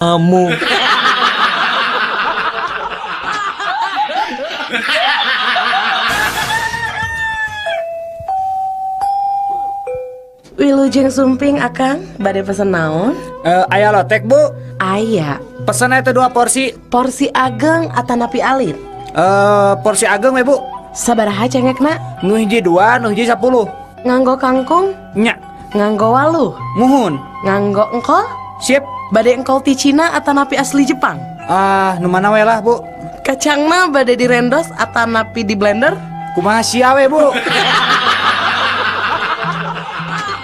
Kamu. Wilujeng sumping, Akang, bade pesen naon? Eh, aya lotek, Bu? Aya. Pesen itu dua porsi. Porsi ageng atanapi alit? Eh, porsi ageng we, Bu. Sabaraha cengekna? Nu hiji dua, nu hiji 10. Nganggo kangkung? Nya. Nganggo waluh? Muhun. Nganggo engkol? Sip. Bade engkol ti Cina atanapi asli Jepang? Ah, nu mana we lah, Bu. Kacangna bade direndos atanapi di blender? Kumaha sia we, Bu?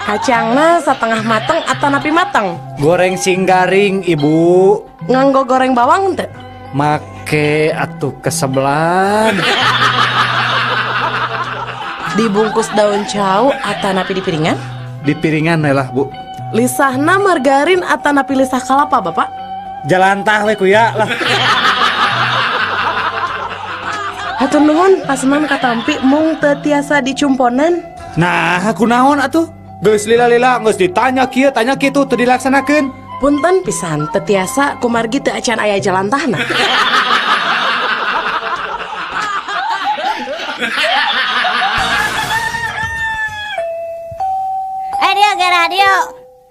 Kacangna setengah mateng atanapi mateng? Goreng sing garing, Ibu. Nganggo goreng bawang teu? Make atuh kesebelan. Dibungkus daun cau atanapi di piringan? Di piringan we lah, Bu. Lisahna margarin atanapi lisah kalapa, Bapak? Jalantah we kuya lah. Hatur nuhun, pasenan katampi mung teu tiasa dicumponan. Nah, kunaon atuh? Geus lila-lila geus ditanya kieu, tanya kitu teu dilaksanakeun. Punten pisan, teu tiasa kumargi teu acan aya jalantahna. Eh, dia ge radio.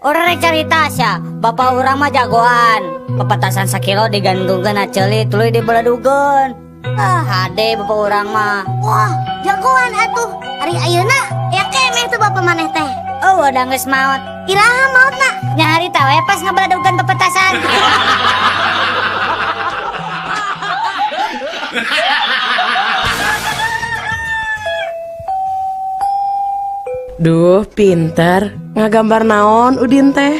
Urang rek carita sia, bapak urang mah jagoan. Pepetasan sakilo digantungkeun na ceuli tuluy dibeledugeun. Ah, hade bapak urang mah. Wah, jagoan atuh. Ari ayeuna aya keneh tuh bapak maneh teh? Oh, udah geus maot. Iraha maotna? Nya harita we pas ngabeledugeun pepetasan. Duh, pinter. Ngagambar naon Udin teh?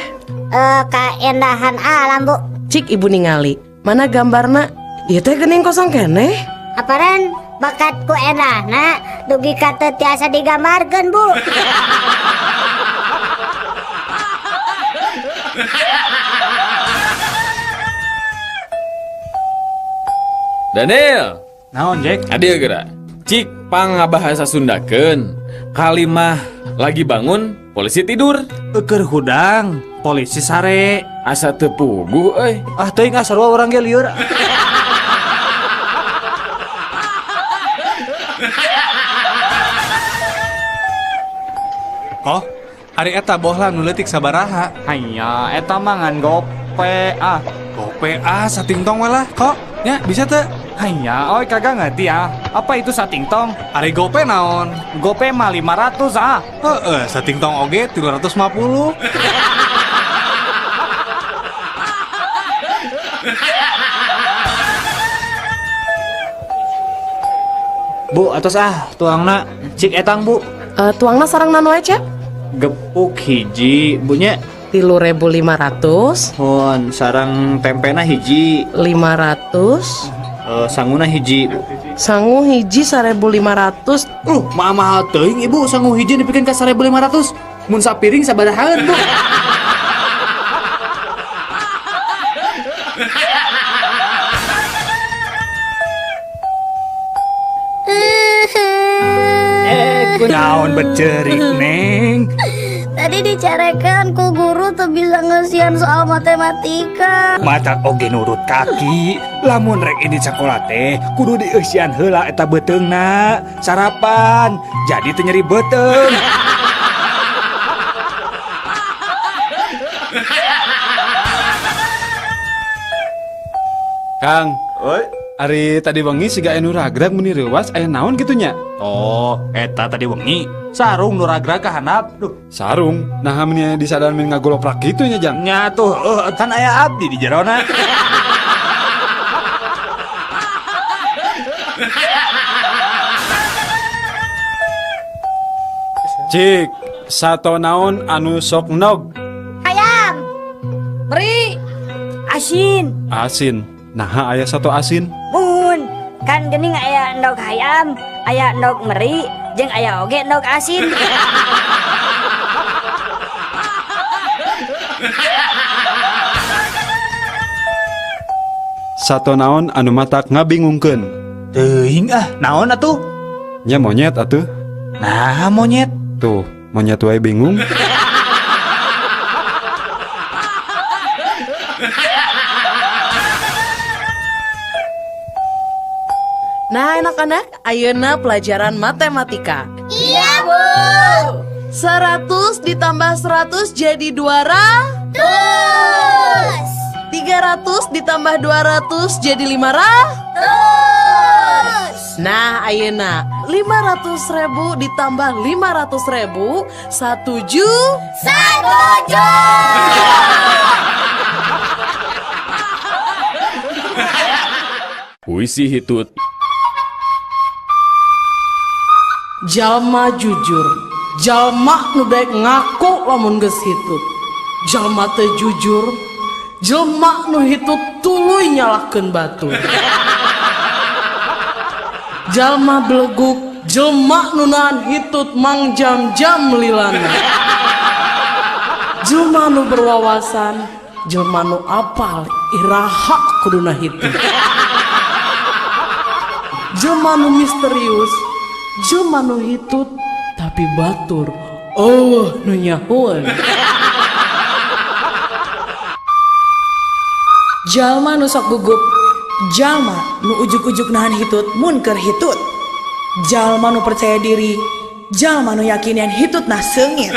Eh, kaendahan alam, Bu. Cik ibu ningali. Mana gambarna? Ieu teh geuning kosong keneh. Aparan bakat ku endahna dugi ka teu tiasa digambarkeun, Bu. Daniel, Naon, Jack? Adil geura. Cik pangabahasa Sundakeun. Kalimah lagi bangun, polisi tidur. Eukeur hudang, polisi sare. Asa teu puguh euy. Ah, teuing ah, sarua urang ge lieur. Oh, ari eta bohlam nu leutik sabaraha? Hanya eta mah ngan gope ah. Gope ah, satingtong we lah kok. Nya, bisa teu? Hanya, oi kagak ngerti ah. Apa itu satingtong? Ari gope naon? Gope mah 500 ah. Heeh, satingtong oge 350. Bu, atos ah, tuangna cik etang, Bu. Eh, tuangna sareng naon wae, Cep? Gepuk hiji, Bu nya. 3.500. Hon, sareng tempena hiji, 500. Eh, sanguna hiji, Bu. Sangu hiji 1.500. Mahal teuing, Ibu, sangu hiji dipikeun ka 1.500. Mun sapiring sabarahaan, Bu? Eh, kunaon becerik, Neng? Tadi dicarekan ku guru tuh bisa ngeusian soal matematika. Mata oge nurut kaki. Lamun rek ini sekolah teh kudu dieusian heula eta beuteungna. Sarapan, jadi teu nyeri beuteung. Kang, Oi. ari tadi wengi siga anu ragrag meni reuwas, aya naon kitu nya? Oh, eta tadi wengi sarung nu ragrag ka handap. Duh, Sarung. Nah, meni disadaran meni ngagoloprak kitu nya, Jang. Nya tuh, kan aya abdi di jerona. Cik, sato naon anu sok nog? Hayam. Beri asin. Asin. Naha aya sato asin? Mun kan geuning aya endog hayam, aya endog meri, jeung aya oge endog asin. Sato naon anu matak ngabingungkeun? Teuing ah, naon atuh? Nya monyet atuh. Nah, monyet. Tuh, monyet wae bingung. Nah, anak-anak, ayeuna pelajaran matematika. Iya, Bu. 100 ditambah 100 jadi 200. Terus. 300 ditambah 200 jadi 500. Terus. Nah, ayeuna 500 ribu ditambah 500 ribu 1 juta. 1 juta. Puisi hitut. Jalma jujur, jalma nu daek ngaku lamun geus hitut. Jalma teu jujur, jelma nu hitut tuluy nyalahkeun batur. Jalma beleguk, jelma nu nahan hitut mangjam-jam lilana. Jelma nu berwawasan, jelma nu apal iraha kuduna hitut. Jelma nu misterius, jelma nu hitut tapi batur euweuh nu nyahoeun. Jalma nu sok gugup, jalma nu ujug-ujug nahan hitut mun keur hitut. Jalma nu percaya diri, jalma nu yakin yen hitutna seungit.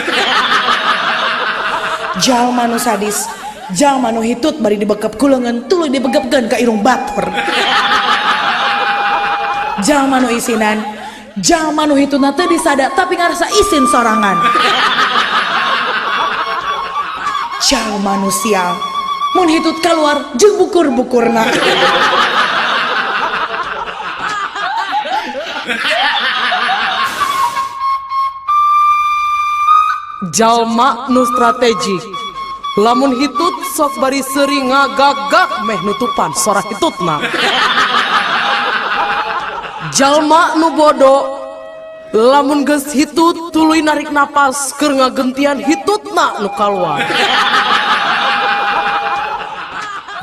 Jalma nu sadis, jalma nu hitut bari dibekep ku leungeun tuluy dibegepkeun ka irung batur. Jalma nu isinan, jalma nu hitutna teu disada tapi ngarasa isin sorangan. Jalma nu sial, mun hitut kaluar jeung bukur-bukurna. Jalma nu strategik, lamun hitut sok bari seuri ngagagak meh nutupan sora hitutna. Jalma nu bodoh, lamun geus hitut tuluy narik napas keur ngagentian hitutna nu kaluar.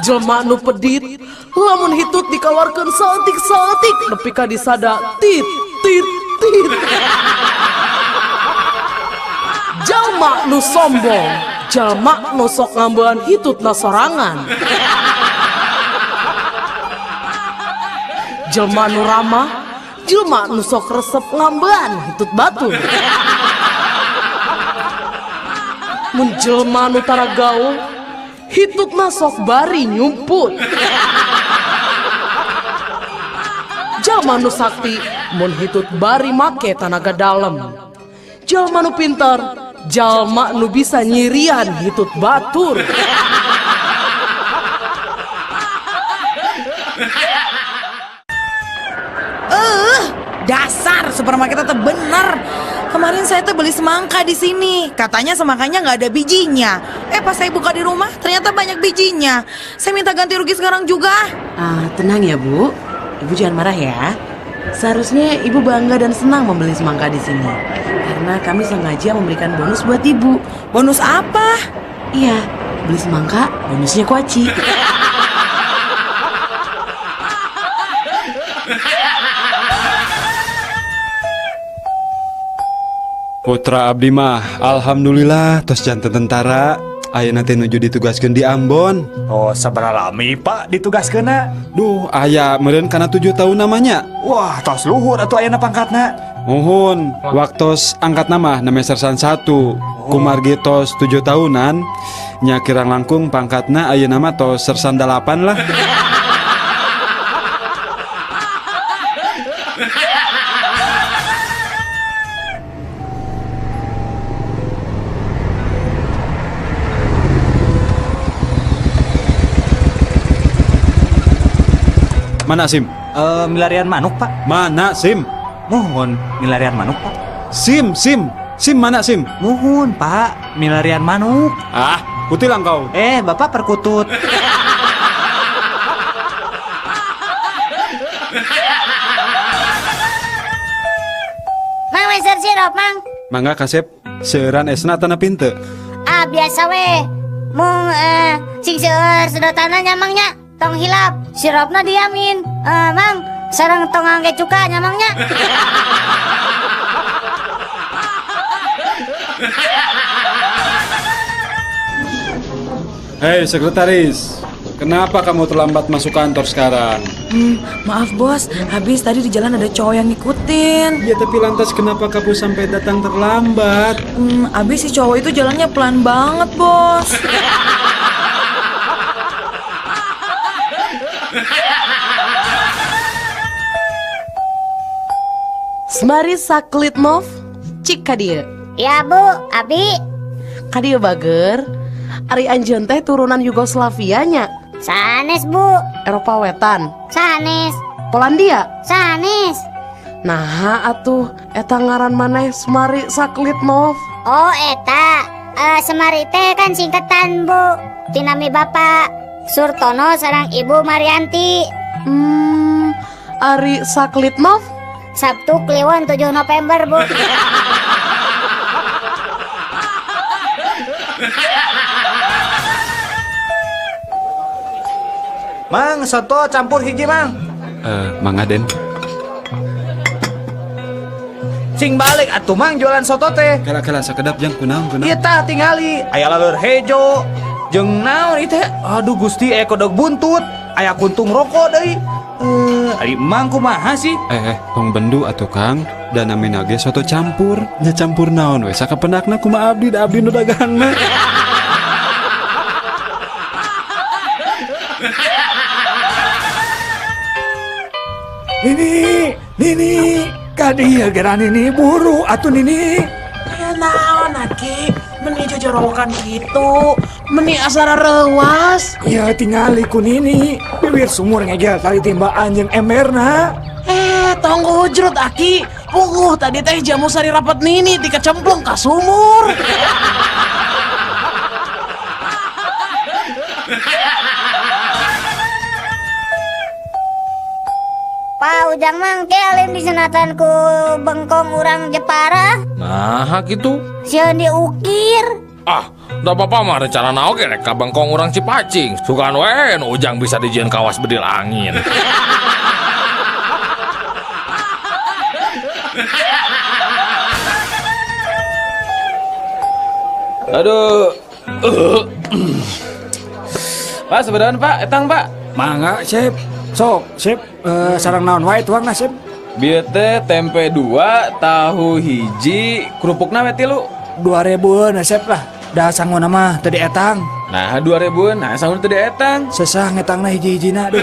Jelma nu pedit, lamun hitut dikaluarkeun saeutik-saeutik nepi ka disada tit tit tit. Jalma nu sombong, jalma nu sok ngambean hitutna sorangan. Jelma nu ramah, jelma nu sok resep ngambean hitut batur. Mun jelma nu tara gaul, hitutna sok bari nyumput. Jalma nu sakti, mun hitut bari make tanaga dalem. Jalma nu pintar, jalma nu bisa nyirian hitut batur. Dasar supermarket itu bener. Kemarin saya tuh beli semangka di sini. Katanya semangkanya nggak ada bijinya. Pas saya buka di rumah ternyata banyak bijinya. Saya minta ganti rugi sekarang juga. Ah, tenang ya, Bu. Ibu jangan marah ya. Seharusnya Ibu bangga dan senang membeli semangka di sini. Karena kami sengaja memberikan bonus buat Ibu. Bonus apa? Iya, beli semangka, bonusnya kuaci. Putra abdi mah alhamdulillah tos janten tentara. Ayeuna teh nuju ditugaskeun di Ambon. Oh, sabaraha lami, Pak, ditugaskeunna? Duh, aya meureun kana 7 tahun namanya. Wah, tos luhur atuh ayeuna pangkatna. Muhun, waktos angkat nama namanya sersan 1. Kumargi tos 7 tahunan, nya kirang langkung pangkatna ayeuna mah tos sersan 8 lah. Mana SIM? Milarian manuk, Pak. Mana SIM? Muhun, milarian manuk, Pak. SIM, SIM. SIM mana SIM? Muhun, Pak. Milarian manuk. Ah, kutilang kau. Bapak perkutut. Mang, meser sirup, Mang. Mangga kasep, seueuran esna atanapi henteu? Ah, biasa we. Mung sing seueur sedotanna nya, Mang, nya. Tong hilap, sirupna diamin. Mang, sareng tong ngangge cuka nya, Mang, nya. Hei sekretaris, kenapa kamu terlambat masuk kantor sekarang? Maaf bos, habis tadi di jalan ada cowok yang ngikutin. Ya tapi lantas kenapa kamu sampai datang terlambat? Abis si cowok itu jalannya pelan banget bos. Semari Saklitnov cik ka dieu. Ya Bu, abi. Ka dieu bager. Ari anjeun teh turunan Yugoslavia nya. Sanes Bu. Eropa Wetan. Sanes. Polandia. Sanes. Nah atuh eta ngaran maneh Semari Saklitnov. Oh eta, Semari teh kan singkatan Bu. Tinami Bapak Surtono sareng Ibu Marianti. Ari Saklitnov? Sabtu Kliwon 7 November Bu. Mang, soto campur hiji mang. Mang Aden. Sing balik atuh mang jualan soto teh. Kala-kala sakedap jang kunaon kunaon. Ieu tah tingali, aya laleur hejo. Jeung naon ieu teh? Aduh Gusti, aya kodok buntut, aya kuntung rokok deui. Ari mang kumaha sih? Tong bendu atuh Kang. Da namina ge soto campur. Nya campur naon we sakapendakna kumaha abdi da abdi nu dagang mah. Nini, Nini, kadieu geura Nini buru atuh Nini. Aya naon aki, meni jojorowokan kitu, meni asara reuas. Ya tingali ku Nini, bibir sumur ngegel tali timbaan jeung emberna. Tong hujrut aki, puguh tadi teh jamu sari rapat Nini tika cemplung ka sumur. Pak Ujang mang kelim di senatan ku bengkong urang Jepara. Nah, gitu. Sieun diukir. Ah, da bapak mah rencana naon ge rek ka bengkong urang Cipacing. Sugan we nu Ujang bisa dijieun kawas bedil angin. Aduh. Pak, sebenarnya Pak, etang Pak. Mangga, Sip. Sok, Sip, sarang naon wae tuangna, Sip. Bieu teh tempe 2, tahu hiji, kerupukna we 3. 2000-eun, Sip lah. Da sanguna mah teu dietang. Nah, 2000-eun, nah sanguna teu dietang. Sesah ngetangna hiji-hijina duh.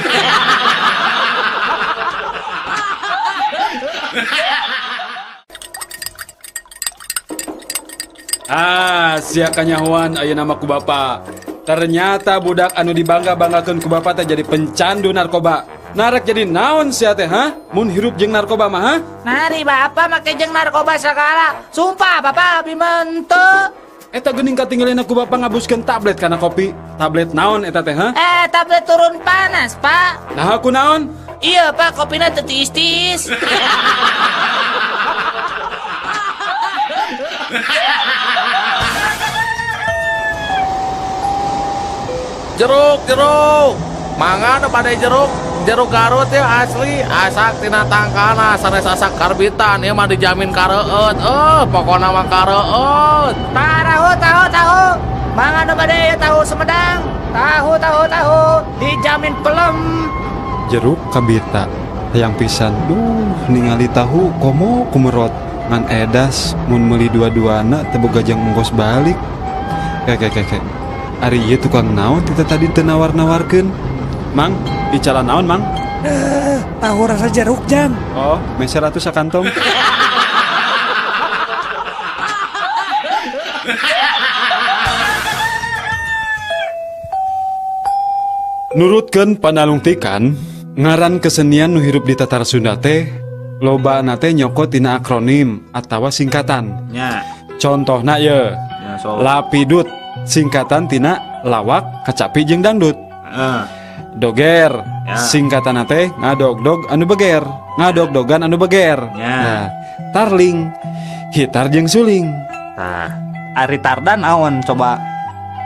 Ah, sia kanyahoan ayeuna mah ku bapa. Ternyata budak anu dibangga-banggakeun ku bapa teh jadi pencandu narkoba. Narek jadi naon sia teh, ha? Mun hirup jeung narkoba mah, ha? Nari bapa make jeung narkoba segala. Sumpah bapa abi mah henteu. Eta geuning katinggalina ku bapa ngabuskeun tablet kana kopi. Tablet naon eta teh, ha? Tablet turun panas, Pak. Nah, aku naon? Iya, Pak, kopina teu tiis-tiis. Jeruk, jeruk. Mangga nu bade jeruk, jeruk Garut ya asli, asak tina tangkana sanes asak karbitan ieu mah dijamin kareueut. Pokona mah kareueut. Tahu, tahu, tahu. Mangga nu bade tahu Sumedang. Tahu, tahu, tahu. Dijamin pelem. Jeruk kabita hayang pisan. Duh, ningali tahu komo kumerot. Ngan edas mun meuli dua-duana teu boga jang ongkos balik. Kek. Ari ieu tukang naon tita tadi teu nawar-nawarkeun? Mang, icalan naon, Mang? Tahu rasa jeruk, Jang. Oh, meser atuh sakantong. Nurutkeun panalungtikan, ngaran kesenian nu hirup di Tatar Sunda teh lobana teh nyokot tina akronim atawa singkatan. Nya. Contohna ye. Ya, so. Lapidut singkatan tina lawak, kacapi jeung dangdut. Heeh. Doger Ya. singkatan teh ngadog-dog anu beger, ngadog-dogan anu beger. Ya. Nah, tarling hitar jeung suling. Tah, ari tardan naon coba?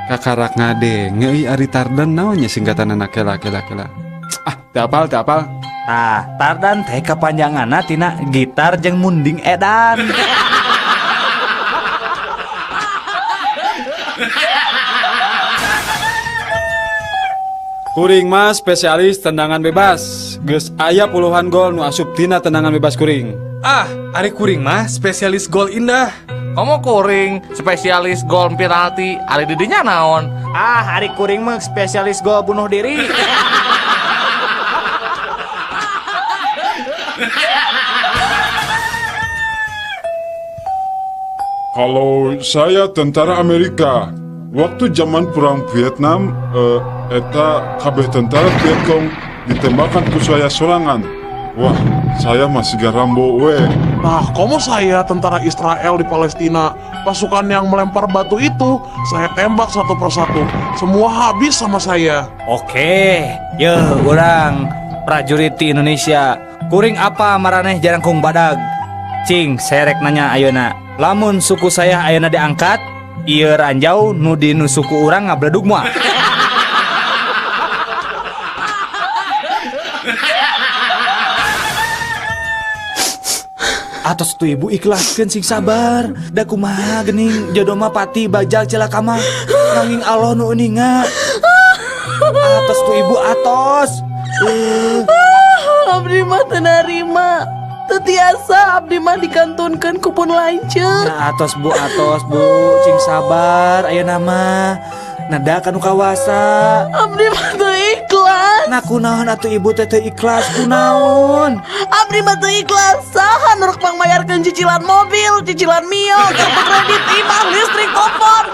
Kakarak ngadenge euy ari tardan naon nya singkatanna kela kela kela. Ah, teu apal, teu apal. Tah, tardan teh kepanjanganna tina gitar jeung munding edan. Kuring mah spesialis tendangan bebas. Geus aya puluhan gol nu asup tina tendangan bebas kuring. Ah, ari kuring mah spesialis gol indah. Komo kuring spesialis gol penalti, ari didinya naon? Ah, ari kuring mah spesialis gol bunuh diri. Kalau saya tentara Amerika, waktu zaman perang Vietnam, eta kabeh tentara Vietcong ditembakkan ku saya sorangan. Wah, saya masih Rambo we. Nah, komo saya tentara Israel di Palestina, pasukan yang melempar batu itu, saya tembak satu persatu. Semua habis sama saya. Oke, ye urang prajurit di Indonesia. Kuring apa maraneh jarangkung badag? Cing, saya rek nanya ayeuna. Lamun suku saya ayeuna diangkat, ieu ranjau nu di nu suku urang ngabledug moal? Atos tuh ibu, ikhlaskeun, sing sabar. Da kumaha geuning jodoh mah pati bajal celaka mah. Nanging Allah nu uninga. Atos tuh ibu, atos. Abdi mah teu narima. Teu tiasa abdi mah dikantunkeun ku pun lanceuk. Nah, atos bu, atos bu, cing sabar ayeuna mah. Neda ka nu kawasa. Abdi mah teu ikhlas. Nah, kunaon atuh ibu teh teu ikhlas, kunaon? Abdi mah teu ikhlas. Saha nu rek mangmayarkeun cicilan mobil, cicilan Mio, kartu kredit, imah, listrik, telepon.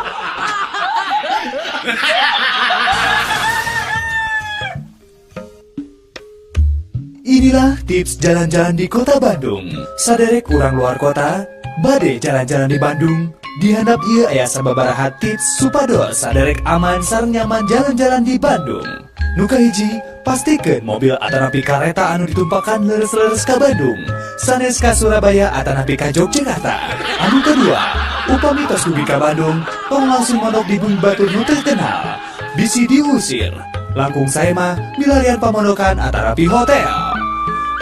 Inilah tips jalan-jalan di Kota Bandung. Saderek urang luar kota, bade jalan-jalan di Bandung. Di handap ieu aya sababaraha tips supados saderek aman sareng nyaman jalan-jalan di Bandung. Nu kahiji, pastikan mobil atanapi kareta anu ditumpakan leres-leres ka Bandung, sanes ka Surabaya atanapi ka Yogyakarta. Anu kedua, upami tos dugi ka Bandung, tong langsung mondok di bumi batur nu terkenal. Bisi diusir. Langkung sae mah milarian pamondokan atanapi hotel.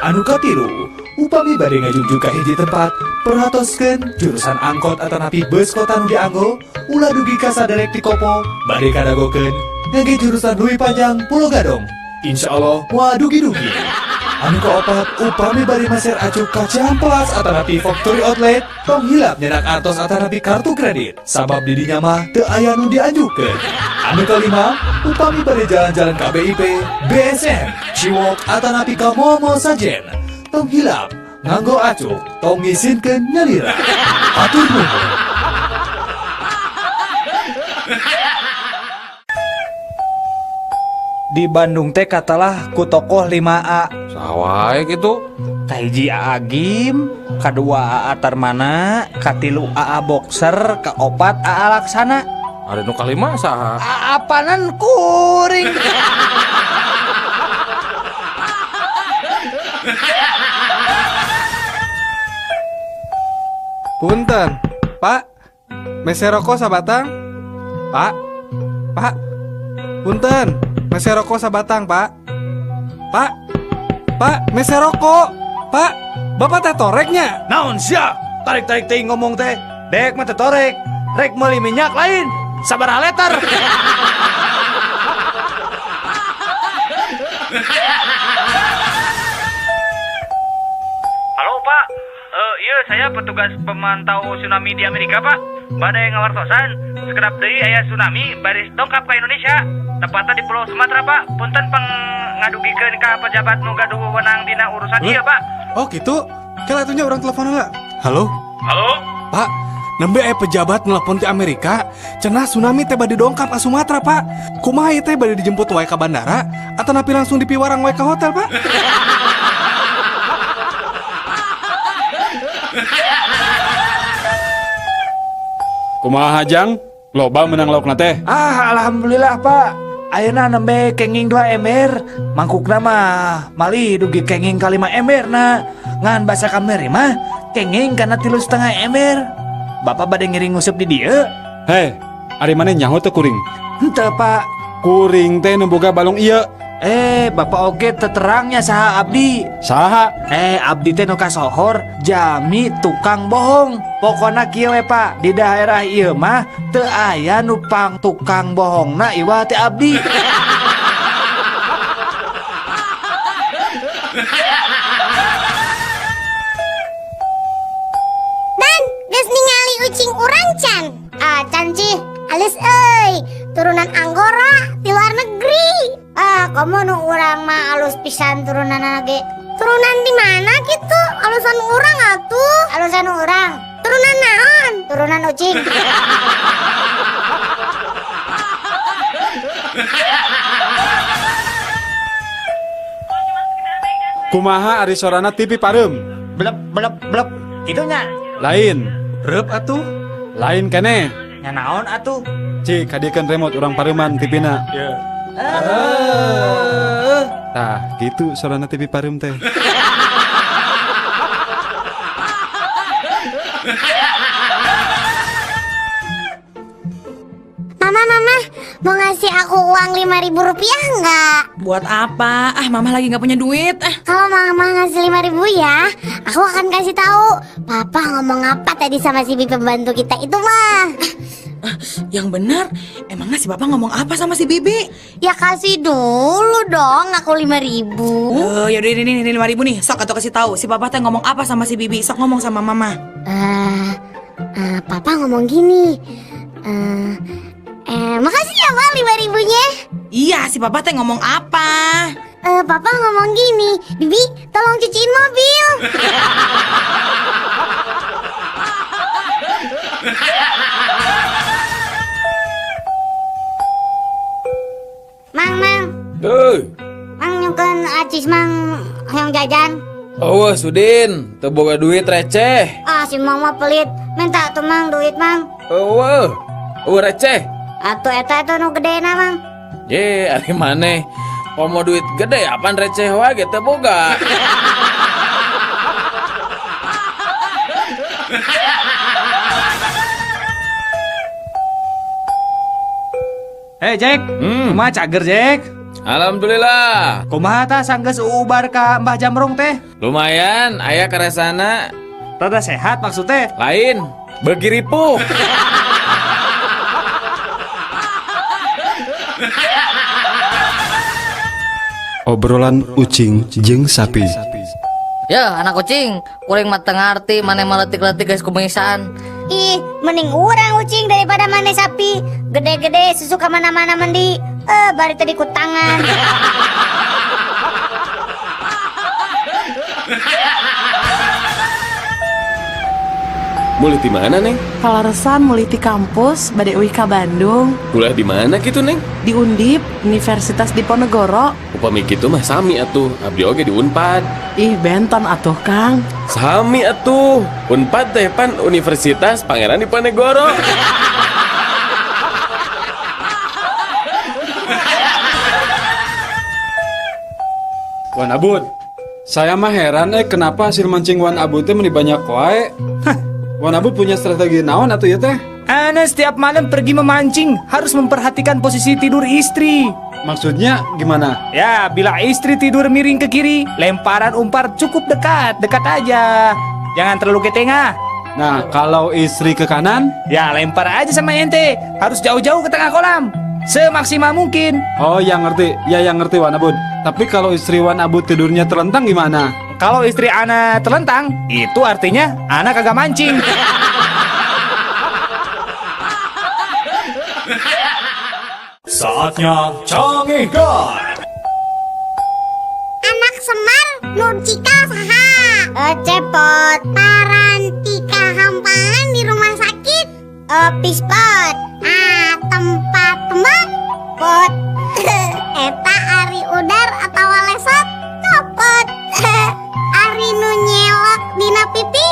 Anu katilu, upami bade ngajungjung ka hiji tempat, perhatoskeun jurusan angkot atanapi bus kota nu dianggo, ulah dugi ka saderek ti Kopo, bade kadagokeun ngangge jurusan Leuwi Panjang Pulo Gadung. Insya Allah moal dugi-dugi. Anu kaopat, upami bade meser acuk ka Cihampelas atanapi Factory Outlet, tong hilap nyenak artos atanapi kartu kredit, sabab di dinya mah teu aya nu dianjukkeun. Anu kalima, upami bade jalan-jalan ka BIP, BSM, Ciwalk atanapi ka mall-mall sajen, tong hilap nganggo acuk, tong ngisinkeun nyalira. Hatur nuhun. Di Bandung teh katalah ku tokoh 5A. Saha wae gitu? Kahiji Aa Gym, kadua Aa Tarmana, katilu Aa Boxer, kaopat Aa Laksana. Ada nu kalima saha? Apanan kuring. Punten, Pak. Mese rokok sabatang? Pak. Pak. Punten, mese rokok sabatang, Pak. Pak. Pak, mese rokok. Pak, Bapak teh toreknya. Naon sia? Tarik-tarik teh ngomong teh. Dek mah teh torek. Rek meuli minyak lain. Sabaraha liter? Halo Pak, iya saya petugas pemantau tsunami di Amerika Pak. Bade ngawartosan, sekedap deui aya tsunami baris dongkap ke Indonesia. Tepatnya di Pulau Sumatera Pak. Punten pang ngadugikeun ka pejabat nu gaduh wewenang dina urusan ieu Pak. Oh gitu? Kela atuh nya urang telepon heula. Halo? Halo? Pak, nembe aya pejabat nelpon ti Amerika, cenah tsunami teh bade dongkap ka Sumatera, Pak. Kumaha ieu teh, bade dijemput wae ka bandara atau napi langsung dipiwarang wae ka hotel, Pak? Kumaha jang? Loba menang laukna teh. Ah, alhamdulillah Pak. Ayeuna nembe kenging 2 ember, mangkukna mah malih dugi kenging ka 5 ember na. Ngan basa kamari mah kenging kana 3,5 ember. Bapak bade ngiring nguseup di dieu. Heh, ari maneh nyaho teu kuring? Henteu, Pak. Kuring teh nu boga balong ieu. Eh, Bapak oge teu terangnya saha abdi. Saha? Eh, abdi teh nu kasohor jami tukang bohong. Pokona kieu we, Pak, di daerah ieu mah teu aya nu pang tukang bohongna iwal teh abdi. Komo nu urang mah alus pisan turunanna ge. Turunan di mana gitu? Alusan urang atuh. Alusan urang. Turunan naon? Turunan ucing. Kumaha ari sorana TV pareum? Blep blep blep. Kitu nya. Lain. Reup atuh. Lain keneh. Nya naon atuh? Cik, kadiekeun remote urang pareuman TV-na. Ye. Tah, gitu sorana TV pareum teh. Mama, mama, mau ngasih aku uang Rp5.000 nggak? Buat apa? Ah, mama lagi nggak punya duit. Ah. Kalau mama ngasih 5.000 ya, aku akan kasih tahu. Papa ngomong apa tadi sama si bibi pembantu kita itu mah? Yang benar, emangnya si bapak ngomong apa sama si bibi? Ya kasih dulu dong aku 5.000. Oh, yaudah ini 5.000 nih. Sok atau kasih tahu si papa teh ngomong apa sama si bibi. Sok ngomong sama mama. Papa ngomong gini. Makasih ya, Ma, 5.000-nya. Iya, si papa teh ngomong apa? Papa ngomong gini, Bibi, tolong cuciin mobil. Mang, mang. Mang nyungkeun acis mang hayang jajan. Oh, Sudin, teu boga duit receh. Ah, si mang mah pelit. Minta tuh mang duit mang. Eueuh. Eueuh receh. Atuh eta itu nu gedena mang. Ye, ari maneh komo duit gede apaan receh wae ge teu boga. Hei Jack, kumaha cager Jack? Alhamdulillah. Kumaha tah sanggeus uubar ka Mbah Jamrong teh? Lumayan, aya karesana. Rada sehat maksudnya? Lain, beuki ripuh. Obrolan ucing jeung sapi. Ya, anak kucing, kuring mah teu ngarti maneh mah leutik-leutik geus kumisan. Ih, mending urang ucing daripada maneh sapi. Gede-gede susu ka mana-mana mandi. Bari tadi ku tangan. Mulih di mana, Neng? Kaleresan mulih ti kampus bade uih ka Bandung. Kuliah di mana gitu, Neng? Di Undip, Universitas Diponegoro. Upami kitu mah sami atuh, abdi oge di Unpad. Ih, benten atuh, Kang. Sami atuh. Unpad teh pan Universitas Pangeran Diponegoro. Wan Abud, saya mah heran kenapa hasil mancing Wan Abud teh meni banyak wae. Wan Abud punya strategi naon atuh ya teh? Ana setiap malam pergi memancing harus memperhatikan posisi tidur istri. Maksudnya gimana? Ya, bila istri tidur miring ke kiri, lemparan umpar cukup dekat, dekat aja. Jangan terlalu ke tengah. Nah, kalau istri ke kanan? Ya, lempar aja sama ente. Harus jauh-jauh ke tengah kolam. Semaksimal mungkin. Oh, yang ngerti. Ya, yang ngerti Wan Abud. Tapi kalau istri Wan Abud tidurnya terlentang gimana? Kalau istri ana terlentang, itu artinya ana kagak mancing. Saatnya Canggihkan. Anak Semar Nurcika saha? Cepot. Parantika hampangan di rumah sakit? Pispot. Ah, tempat tembak? Pot. Eta ari udar atau lesot? Copot. Ari nu nyelok dina pipi?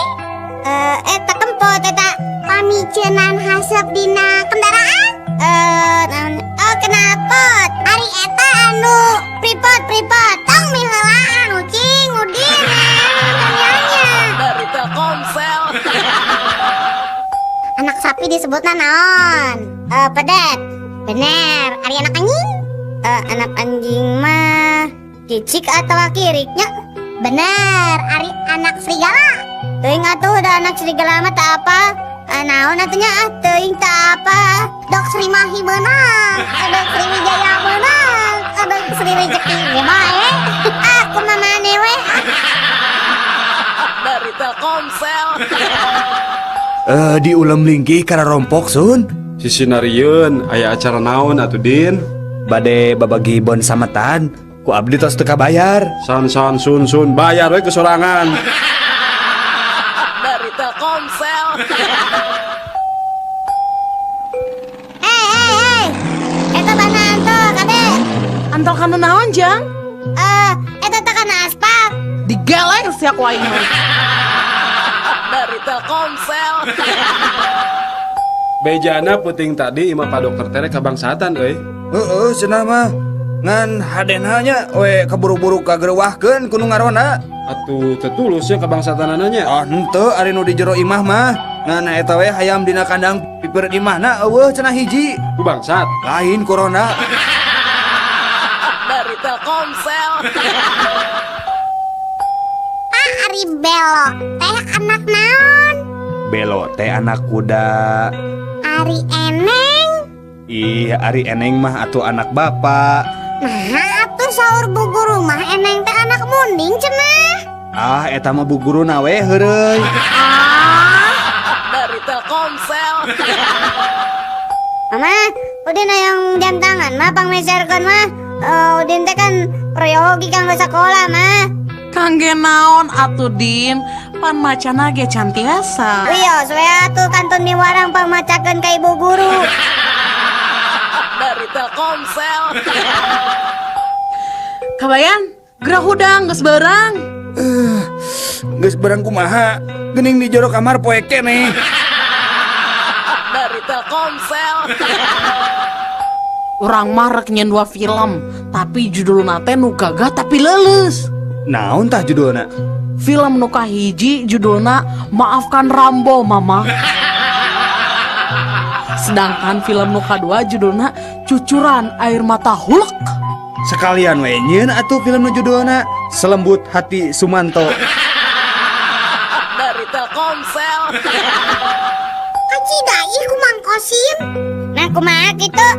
Eta kempot eta. Pamicenan hasep dina kendaraan? Oh, knalpot. Ari eta anu pripot pripot. Tong miheulaan ucing udin nanya. Dari Telkomsel. Anak sapi disebutna naon? Pedet. Bener. Ari anak anjing? Anak anjing mah kicik atau kiriknya? Bener. Ari anak serigala? Teuing atuh da anak serigala mah tak apa. Naon atunya ah teuing tak apa. Dok Sri Mahi beunang, Dok Sri Wijaya beunang, Dok Sri Rezeki ge bae. Aku mah maneh we. Dari Telkomsel. Di ulem linggih kana rompok sun. Sisi narieun aya acara naon atuh Din? Bade babagi bon sametan, ku abdi tos teu kabayar. San san sun sun bayar we kesorangan. Dari Telkomsel. Hei, hei, hei. Eta bana antel, kade. Antel kana naon, Jang? Eh, eta teh kana aspal. Digeleng sia ku aing mah. Dari Telkomsel. Bejana peuting tadi imah Pak Dokter tere kabangsatan euy. Heeh, cenah mah. Ngan hadena nya we keburu-buru kagerewahkeun ku nu ngaronda. Atuh teu tulus nya kabangsatanana nya. Ah, henteu ari nu di jero imah mah. Ngan eta we hayam dina kandang pipireun imahna eueuh cenah hiji. Ku bangsat. Lain corona. Dari Telkomsel. Pak ari Belo teh anak naon? Belo teh anak kuda. Ari Eneng. Ih, ari Eneng mah atuh anak bapak. Nah, atuh saur bu guru mah Eneng teh anak munding cenah. Ah, eta mah bu guruna we heureuy. Dari Telkomsel. Mama, Udin hayang jam tangan mah pangmeserkeun mah. Udin teh kan proyogi kanggo sekolah mah. Kangge naon atuh Din? Pan macana ge can tiasa. Wios we atuh kantun miwarang pangmacakeun ka ibu guru. Dari Telkomsel. Kabayan, gerah hudang geus beurang. Geus beurang kumaha? Geuning di jero kamar poek keneh. Dari Telkomsel. Urang mah rek nyen dua film, tapi judulna teh nu gagah tapi leuleus. Naon tah judulna? Film nu kahiji judulna Maafkan Rambo Mama. Sedangkan film nu kadua judulna Cucuran Air Mata Hulk. Sekalian we nyieun atuh film nu judulna Selembut Hati Sumanto. Dari Telkomsel. Kacida ih ku Mang Kosim. Nah kumaha kitu?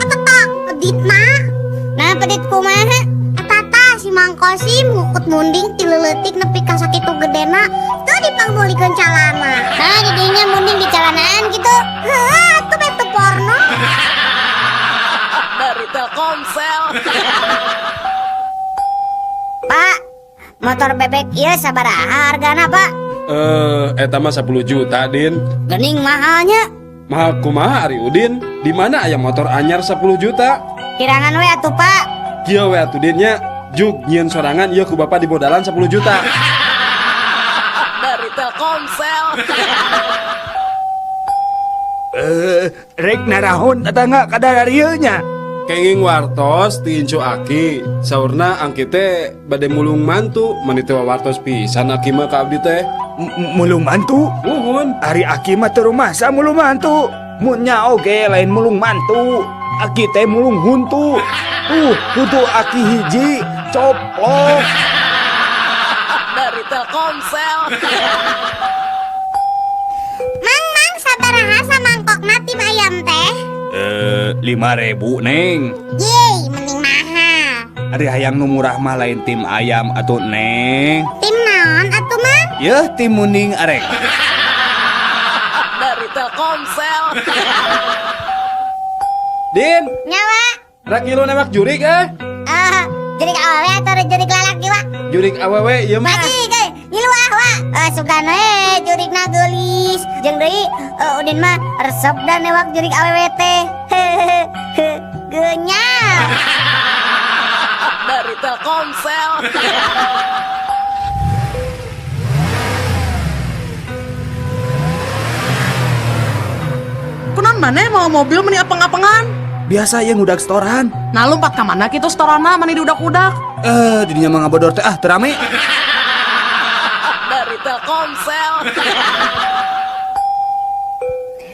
Eta tah peditna. Nah pedit kumaha? Eta tah si Mang Kosim ngukut munding ti leuletik nepi ka sakitu gedena teu dipangmeulikeun calana. Nah didinya munding di calanaan kitu. Heuh atuh bete porno. Dari Telkomsel. Pak, motor bebek ieu sabaraha hargana, Pak? Eh, eta mah 10 juta, Din. Gening mahalnya. Mahal kumaha ari Udin? Di mana aya motor anyar 10 juta? Kirangan we atuh, Pak. Kieu we atuh Din nya. Jug nyieun sorangan ieu ku bapak dibodalan 10 juta. Dari Telkomsel. Eh, rek narahon tetangga kadar nya. Kenging wartos ti incu aki. Saurna angki teh bade mulung mantu, mani teu wartos pisan aki mah ka abdi teh. Mulung mantu? Muhun. Ari aki mah teu rumasa mulung mantu. Mun nya oge lain mulung mantu. Aki teh mulung huntu. Tuh, huntu aki hiji coplok. Dari Telkomsel. Mang, mang, sabaraha samangkokna tim ayam teh? Eh, 5.000, Neng. Yeay, mending mahal. Ari hayang nu murah mah lain tim ayam atuh, Neng. Tim naon atuh, Mang? Yeuh tim munding arek. Dari Telkomsel. Din, Nyawa. rek ngilu nembak jurik eh? Eh, jurik awewe atau jurik lalaki, Wak? Jurik awewe ieu mah. Pagi, ge, ngilu ah, Wak. Sugan we jurikna geulis. Jeung deui Udin mah resep dan newak jurik awewe teh. Genyal. Dari Telkomsel. Kunaon maneh mawa mobil meni apeng-apengan? Biasa ieu ngudag setoran. Nah lompat ka mana kitu setorana mani diudak-udak? Eh, didinya mah ngabodor teh ah teu rame. Dari Telkomsel.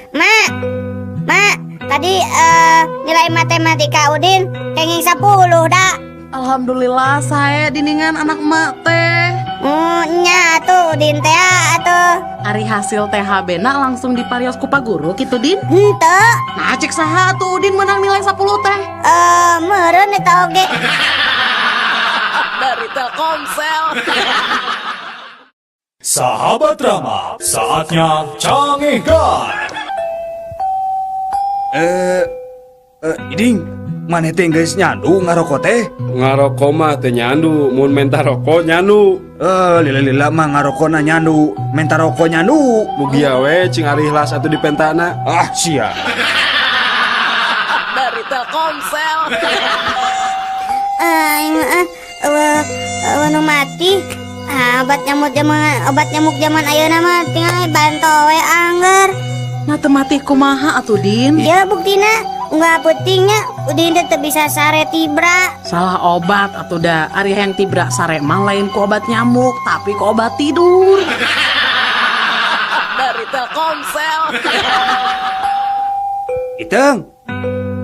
Ma, ma, tadi nilai matematika Udin kenging 10 dah. Alhamdulillah saya diningan anak emak teh. Nya atuh Udin teh atuh. Ari hasil THB na langsung diparios ku Pak Guru kitu Din? Henteu. Nah cek saha atuh Udin menang nilai 10 teh? Meureun eta oge. Dari Telkomsel. Sahabat Rama, saatnya Canggihkan. Iding. Maneh teh geus nyandu ngaroko teh? Ngaroko mah teu nyandu, mun menta rokok nyandu. Eh, lila-lila mah ngarokona nyandu, menta rokok nyandu. Mugia we cing ari ikhlas atuh dipentana. Ah, sia. Dari Telkomsel. Aing ah, eueuh eueuh nu mati. Ah, obat nyamuk zaman ayeuna mah tinggal banto we angger. Nah teu mati kumaha atuh Din? Ya buktina unggal peutingnya Udin teh teu bisa sare tibra. Salah obat atuh da. Ari hayang tibra sare mah lain ku obat nyamuk, tapi ku obat tidur. Dari Telkomsel. Iteung,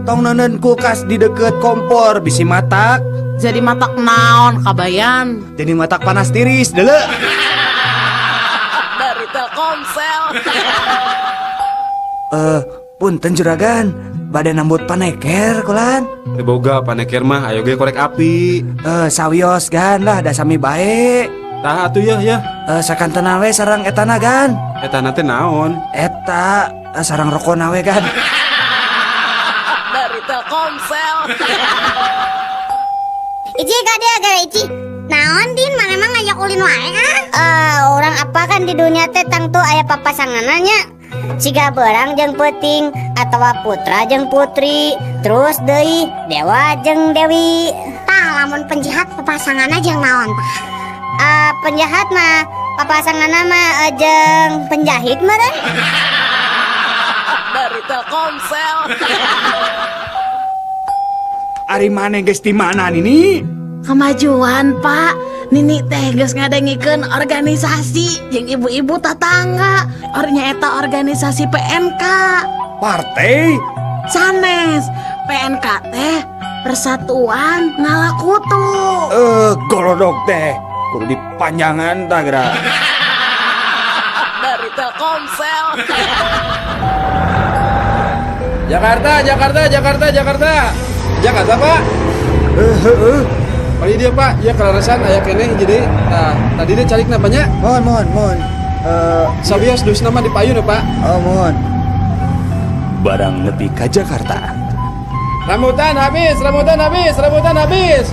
tong neuneun kulkas di deket kompor bisi matak. Jadi matak naon kabayan? Jadi matak panas tiris deuleu. Dari Telkomsel. Eh, punten juragan, bade nambut paneker kulan. Teu boga paneker mah ayo ge korek api. Eh, sawios gan lah da sami bae. Tah atuh yeuh yeuh. Eh, sakantena we sareng etana gan. Etana teh naon? Eta sarang rokona we gan. Dari Telkomsel. Ici ka dia gara Ici. Naon Din, mana emang ngajak ulin wae ah? Eh, orang apa kan di dunia teh tangtu aya papasanganna. Siga berang jeung peuting atawa putra jeung putri, terus deui dewa jeung dewi. Tah lamun penjahat papasanganna jeung naon tah? Penjahat mah papasanganna mah jeung penjahit meureun. Dari Telkomsel. Ari maneh geus di mana Nini? Kemajuan, Pak. Nini teh geus ngadengikeun organisasi jeung ibu-ibu tatangga. Ornya eta organisasi PNK. Partai? Sanes, PNK teh Persatuan Ngalakutu. Eh, golodog teh kudu dipanjangan tah geura. Dari Telkomsel. Jakarta, Jakarta, Jakarta, Jakarta. Jakarta, Pak. Heeh. Pali dia, Pak. Ya kelarasan aya keneh jadi. Nah, tadi dia calik napanya. Mohon, mohon, mohon. Sabios dus nama di payun ya, Pak. Oh, mohon. Barang nepi ka Jakarta. Rambutan habis, rambutan habis, rambutan habis.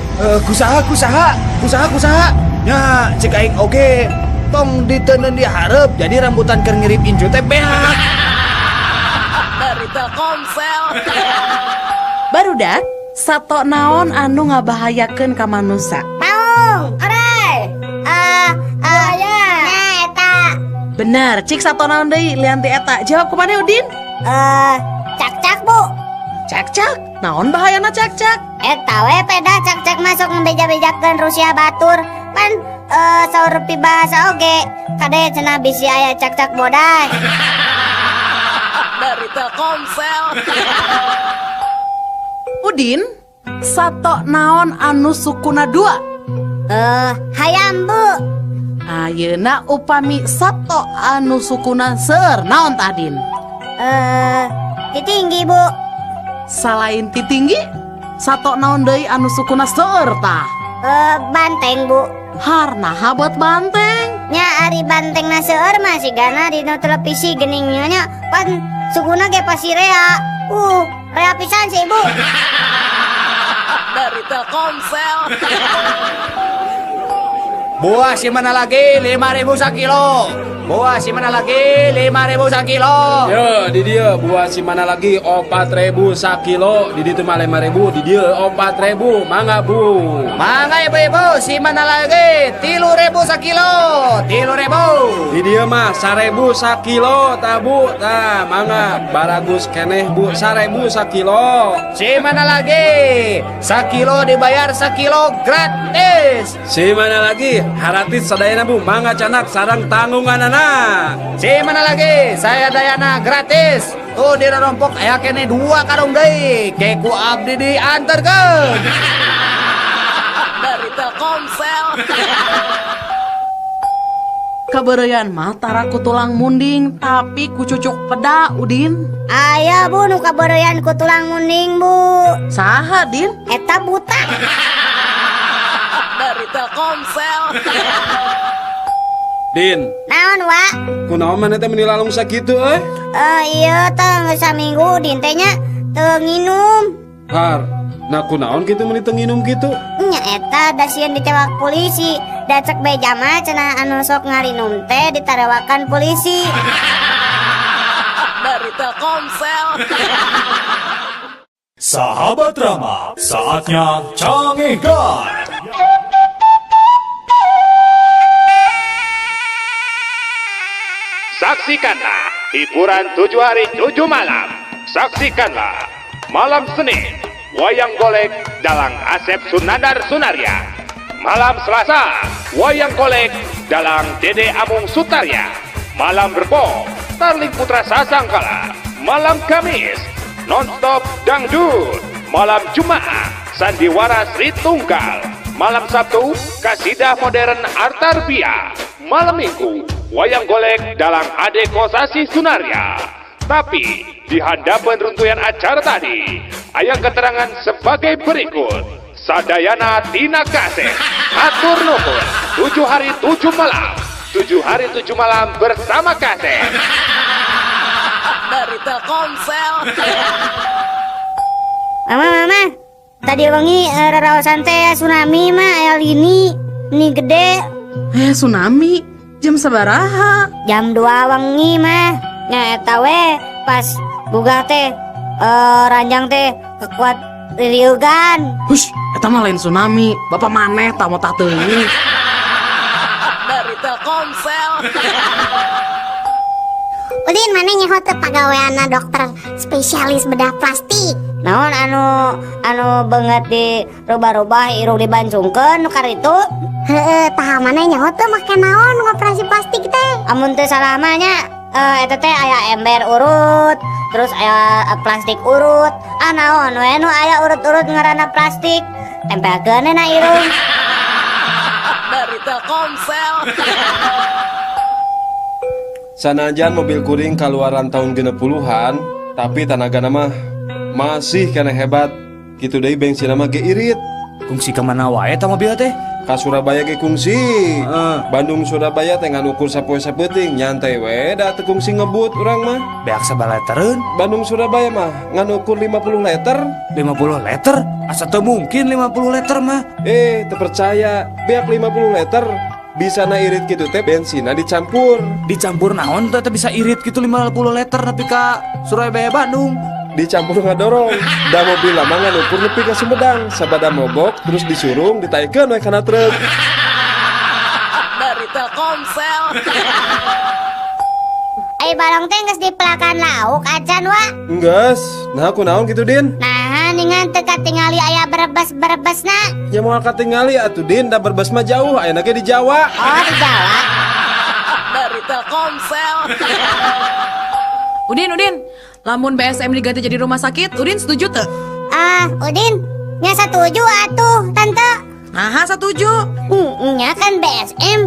Kusaha, kusaha, kusaha, kusaha. Nya, cek aing oge. Tong diteundeun di hareup, jadi rambutan keur ngirip incu teh beak. Dari Telkomsel. Barudak, sato naon anu ngabahayakeun ka manusa? Maung, orai. Buaya. Nah, eta. Bener, cik sato naon deui lian ti eta. Jawab kumaha Udin? Cakcak, Bu. Cakcak? Naon bahayana cakcak? Eta we peda cakcak masuk ngebeja-bejakeun Rusia batur. Pan saur pibahasa oge. Kade cenah bisi aya cakcak bodas. Dari Telkomsel. Udin, sato naon anu sukuna dua? Hayam, Bu. Ayeuna upami sato anu sukuna seueur naon tah, Din? Titinggi, Bu. Salain titinggi, sato naon deui anu sukuna seueur tah? Banteng, Bu. Harnaha buat banteng? Nya ari bantengna seueur mah sigana dina televisi geuning nya pan sukuna ge pasti rea. Rea pisan sih, Bu. Dari Telkomsel. Buah si mana lagi 5.000 sakilo. Buah si mana lagi 5.000 sakilo. Yo, di dia buah si mana lagi 4.000 sakilo. Di ditu mah 5.000, di dia 4.000. Mangga Bu. Mangga ibu-ibu, si mana lagi 3.000 sakilo. 3.000. Di dia mah 1.000 sakilo tah Bu. Tah mangga baragus keneh Bu 1.000 sakilo. Si mana lagi sakilo dibayar sakilo gratis. Si mana lagi haratis sadayana Bu, mangga canak sarang tanggunganana. Si mana lagi saya dayana gratis. Tuh di rompok aya kene 2 karung deui. Ke ku abdi diantarkeun. Dari Telkomsel. Kabeureuyan mah tara ku tulang munding tapi ku cucuk peda Udin. Aya Bu nu kabeureuyan ku tulang munding Bu. Saha Din? Eta buta. Dari Telkomsel. Din. Naon, Wak? Kunaon maneh teh meuni lalung sakitu euy? Iya teh geus saminggu Din teh nya teu nginum. Har, Nah kunaon kitu meuni teu nginum kitu? Nya eta da sieun ditewak polisi. Da cek beja mah cenah anu sok ngarinum teh ditarewakan polisi. Dari Telkomsel. Sahabat Rama, saatnya Cangehgar. Saksikanlah hiburan 7 hari 7 malam. Saksikanlah malam Senin, Wayang Golek Dalang Asep Sunandar Sunarya. Malam Selasa, Wayang Golek Dalang Dede Amung Sutarya. Malam Rebo, Tarling Putra Sasangkala. Malam Kamis, Nonstop Dangdut. Malam Jumat, Sandiwara Sri Tunggal. Malam Sabtu, Kasidah Modern Artarbia. Malam Minggu, Wayang Golek Dalang Ade Kosasi Sunarya. Tapi di hadapan runtuyan acara tadi, aya keterangan sebagai berikut. Sadayana Tina Kaseh, hatur nuhun, 7 hari 7 malam, 7 hari 7 malam bersama Kaseh. Dari Telkomsel. Mama, mama, tadi wengi raraosan teh tsunami mah aya lini, ini gede. Tsunami? Jam sabaraha? Jam 2 wengi mah. Nya eta we pas buka teh ranjang teh kekuat ririugan. Hush, eta mah lain tsunami. Bapak maneh tah motah teuing. Dari Telkomsel. Udin mana nyaho teu pagaweanna dokter spesialis bedah plastik. Naon anu beungeut di rubah-rubah irung dibancungkeun nu karitu? Heeh, tah mana nyaho teu make naon ngoperasi plastik teh? Amun teu salah mah nya eta teh aya ember urut, terus aya plastik urut. Ah naon we nu aya urut-urut ngaranna plastik, tempelkeun na irung. Dari Telkomsel. Sanajan mobil kuring kaluaran tahun 60-an, tapi tanagana mah masih kena hebat. Kitu deui bensin mah ge irit. Kungsi ka mana wae eta mobil teh? Ka Surabaya ge kungsi. Bandung Surabaya teh ngan ukur sapoe sapeuting, nyantai we da teu kungsi ngebut urang mah. Beak sabaraha litereun? Bandung Surabaya mah ngan ukur 50 liter. 50 liter? Asa teu mungkin 50 liter mah. Teu percaya, beak 50 liter. Bisa na irit gitu teh bensinna dicampur. Dicampur naon teh bisa irit gitu 50 liter nepi ka Surabaya Bandung. Dicampur ngadorong. Da mobil lama ngan ukur nepi ka Sumedang, sabada mogok terus disurung ditaikeun we kana truk. Dari Telkomsel. Ai balong teh geus dipelakan lauk acan wa. Enggeus, nah kunaon kitu Din? Nah, ningan teu katingali aya berebes-berebesna. Ya moal katingali atuh Din, da berbes mah jauh, ayeuna ge di Jawa. Oh, di Jawa. Dari Telkomsel. Udin, Udin, lamun BSM diganti jadi rumah sakit, Udin setuju teu? Ah, Udin, nya setuju atuh, Tante. Nah, setuju. Nya kan BSM.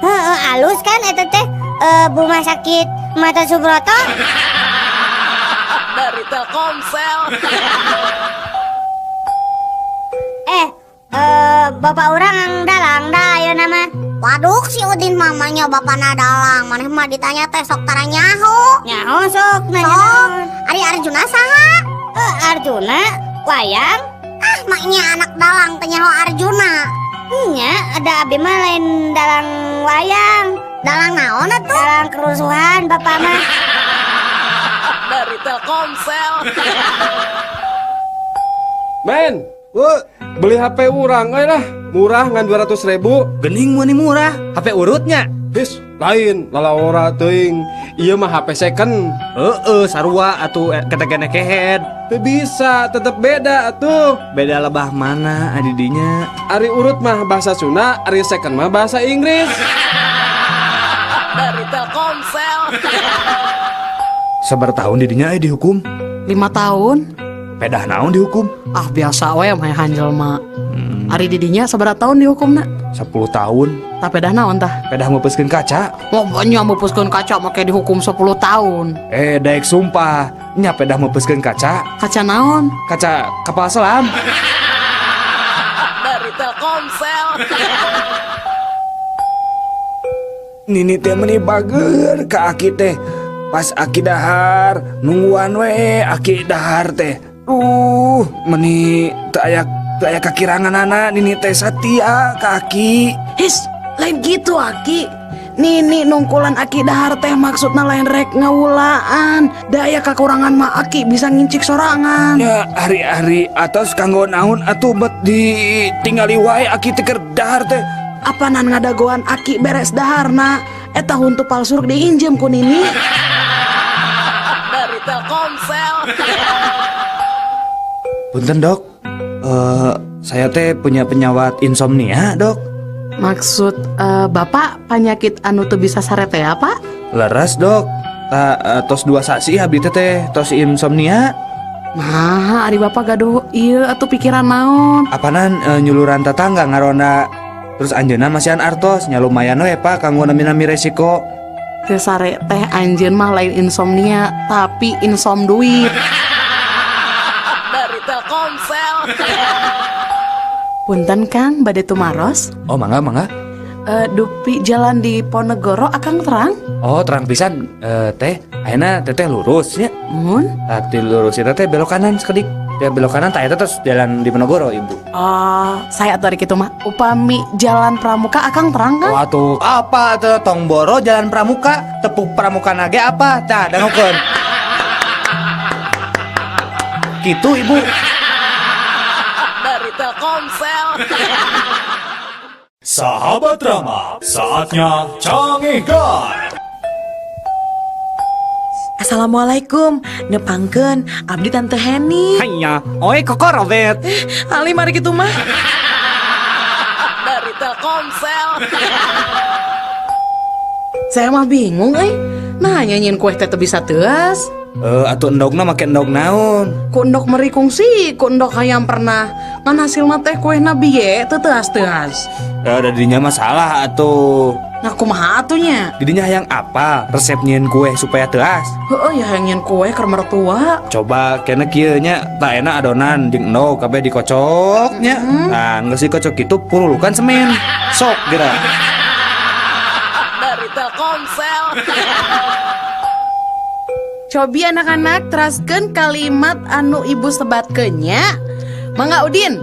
Heeh, alus kan eta teh rumah sakit Mata Subroto. Dari Telkomsel. Bapak orang dalang dah ayeuna mah. Waduh, si Udin mamanya bapana dalang. Maneh mah ditanya teh sok tara nyaho. Nyaho sok nanya. Sok. Ari Arjuna saha? Arjuna wayang. Ah, maknya anak dalang teh nyaho Arjuna. Nya, ada abi mah lain dalang wayang. Dalang naon atuh? Dalang kerusuhan bapak mah. Dari Telkomsel. Men, beli HP urang euy lah. Murah ngan 200.000. Gening meuni murah, HP urutnya. His, lain lalaora teuing. Ieu mah HP second. Heeh, sarua atuh ketegene kehead. Teu bisa, tetep beda atuh. Beda lebah mana adidinya? Ari urut mah bahasa Sunda, ari second mah bahasa Inggris. Dari Telkomsel. Sabar tahun didinya dihukum? 5 tahun. Pedah naon dihukum? Ah biasa we mah hanjel mah. Ari didinya sabaraha tahun dihukumna? 10 tahun. Tah pedah naon tah? Pedah meupeuskeun kaca. Pokoknya meupeuskeun kaca make dihukum 10 tahun. Daek sumpah, nya pedah meupeuskeun kaca. Kaca naon? Kaca kapal selam. Dari Telkomsel. Nini teh meni bager ka aki teh. Pas aki dahar, nungguan we aki dahar teh. Meni teu aya teu aya kakiranganana Nini teh satia ka Aki. His, lain gitu Aki. Nini nungkulan Aki dahar teh maksudna lain rek ngawulaan. Da aya kakurangan mah Aki bisa ngincik sorangan. Ya ari-ari atos kanggo naon atuh bet ditinggali wae Aki teh keur dahar teh. Apanan ngadagoan Aki beres daharna? Eta huntu palsuruk diinjem ku Nini. Dari Telkomsel. Punten dok, saya teh punya penyawat insomnia dok. Maksud Bapak penyakit anu teu bisa sare teh apa? Leres dok, tos 2 sasi abdi teh tos insomnia. Nah, ari Bapak gaduh ieu atuh pikiran naon? Apanan nyuluran tetangga ngaronda. Terus anjeunna masihan artos, nya lumayan we Pak kanggo nami-nami resiko. Teu sare teh anjeun mah lain insomnia, tapi insom duit. Dari Telkomsel. Punten Kang, bade tumaros? Oh, mangga mangga. Dupi jalan di Ponegoro akang terang? Oh, terang pisan teh. Ayeuna teteh lurus nya. Mun? Tah lurus eta teh belok kanan sekedik. Teh belok kanan tah eta terus jalan di Ponegoro ibu. Oh, saya atuh ari kitu mah. Upami jalan Pramuka akang terang kan? Wah tuh, apa tuh tong boro jalan Pramuka, tepuk Pramuka nage apa? Tah dangukeun. Kitu ibu. Dari Telkomsel. Sahabat Rama, saatnya Cangehgar. Assalamualaikum, nepangkeun abdi Tante Heni. Hanya, oi koko Robert. Ali mari kitu mah. Dari Telkomsel. Saya mah bingung euy. Nah, nyanyiin kue teh teu bisa teuas. Atuh endogna make endog naon? Ku endog meri kungsi, ku endog hayam pernah. Ngan hasilna teh kuehna biye teu teuas-teuas. Da dinya mah salah atuh. Nah kumaha atuh nya? Didinya hayang apa resep nyieun kue supaya teuas? Heueuh ya hayang nyieun kue keur mertua. Coba kena kieu nya, tah enak adonan jeung endog kabeh dikocok nya. Nah, geus dikocok kitu purulukan semen. Sok geura. Dari Telkomsel. Cobi anak-anak teraskeun kalimat anu ibu sebatkeun nya. Mangga Udin.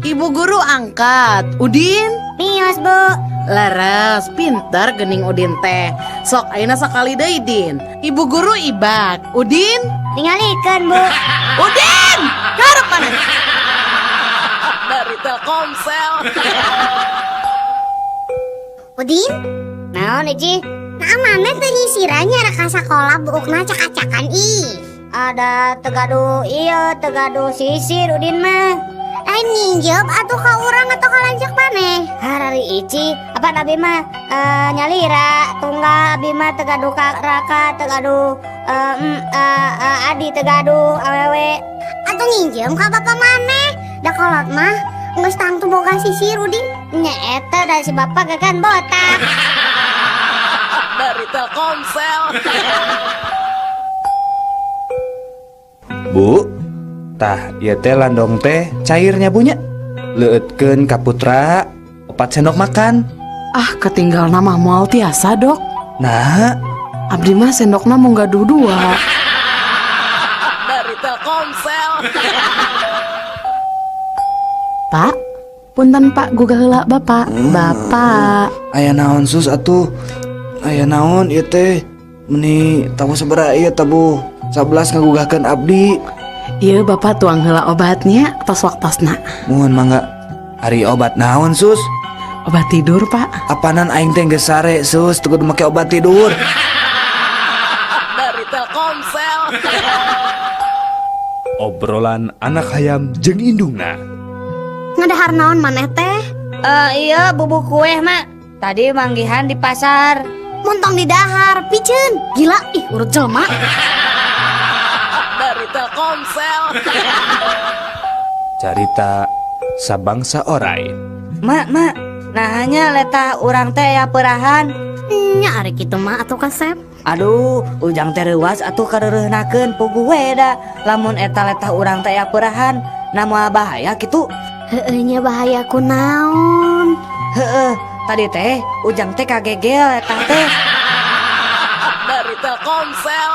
Ibu guru angkat. Udin? Mios, Bu. Leres, pintar gening Udin teh. Sok ayeuna sakali deui Din. Ibu guru ibak. Udin? Tingalikeun, Bu. Udin! Karep mana? Dari Telkomsel. Udin? Naon, Ici? Nah, mana teh nyisirannya reka sakola buukna cak-cakan ih. Ada tegadu iya, tegadu sisir Udin mah. Lain nginjep atuh ka urang atau ka lanceuk maneh? Harari Ici, apa nabi mah nyalira tunggal abi mah tegadu ka raka tegadu adi tegadu awewe. Atuh nginjem ka bapak maneh? Da kolot mah geus tangtu boga sisir Udin. Nya eta da si bapak gagan botak. Dari Telkomsel. Bu, tah ieu teh landong teh cairnya punya. Leueutkeun ka putra 4 sendok makan. Ah, ketinggal nama moal tiasa, Dok. Nah, abdi mah sendokna mung gaduh 2. Dari Telkomsel. Pak, punten Pak gugah heula Bapak. Bapak. Aya naon sus atuh? Aya naon ieu teh? Meni tamu sabaraha ieu tabuh 11 ngagugahkeun abdi. Ieu Bapak tuang heula obatnya tos waktosna. Muhun mangga. Ari obat naon sus? Obat tidur Pak. Apanan aing teh geus sare sus, teu kudu make obat tidur. Dari Telkomsel. Obrolan anak hayam jeung indungna. Ngadahar naon maneh teh? Iya bubuk kue mak. Tadi manggihan di pasar. Montong di dahar, piceun. Gila, ih urut jelema. Dari Telkomsel. Carita sabangsa orai. Mak, mak, nah hanya letah urang teh ya perahan. Nya ari kitu mah atuh kasep. Aduh, ujang teh reuas atuh kareureunahkeun puguh we da. Lamun eta letah urang teh ya perahan, nah moal bahaya kitu. Heueuh nya bahaya kunaon? Heueuh, tadi teh ujang teh kagegel eta teh. Dari Telkomsel.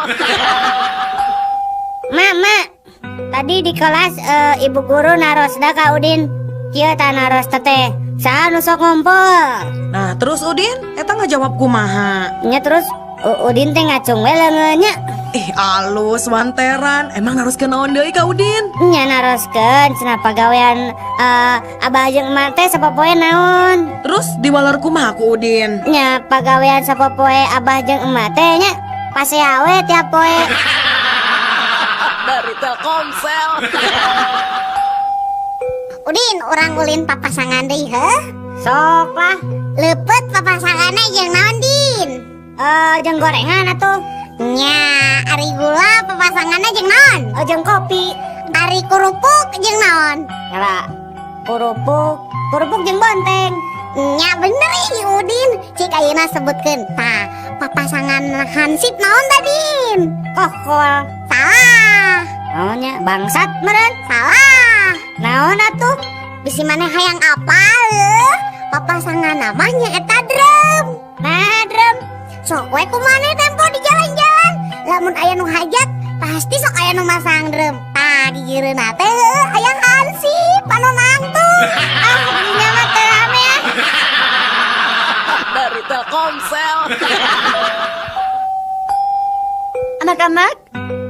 Mak, mak. Tadi di kelas ibu guru narosna ka Udin. Kieu tah naros teh. Saha nu sok ngumpul? Nah, terus Udin, eta ngajawab kumaha? Nya terus Udin teh ngacung we leungeun nya. Ih, alus wanteran. Emang naroskeun naon deui ka Udin? Nya naroskeun cenah pagawean abah jeung emak teh sapopoe naon. Terus diwaler kumaha ku Udin? Nya pagawean sapopoe abah jeung emak teh nya pasea we tiap poe. Dari Telkomsel. Udin, urang ulin papasangan deui heuh? Sok lah. Leupeut papasanganna jeung naon, Din? Jeung gorengan atuh. Nya, ari gula papasanganna jeung naon? Oh, jeung kopi. Ari kerupuk jeung naon? Nyala. Kerupuk jeung bonteng. Nya bener ih Udin. Cik ayeuna sebutkeun. Tah, papasangan hansip naon tadi? Kokol. Salah. Naonnya? Bangsat meureun? Salah. Naon atuh? Bisi maneh hayang apa leuh? Papasangan namanya eta drum. Nah, drum. Sok we ku maneh tempo di jalan-jalan. Lamun aya nu hajat, pasti sok aya nu masang drum. Tah, gigireunna teh heuh aya hansip anu nangtung. Ah, dinya mah teu rame ah. Dari Telkomsel. Anak-anak,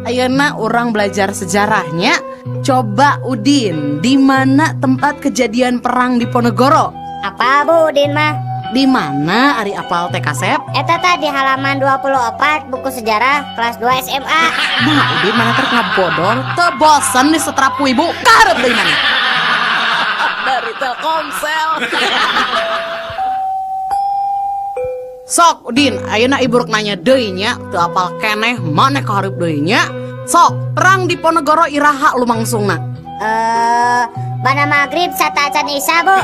ayeuna urang belajar sejarahnya. Coba Udin, di mana tempat kejadian perang Diponegoro? Apa Bu Udin mah? Di mana ari apal teh kasep? Eta tah di halaman 24 buku sejarah kelas 2 SMA. Nah, Udin mana teh ngabodor, teu bosen disetrap ku ibu, kaharep deui mana? Dari Telkomsel. Sok Udin, ayeuna ibu rek nanya deui nya, teu apal keneh maneh kaharep deui nya. Sok, perang Diponegoro iraha lumangsungna? Bana maghrib satacan isya, Bu.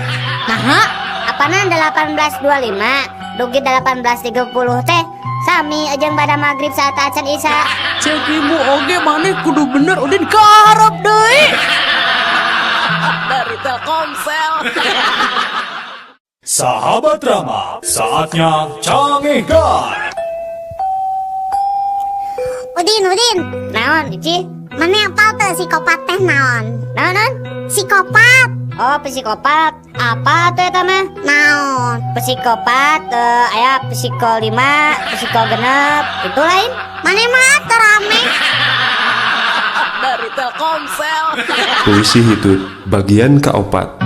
Naha? Apana 1825 dugi 1830 teh sami jeung bada maghrib satacan isya. Cek ibu oge maneh kudu bener Udin kaharep deui. Dari Telkomsel. Sahabat Rama, saatnya Cangehgar. Udin, Udin. Naon, Ici? Mana apal teu psikopat teh naon? Naon, naon? Psikopat. Oh, psikopat. Apa tuh eta mah? Naon? Psikopat, aya psiko 5, psiko 6, itu lain. Mana mah teu rame. Dari Telkomsel. Puisi hitut bagian keopat.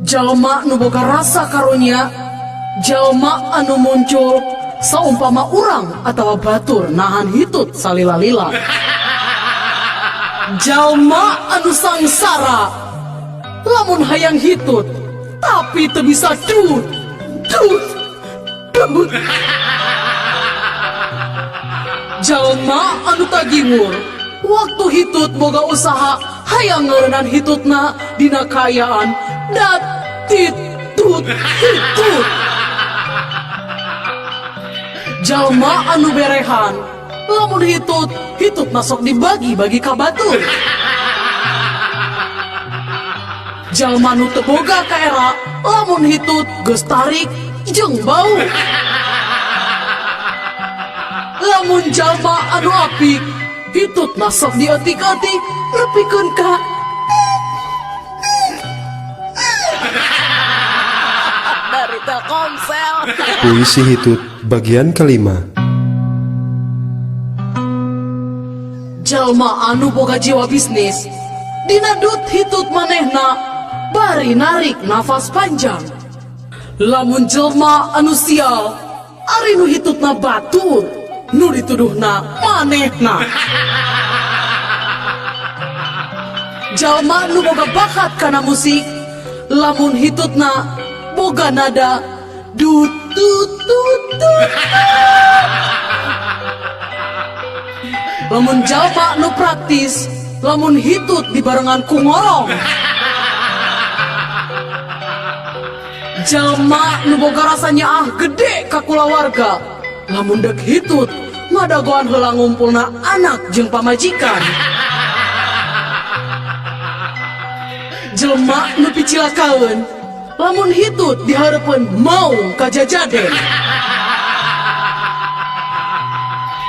Jalma nu boga rasa karunya, jalma anu muncul saumpama urang atawa batur nahan hitut salila-lila. Jalma anu sangsara lamun hayang hitut tapi teu bisa dut dut dut. Jalma anu tagiwur waktu hitut boga usaha hayang ngarenan hitutna dina kaayaan dat titut hitut. Jalma anu berehan lamun hitut hitut masuk dibagi-bagi ka batur. Jalma nu teu boga kaera lamun hitut geus tarik jeung bau. Lamun jalma anu apik hitut masuk dietik-etik nepikeun ka Dari Telkomsel. Puisi hitut bagian kelima. Jalma anu boga jiwa bisnis dina dut hitut manehna bari narik nafas panjang. Lamun jelma anu sial ari nu hitutna batur nu dituduhna manehna. Jalma nu boga bakat kana musik lamun hitutna boga nada dut dut dut dut. Lamun jalma nu praktis lamun hitut dibarengan ku ngorong. Jalma nu boga rasa nyaah gede ka kulawarga lamun dek hitut ngadagoan heula ngumpulna anak jeung pamajikan. Jelma nu picilakaeun lamun hitut dihareupeun maung kajajaden.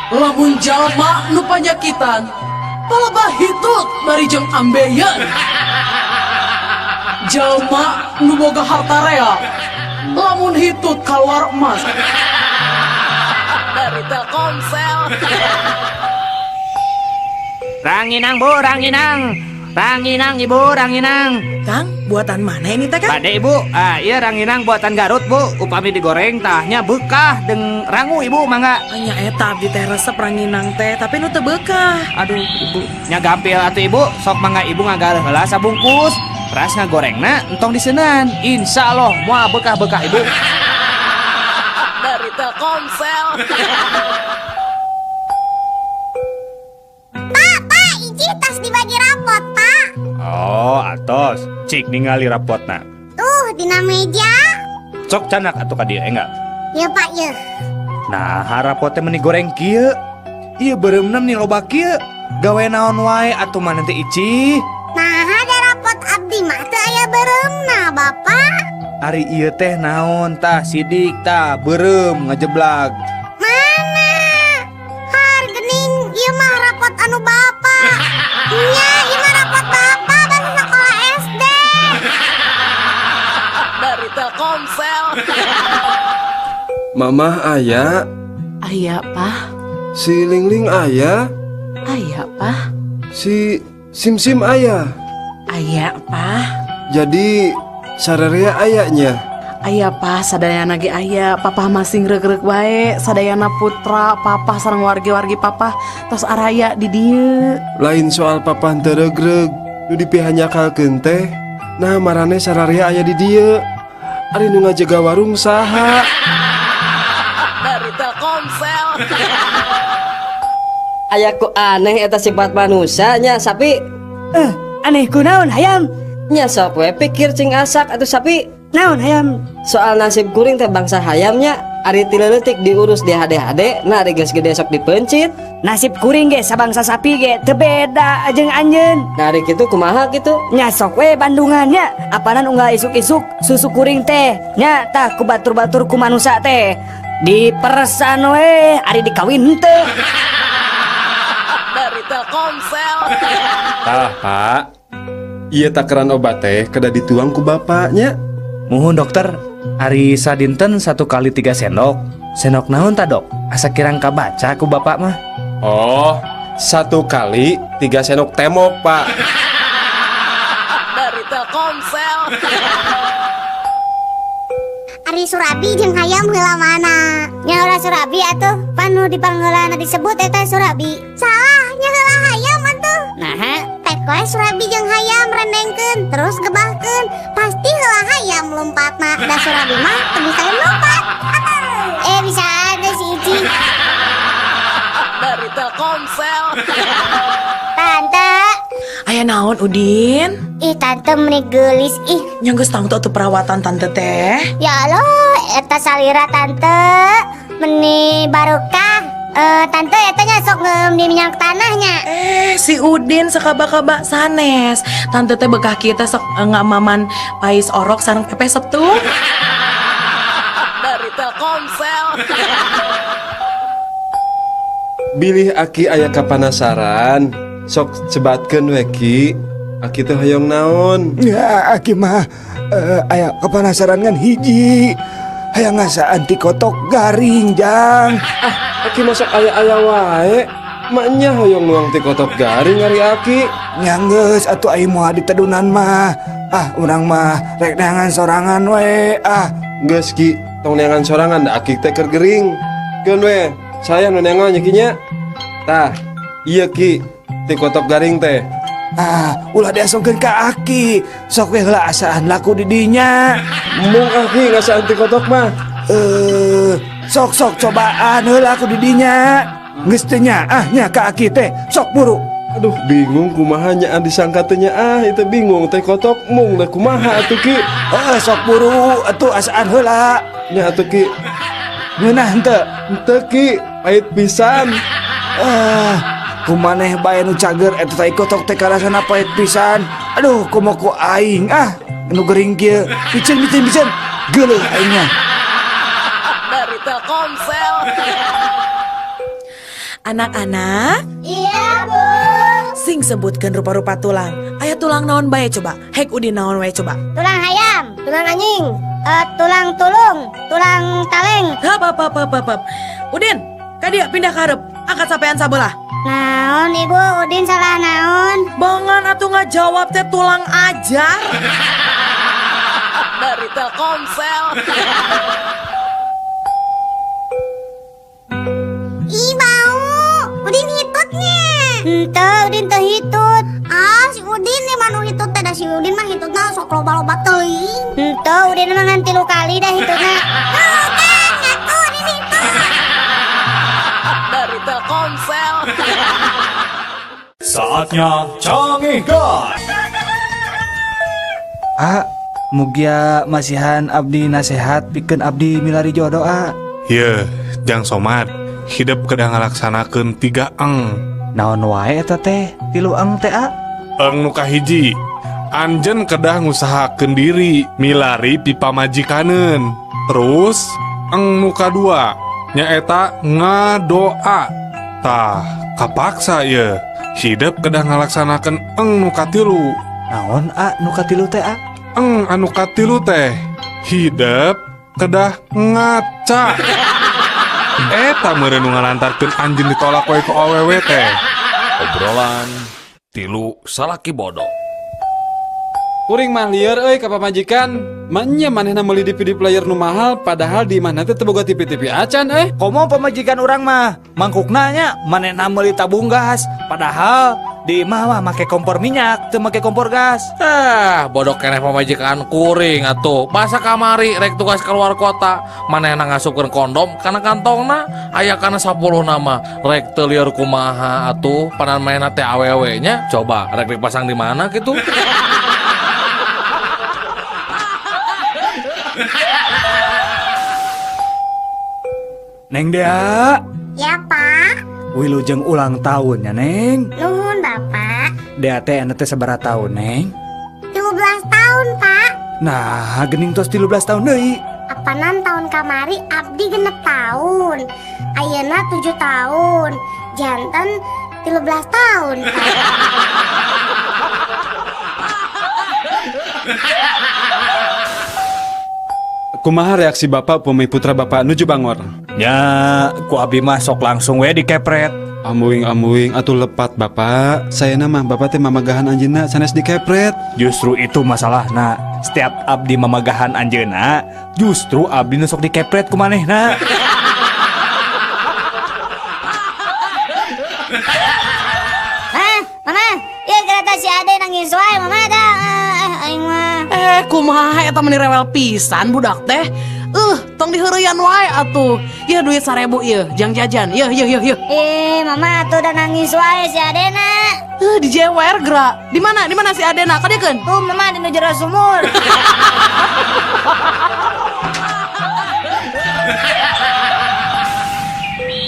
Lamun jalma nu panyakitan palebah hitut bari jeung ambeien. Jalma nu boga harta rea lamun hitut kaluar emas. Dari Telkomsel. Ranginang bu, ranginang. Ranginang ibu, ranginang. Kang, buatan mana ini teh, Kang? Bade ibu, ah iya ranginang buatan Garut bu. Upami digoreng tahnya bekah deng rangu ibu mangga. Nya eta abdi teh resep ranginang teh, tapi nu teu beukah. Aduh ibu, nya gampil atuh ibu, sok mangga ibu ngagaleuh heula sabungkus. Teras ngagorengna entong diseunan. Insya Allah moal bekah-bekah ibu. Dari Telkomsel. Pak, Pak, Icih tas dibagi rapot, Pak. Oh, atos. Cik ningali rapotna. Tuh, dina meja. Sok canak atuh ka dieu enggak? Ya, Pak, ya. Nah, rapotnya meni goreng kieu. Ieu beureumna meni loba kieu. Gawe naon wae atuh maneh teh Icih? Nah, ada rapot abdi mah teu aya beureumna, Bapak. Ari ieu teh naon tah sidik tah beureum ngajeblag. Mana? Har gening ieu mah rapot anu Bapak. Nya, ieu mah rapot Bapak basa sekolah SD. Dari Telkomsel. Mamah aya, Aya, Pah. si Lingling aya, Aya, Pah. si Simsim aya. Aya, Pah. Jadi sararea ayanya. Aya, Pah, sadayana ge aya. Papa masing reuk-reuk wae, sadayana putra, papa sareng wargi-wargi papa tos araya di dieu. Lain soal papa teu regreg, nu dipihanyakalkeun teh. Nah, marane sararea aya di dieu. Ari nu ngajaga warung saha? Dari Telkomsel. Aya ku aneh eta sifat manusianya sapi. Aneh kunaon hayam? Nya sok we pikir cing asak atuh sapi. Naon hayam? Soal nasib kuring teh bangsa hayamnya ari ti leutik diurus di hade-hade nah ari geus gede sok dipencit. Nasib kuring ge sabangsa sapi ge teu beda jeung anjeun. Nah ari kitu kumaha kitu? Nya sok we bandungannya apanan unggal isuk-isuk susu kuring teh nya tah ku batur-batur ku manusa teh diperesan we ari dikawin henteu. Dari Telkomsel. Tah, Pak. Ieu takaran obat teh kedah dituang ku bapaknya. Muhun dokter, ari sadinten 1 kali 3 sendok. Sendok naon ta dok? Asa kirang kabaca ku bapak mah. Oh, 1 kali 3 sendok temok, Pak. Dari Telkomsel. Ari Surabi jeung hayam heula mana? Nya ora Surabi atuh, pan nu dipangheulana disebut eta Surabi. Salah, nya heula hayam atuh. Naha? Pek we Surabi jeung hayam rendengkeun terus gebahkeun, pasti heula hayam lompatna. Da Surabi mah teu bisa lompat. Bisa ada si Ici. Dari Telkomsel. Tante. Aya naon Udin? Ih tante meni geulis ih. Nya geus tangtu atuh perawatan tante teh. Ya Allah, eta salira tante meni barokah. Tante eta nya sok ngeum di minyak tanahnya. Si Udin sakaba-kaba sanes. Tante teh bekah kita sok ngamaman pais orok sareng pepes septu. Dari Telkomsel. Bilih aki aya kapanasaran, sok sebatkeun we ki. Aki teh hoyong naon? Ya, aki mah aya kapanasaran ngan hiji. Hayang ngasaan ti kotok garing, Jang. Ah, aki masak aya-aya wae. Maknya hoyong nuang ti kotok garing ari aki. Nya geus atuh ai moal ditedunan mah. Ah, urang mah rek neangan sorangan we. Ah, geus ki, tong neangan sorangan da aki teh keur gering. Keun we, saya nu neangan nya ki nya. Tah, ieu ki ti kotok garing teh. Ah, ulah diasongkeun ka aki. Sok we heula asaan laku di dinya. Mung aki ngasaan ti kotok mah. Sok sok cobaan heula aku di dinya. Geus teu nyaah nya ka aki teh. Sok buru. Aduh, bingung kumaha nyaan disangka teh nyaah, itu bingung teh kotok mung da kumaha atuh ki. Heeh, sok buru atuh asaan heula. Nya atuh ki. Ngeunah henteu? Henteu ki, pahit pisan. Kumaneh bae nu cager eta tai kotok teh karasana pahit pisan. Aduh, komo ku aing ah, nu gering kieu. Piceun piceun piceun. Geuleuh aingnya. Dari Telkomsel. Anak-anak, Iya, Bu. Sing sebutkan rupa-rupa tulang. Aya tulang naon bae coba? Hek Udin naon wae coba? Tulang hayam, tulang anjing, tulang tulung, tulang taleng. Hap hap hap hap hap, hap. Udin, ka dieu pindah ka hareup. Angkat sampean sabelah. Naon Ibu, Udin salah naon? Bongan atuh ngajawab teh tulang ajar. Dari Telkomsel. Ih, bau. Udin hitutnya. Henteu, Udin teu hitut. Ah, si Udin nih mah nu hitut teh, da si Udin mah hitutna sok loba-loba teuing. Henteu, Udin mah ngan 3 kali dah hitutna. Tuh kan, ngaku Udin hitut. Dari Telkomsel. Saatnya Canggihkan. Ah, mugia masihan abdi nasehat pikeun abdi milari jodoh ah. Ye, Jang Somad, hidup kedah ngalaksanakeun 3 eng. Naon wae eta teh? 3 eng teh ah? Eng nu kahiji, anjeun kedah ngusahakeun diri milari pipamajikaneun. Terus eng nu kadua nyaeta ngadoa. Tah, kapaksa ye. Hidup kedah ngalaksanakeun eng nu katilu. Naon a nu katilu teh a? Eng anu katilu teh hidup kedah ngaca. Eta meureun nu ngalantarkeun anjeun ditolak wae ku awewe teh. Obrolan tilu salaki bodoh. Kuring mah lieur euy ka pamajikan. Manya manehna meuli DVD player nu mahal padahal di imahna teh teu boga TV-TV acan euy. Komo pamajikan urang mah mangkukna nya manehna meuli tabung gas padahal di imah mah make kompor minyak teu make kompor gas. Ah, bodoh keneh pamajikan kuring atuh. Masa kamari rek tugas keluar kota, manehna ngasupkeun kondom kana kantongna aya kana 10 nama. Rek teu lieur kumaha atuh, panan manehna teh awewe nya. Coba rek dipasang di mana kitu? Neng Dea. Ya, Pak. Wilujeng ulang tahun ya, Neng. Nuhun, Bapak. Dea teh anu teh sabaraha tahun, Neng? 13 tahun, Pak. Nah, gening tos 13 tahun deui. Apanan tahun kamari abdi 6 tahun. Ayeuna 7 tahun. Janten 13 tahun, Pak. Kumaha reaksi bapak upami putra bapak nuju bangor? Nya, ku abdi mah sok langsung we dikepret. Amuing-amuing atuh lepat bapak. Sayana mah bapak teh mamagahan anjeunna sanes dikepret. Justru itu masalahna. Setiap abdi mamagahan anjeunna, justru abdi nu sok dikepret ku manehna. Hah, Mama, ieu kereta si Ade nangis wae, Mama dah. Aing mah. Kumaha eta meni rewel pisan budak teh. Tong diheureyan wae atuh. Yeuh duit 1000 ieu, jang jajan. Yeuh yeuh yeuh yeuh. Mama atuh udah nangis wae si Adena. Dijewer geura. Di mana? Di mana si Adena? Kadiekeun? Tuh Mama di nu jero sumur.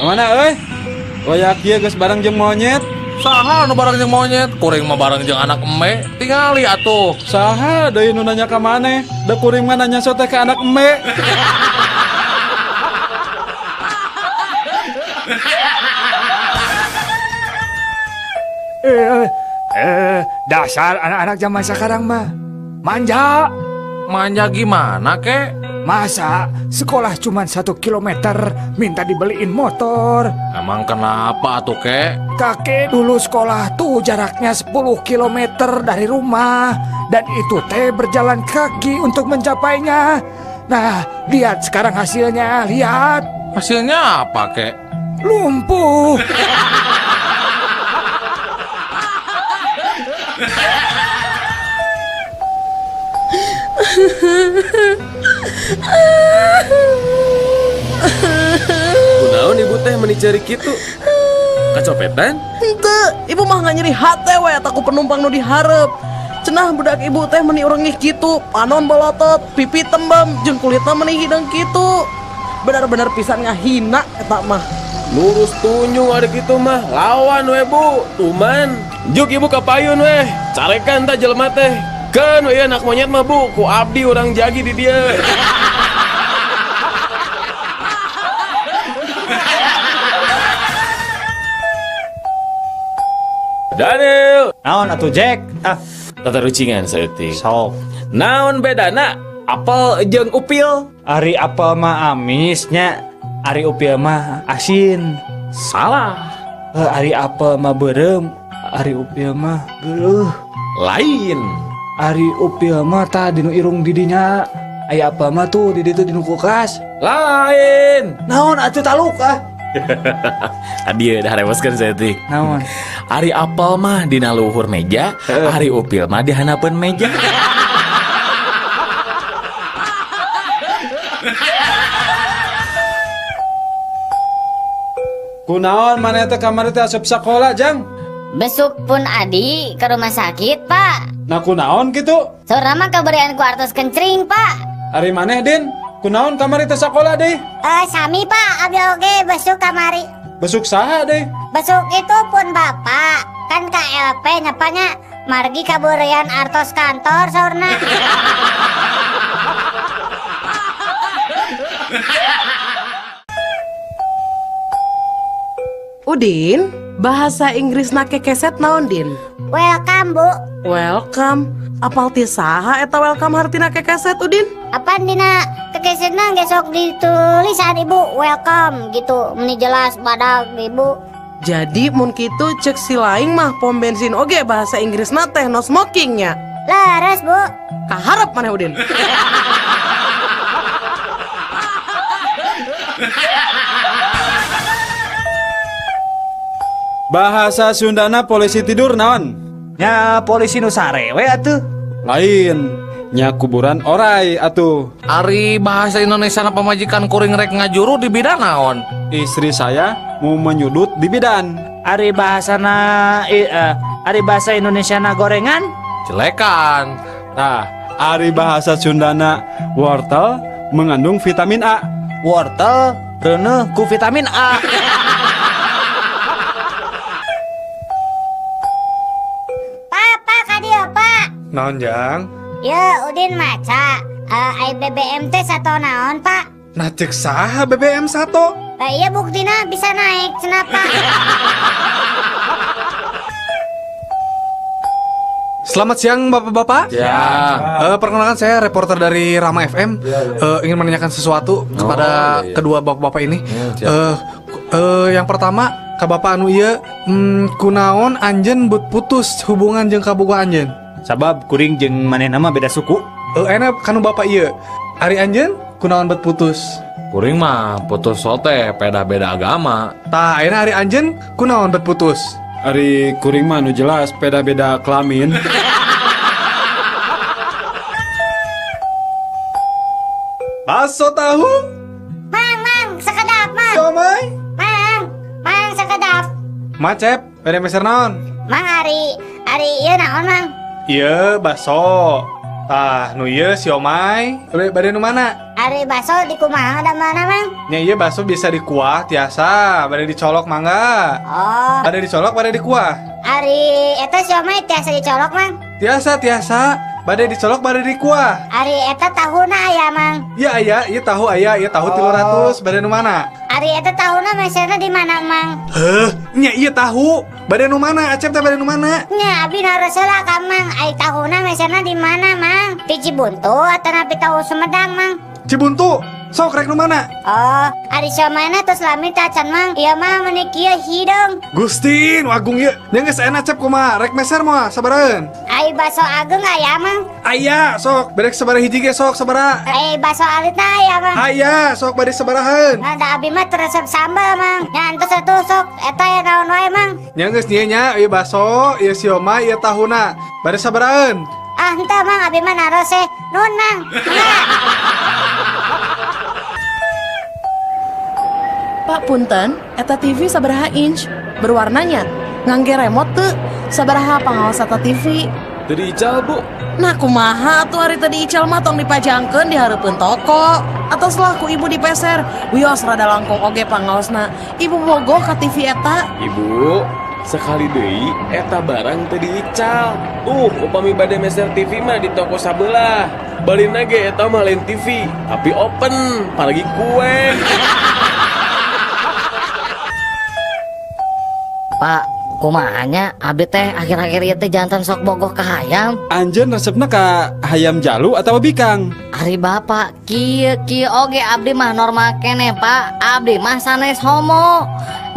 Mana euy? Wayak ieu geus bareng jeung monyet. Saha nu bareng jeung monyet? Kuring mah bareng jeung anak eme. Tingali atuh. Saha deui nu nanya ka maneh? Da kuring mah nanya sote ka anak eme. Dasar anak-anak zaman sekarang mah manja. Manja gimana kek? Masa sekolah cuma 1 kilometer minta dibeliin motor? Emang kenapa tuh kek? Kakek dulu sekolah tuh jaraknya 10 kilometer dari rumah. Dan itu teh berjalan kaki untuk mencapainya. Nah, lihat sekarang hasilnya, lihat. Hasilnya apa kek? Lumpuh. Kunaon ibu teh meni ceurik kitu? Kacopetan? Henteu, ibu mah nggak nyeri hate we eta ku penumpang nu dihareup. Cenah budak ibu teh meni urengih kitu, panon bolotot, pipi tembem, jeung kulitna meni hideung kitu. Benar-benar pisan ngahina eta mah. Lurus tunjung ari kitu mah, lawan we bu, tuman. Juk ibu ka payun we, carekan tah jelema teh. Keun we anak monyet mah bu, ku abdi urang jagi di dieu. Daniel. Naon atuh Jack? Ah, tatarucingan saeutik. Sok. Naon bedana apel jeung upil? Ari apel mah amisnya, ari upil mah asin. Salah. Ari apel mah beureum, ari upil mah geuleuh. Lain. Ari upil mah tah dinu irung didinya. Aya apel mah tuh di ditu dinu kulkas. Lain. Naon atuh taluk ah? Tadi udah reweskeun saeutik. Naon? Ari apel mah dina luhur meja, ari upil mah di handapeun meja. Kunaon maneh teh kamari teh asup sakola, Jang? Besuk pun adi ke rumah sakit, Pak. Nah kunaon kitu? Saurna mah kaberian ku artos kencring, Pak. Ari maneh, Din? Kunaon kamari teh sakola deh? Sami Pak, abdi oge besuk kamari. Besuk saha deh? Besuk itu pun bapak. Kan KLP nyapanya margi kaburian artos kantor saurna. Udin, bahasa Inggris na kekeset naon, Din? Welcome, Bu. Welcome. Apal ti saha eta welcome hartina kekeset, Udin? Apaan dina kekesetna geus sok ditulisan Ibu welcome gitu. Meni jelas badag Ibu. Jadi mun kitu cek si laing mah pom bensin oge bahasa Inggris na teh no smoking nya. Leres, Bu. Kaharep maneh, Udin. Bahasa Sundana polisi tidur naon? Nya polisi nu sare we atuh. Lain, nya kuburan orai atuh. Ari bahasa Indonesia na pamajikan kuring rek ngajuru di bidan naon? Istri saya mau menyudut di bidan. Ari bahasana ari bahasa Indonesia na gorengan? Jelekan. Nah, ari bahasa Sundana wortel mengandung vitamin A. Wortel reuneuh ku vitamin A. Papa kadieu, Pak. Naon, Jang? Ya, Udin maca. Ai BBM teh sato naon, Pak? Nah cek saha BBM sato? Lah iya buktina bisa naik cenah, Pak. Selamat siang Bapak-bapak. Ya. Perkenalkan saya reporter dari Rama FM. Ingin menanyakan sesuatu kepada iya, iya. kedua bapak-bapak ini. Siap. Yang pertama ka bapak anu ieu, kunaon anjeun but putus hubungan jeung kabogoh anjeun? Sabab kuring jeung manehna mah beda suku. Enak kanu bapak ieu. Ari anjeun kunaon bet putus? Kuring mah putus sote beda-beda agama. Tah ayeuna ari anjeun kunaon bet putus? Ari kuring mah nu jelas beda-beda kelamin. Bakso tahu? Mang, mang, sekedap, Mang. Siomay? Mang, mang sekedap. Macep, bade meser naon? Mang ari ieu naon, Mang? Ieu bakso. Tah, nu ieu siomay. Bade nu mana? Ari bakso di kumaha da mana, Mang? Nya ieu bakso bisa dikuah tiasa, bade dicolok mangga. Oh. Bade dicolok bade dikuah. Ari eta siomay tiasa dicolok, Mang? Tiasa, tiasa. Bade dicolok bade dikuah. Ari eta tahuna aya, Mang. Iya aya, ieu tahu aya, ieu tahu 300, bade nu mana? Ari eta tahuna meserna di mana, Mang? Heuh, nya ieu tahu. Bade nu mana? Acep teh bade nu mana? Nya abi naros heula ka Mang, ai tahuna meserna di mana, Mang? Di Cibuntu atanapi tahu Sumedang, Mang? Cibuntu. Sok rek nu mana? Oh, ari siomayna tos lami tacan, Mang. Ieu mah meuni kieu hideung. Gusti, nu agung ieu. Nya geus enak Acep kumaha? Rek meser moal sabaraheun? Ai baso ageung aya, Mang? Aya, sok. Berek sabaraha hiji ge sok sabaraha? Ai baso alitna aya, Mang? Aya, sok bade sabaraheun? Nah, da abi mah teu resep sambal, Mang. Nya entos atuh sok eta ya naon wae, Mang. Nya geus nya nya ieu baso, ieu siomay, ieu tahuna. Bade sabaraheun? Ah, henteu, Mang, abi mah naros eh. Nuhun, Mang. Mangga. Pak punten, eta TV sabaraha inch? Berwarnanya ngangge remote teu? Sabaraha pangaos eta TV? Teu diical, Bu. Nah kumaha atuh ari teu diical mah tong dipajangkeun di hareupeun toko. Atos lah ku ibu dipeser. Wios rada langkung oge pangaosna. Ibu bogoh ka TV eta. Ibu, sekali deui eta barang teu diical. Upami bade meser TV mah di toko sabelah. Balina ge eta mah lain TV, tapi open, apalagi kue. Pak, Kumaha nya abdi teh akhir-akhir ieu teh jantan sok bogoh ka hayam. Anjeun resepna ka hayam jalu atau bikang? Ari bapak kieu kieu oge abdi mah normal keneh Pak. Abdi mah sanes homo.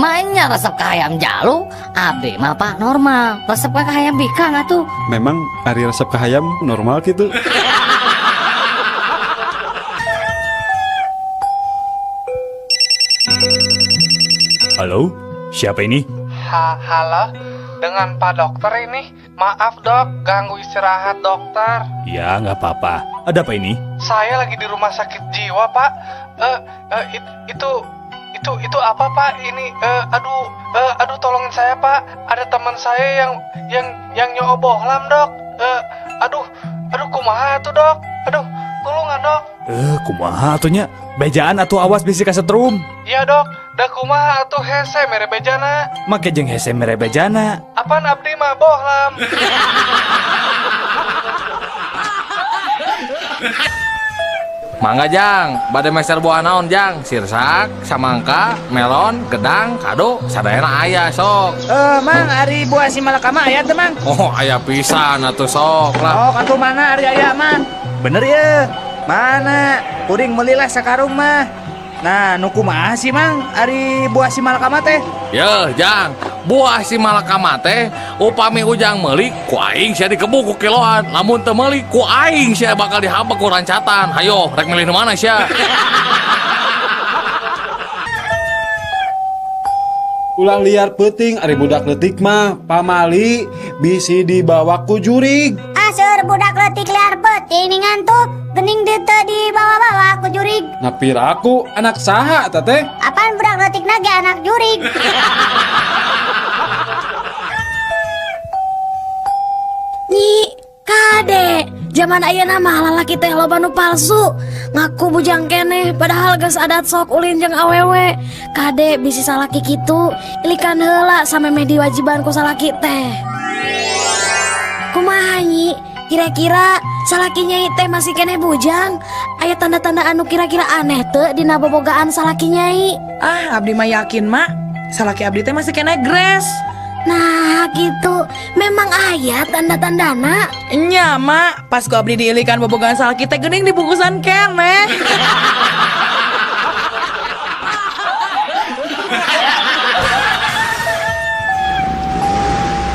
Maenya resep ka hayam jalu, abdi mah Pak normal. Resep ka hayam bikang atuh. Memang ari resep ka hayam normal gitu. Halo, siapa ini? Halo, dengan Pak Dokter ini. Maaf dok, ganggu istirahat dokter. Ya, nggak apa-apa. Ada apa ini? Saya lagi di rumah sakit jiwa Pak. Itu apa Pak? Ini aduh tolongin saya Pak. Ada teman saya yang nyobohlam dok. Aduh kumaha tuh dok? Aduh, tulungan dok. Kumaha atuh nya? Bejaan atuh awas bisi kasetrum. Iya dok, da kumaha atuh hese mere bejana. Make jeung hese mere bejana. Apaan abdi mah bohlam. Mangga Jang, bade meser buah naon Jang? Sirsak, samangka, melon, gedang, kado, sadayana aya sok. Mang, ari buah si malakama aya teu Mang? Oh, aya pisan atuh sok lah. Oh, katuh mana ari aya Mang? Bener ya? Mana? Kuring melilah sakarung mah. Nah, nu kumaha sih Mang ari buah si malakama teh? Yeuh, Jang, buah si malakama teh upami ujang meuli ku aing sia dikebuk ku kiloan. Lamun teu meuli ku aing sia bakal dihabek ku rancatan. Hayo, rek milih nu mana sia? Ulah liar peuting ari budak leutik mah pamali bisi dibawa ku jurig. Aseur budak leutik liar peuting ngantuk. Gening teu dibawa-bawa ku jurig. Nah piraku anak saha eta teh? Apaan budak leutik ge anak jurig? Nyi, kade, zaman ayeuna mah lalaki teh loba nu palsu. Ngaku bujang keneh padahal geus adat sok ulin jeung awewe. Kade bisi salaki kitu, ilikan heula samemeh diwajiban ku salaki teh. Kumaha nyi? Kira-kira salaki nyai teh masih keneh bujang? Aya tanda-tanda anu kira-kira aneh teu dina bobogaan salaki nyai? Ah, abdi mah yakin mak, salaki abdi teh masih keneh gres. Nah gitu, memang aya tanda-tandana. Nya mak, pas ku abdi diilikan bobogaan salaki teh geuning dibungkusan keneh.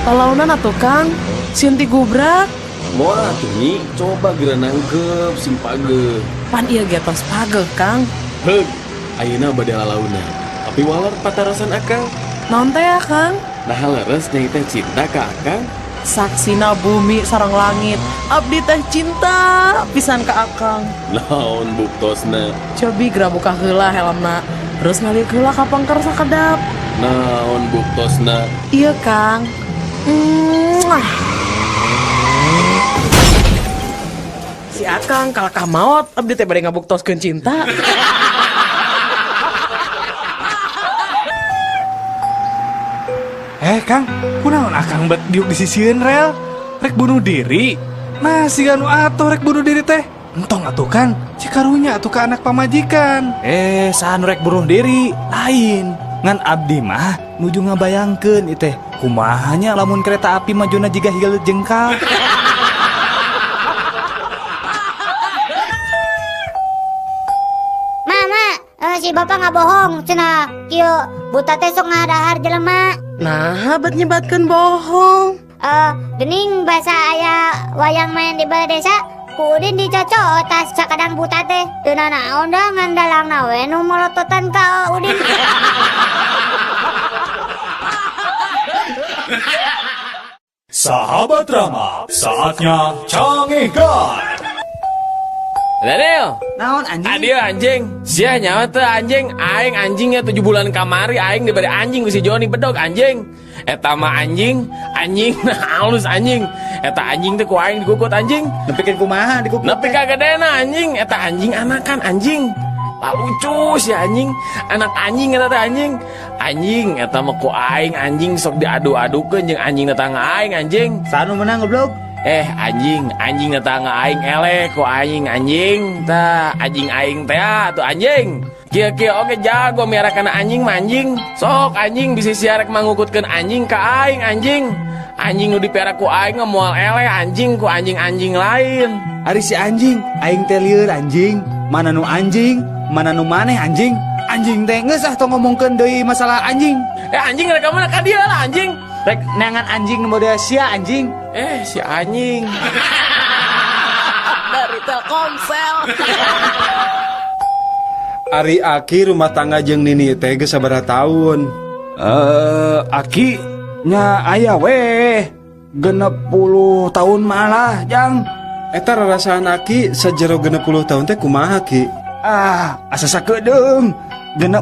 Tolaunan atuh Kang, sinti gubrak. Moal atuh Nyi, coba geura nangkep sing pageuh. Pan ieu ge tos pageuh Kang. Heug, ayeuna bade lalaunan. Tapi waler patarasan akang. Naon teh ya Kang? Nah leres nyai teh cinta ka akang. Saksina bumi sareng langit, abdi teh cinta pisan ka akang. Naon buktosna? Cobi geura buka heula helmna, terus ngaliuk heula ka pengker sakedap. Naon buktosna? Iya Kang. Mwah. Si akang kalakah maot, abdi teh bade ngabuktoskeun cinta. Kang, kunaon akang bet diuk di sisieun rel? Rek bunuh diri. Nah, siga nu atuh rek bunuh diri teh. Entong atuh Kang, cikarunya atuh ka anak pamajikan. Saha nu rek bunuh diri? Lain. Ngan abdi mah nuju ngabayangkeun ieu teh. Kumaha nya lamun kereta api majuna jiga hileut jengkal. Mama, si bapak nggak bohong, cenah kieu buta teh sok ngadahar jelema. Nah, bet nyebatkeun bohong. Gening basa aya wayang main di balai desa, ku Udin dicocok tas sakadang buta teh. Teu nanaon da ngan dalangna we nu molototan ka Udin. Sahabat Rama, saatnya Cangehgar. Daniel. Naon anjing? Adio anjing. Sia nyawa teh anjing. Aing anjingnya 7 bulan kamari aing diberi anjing ku si Joni bedog anjing. Eta mah anjing, anjing nah halus anjing. Eta anjing teh ku aing dikukut anjing. Nepikeun kumaha dikukut? Nepi ka gedena anjing, eta anjing anakan anjing. Lah lucu si anjing, anak anjing eta teh anjing. Anjing eta mah ku aing anjing sok diadu-adukeun jeung anjing tetangga aing anjing. Sanu menang goblok? Eh anjing, anjing tetangga aing eleh ku aing anjing. Tah anjing aing teh atuh anjing. Kieu-kieu oge jago miara kana anjing mah anjing. Sok anjing bisi sia rek mangukutkeun anjing ka aing anjing. Anjing nu dipiara ku aing mah moal eleh anjing ku anjing-anjing lain. Ari si anjing, aing teh lieur anjing. Mana nu anjing, mana nu maneh anjing. Anjing teh geus ah tong ngomongkeun deui masalah anjing. Eh anjing rek ka mana ka dieu lah anjing. Rek neangan anjing nu model sia anjing. Eh si anjing. Dari Telkomsel. Ari Aki rumah tangga jeung Nini teh geus sabaraha taun? Aki nya aya weh 60 tahun malah jang. Eta rarasaan Aki sajero 60 tahun teh kumaha Ki? Ah, asa sakedeung. 60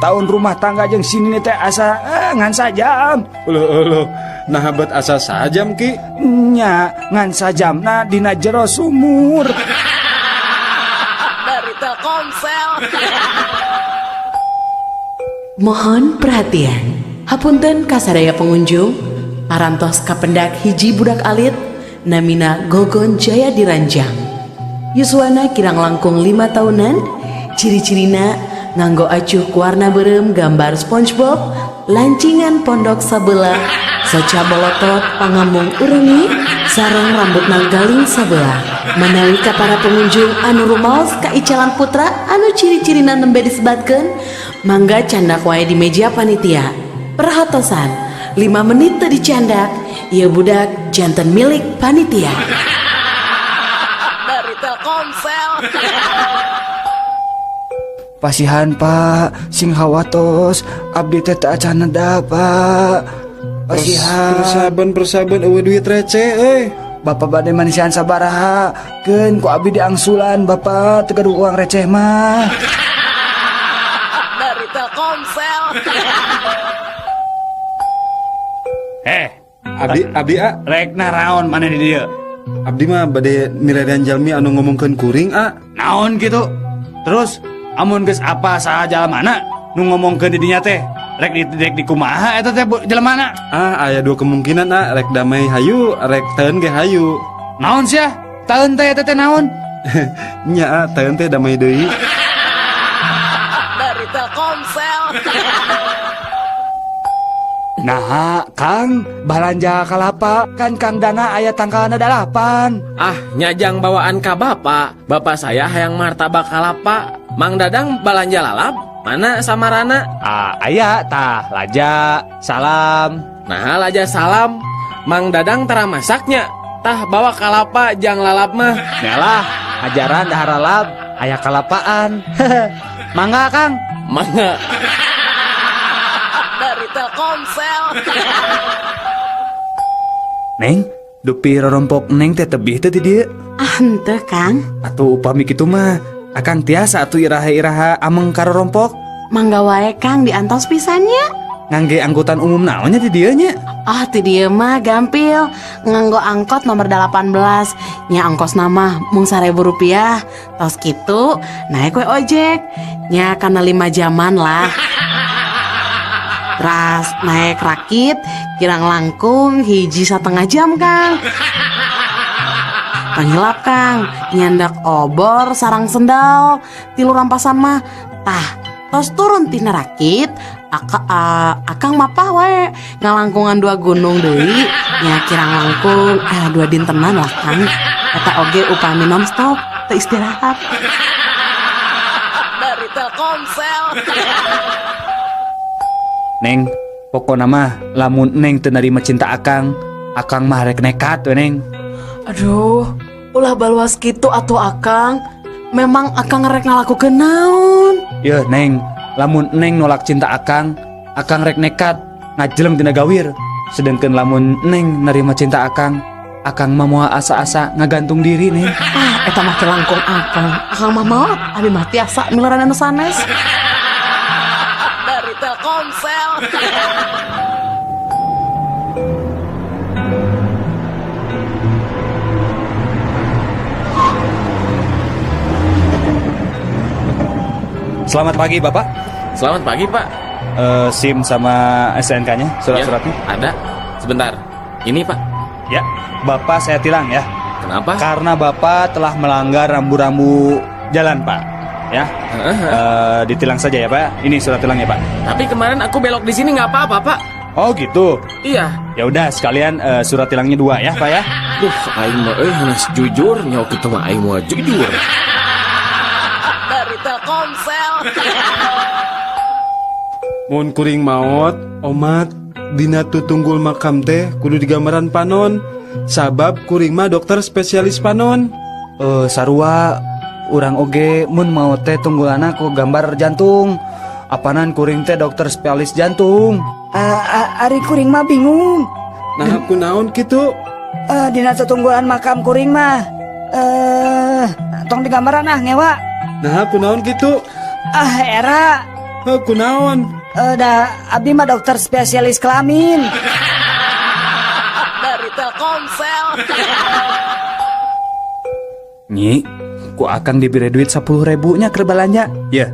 tahun rumah tangga jeung si Nini teh asa ngan sajam. Uluh uluh, nah bet asa sajam Ki? Nya ngan sajamna dina jero sumur. Dari Telkomsel. Mohon perhatian. Hapunten kasadaya pengunjung, parantos kapendak hiji budak alit namina Gogon Jaya Diranjang. Yuswana kirang langkung 5 tahunan, ciri-cirina nganggo acuh warna berem gambar SpongeBob, lancingan pondok sabelah, soca bolotot pangamung urengi, sareng rambut galing sabelah. Manawi ka para pengunjung anu rumaos ka Icalan Putra anu ciri-cirina nembe disebatkeun, mangga candak wae di meja panitia. Perhatosan, 5 menit teu dicandak, ieu budak janten milik panitia. Dari Telkomsel. Pasihan Pak, sing hawatos, abdi teh teu acan neda Pak. Pasihan. Persaban eueuh duit receh euy. Bapak bade manisian sabaraha, keun ku abdi diangsulan Bapak teu gaduh uang receh mah. Dari Telkomsel. Abdi a rek naraon maneh di dieu? Abdi mah bade mirerean jalmi anu ngomongkeun kuring a. Naon kitu? Terus amun geus apa saha jalmana nu ngomongkeun di dinya teh? Rek di kumaha eta teh jelema? Ah, aya dua kemungkinan a, rek damai hayu, rek teun ge hayu. Naon sia? Taeun teh eta teh naon? Nya a, taeun teh damai deui. Dari Telkomsel. Nah, Kang, balanja kalapa kan Kang Dana aya tangkalna 8. Ah, nyajang bawaan ka bapak. Bapak saya hayang martabak kalapa. Mang Dadang balanja lalap. Mana samarana? Ah, aya tah laja, salam. Nah, laja salam. Mang Dadang tara masaknya. Tah bawa kalapa jang lalap mah. Nyalah, ajaran dahar lalap, aya kalapaan. Mangga, Kang. Mangga. Dari Telkomsel. Neng, dupi rorompok neng teh tebih teh di dieu. Ah, henteu, Kang. Atuh upami kitu mah, akang tiasa atuh iraha-iraha ameng ka rorompok. Mangga wae Kang diantos pisannya. Ngangge angkutan umum naonnya di dieu nya? Ah, ti dieu mah gampil. Nganggo angkot nomor 18. Nya ongkos nama mung 1.000 rupiah. Tos kitu naik we ojek. Nya kana 5 jaman lah. Terus naik rakit kirang langkung 1,5 jam Kang. Tangilap Kang, nyandak obor sarang sendal, tilu rampasan mah. Tah, tos turun tina rakit, akang mapah wae ngalangkungan 2 gunung deui, nya kirang langkung 2 dintenan lah Kang. Eta oge upami nonstop teu istirahat. Dari Telkomsel. Neng, pokona mah lamun neng teu narima cinta akang, akang mah rek nekat we neng. Aduh, ulah baluas kitu atuh akang. Memang akang rek ngalakukeun naon? Yeuh neng, lamun neng nolak cinta akang, akang rek nekat ngajeleng tina gawir. Sedengkeun lamun neng narima cinta akang, akang mah moal asa-asa ngagantung diri neng. Ah, eta mah kelangkung akang. Akang mah maot, abi mah tiasa milaran anu sanes. Dari Telkomsel. Selamat pagi Bapak. Selamat pagi Pak. SIM sama SNK-nya, surat-suratnya? Ya, ada. Sebentar. Ini Pak. Ya, Bapak saya tilang ya. Kenapa? Karena Bapak telah melanggar rambu-rambu jalan, Pak. Ya. Ditilang saja ya, Pak. Ini surat tilangnya, Pak. Tapi kemarin aku belok di sini nggak apa-apa, Pak. Oh, gitu. Iya. Ya udah, sekalian surat tilangnya dua ya, Pak ya. Duh, aing mah euy hanas jujur, nyawa kitu mah aing mah jujur. Dari Telkomsel. Mun kuring maot, omat dina tutunggul makam teh kudu digambaran panon. Sabab kuring mah dokter spesialis panon. Eh, sarua urang oge mun maot teh tunggulana ku gambar jantung. Apanan kuring teh dokter spesialis jantung. Ari kuring mah bingung. Nah, aku naon kitu? Dina tetunggulan makam kuring mah. Tong digambaran ah ngewa. Nah, aku naon kitu? Ah, era. Aku naon? Da abdi mah dokter spesialis kelamin. Dari Telkomsel. Nyi, ku akang diberi duit 10 ribu nya keur balanja. Ya,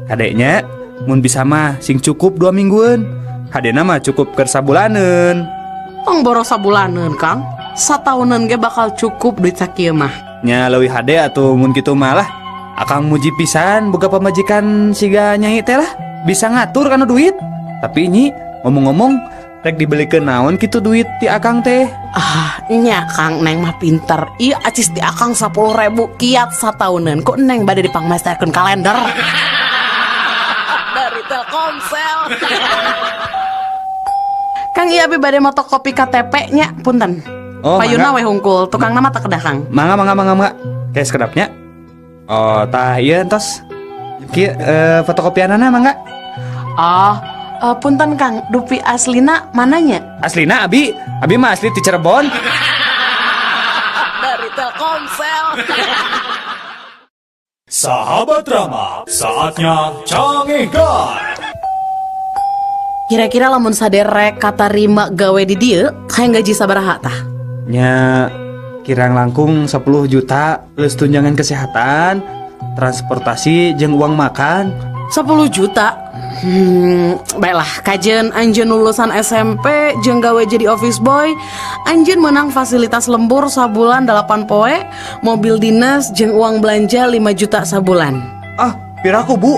kadeknya mun bisa mah sing cukup 2 mingguan. Hadena mah cukup keur sabulaneun. Tong boros sabulaneun, Kang. Sataunan ge bakal cukup duit sakieu mah. Nya leuwih hade atuh mun kitu mah lah. Akang muji pisan boga pamajikan siga Nyai teh lah. Bisa ngatur kana duit. Tapi Nyi, ngomong-ngomong rek dibelikeun naon kitu duit ti akang teh? Ah, nya Kang, Neng mah pinter. Iya, acis di akang 10 ribu kiat sataunan. Kok Neng bade dipangmesterkeun kalender? Dari Telkomsel. Kang, iya, abi bade motokopi KTP nya, punten. Oh, Payuna mangga. we hungkul, tukang nama tak kedah, Kang. Mangga, mangga, mangga, mangga. Kayak sekedap nya. Oh, tah ieu entos. Kieu fotokopianana mangga. Oh, punten Kang, dupi aslina mananya? Aslina abi, abi mah asli ti Cirebon. Dari Telkomsel. Sahabat Rama, saatnya Cangehgar. Kira-kira lamun saderek katarima gawe di dieu, hayang gaji sabaraha tah? Nya kirang langkung 10 juta plus tunjangan kesehatan, transportasi jeung uang makan. 10 juta. Baiklah, kajen anjeun lulusan SMP jeung gawe jadi office boy, anjeun menang fasilitas lembur sabulan 8 poe, mobil dinas jeung uang belanja 5 juta sabulan. Ah, piraku Bu.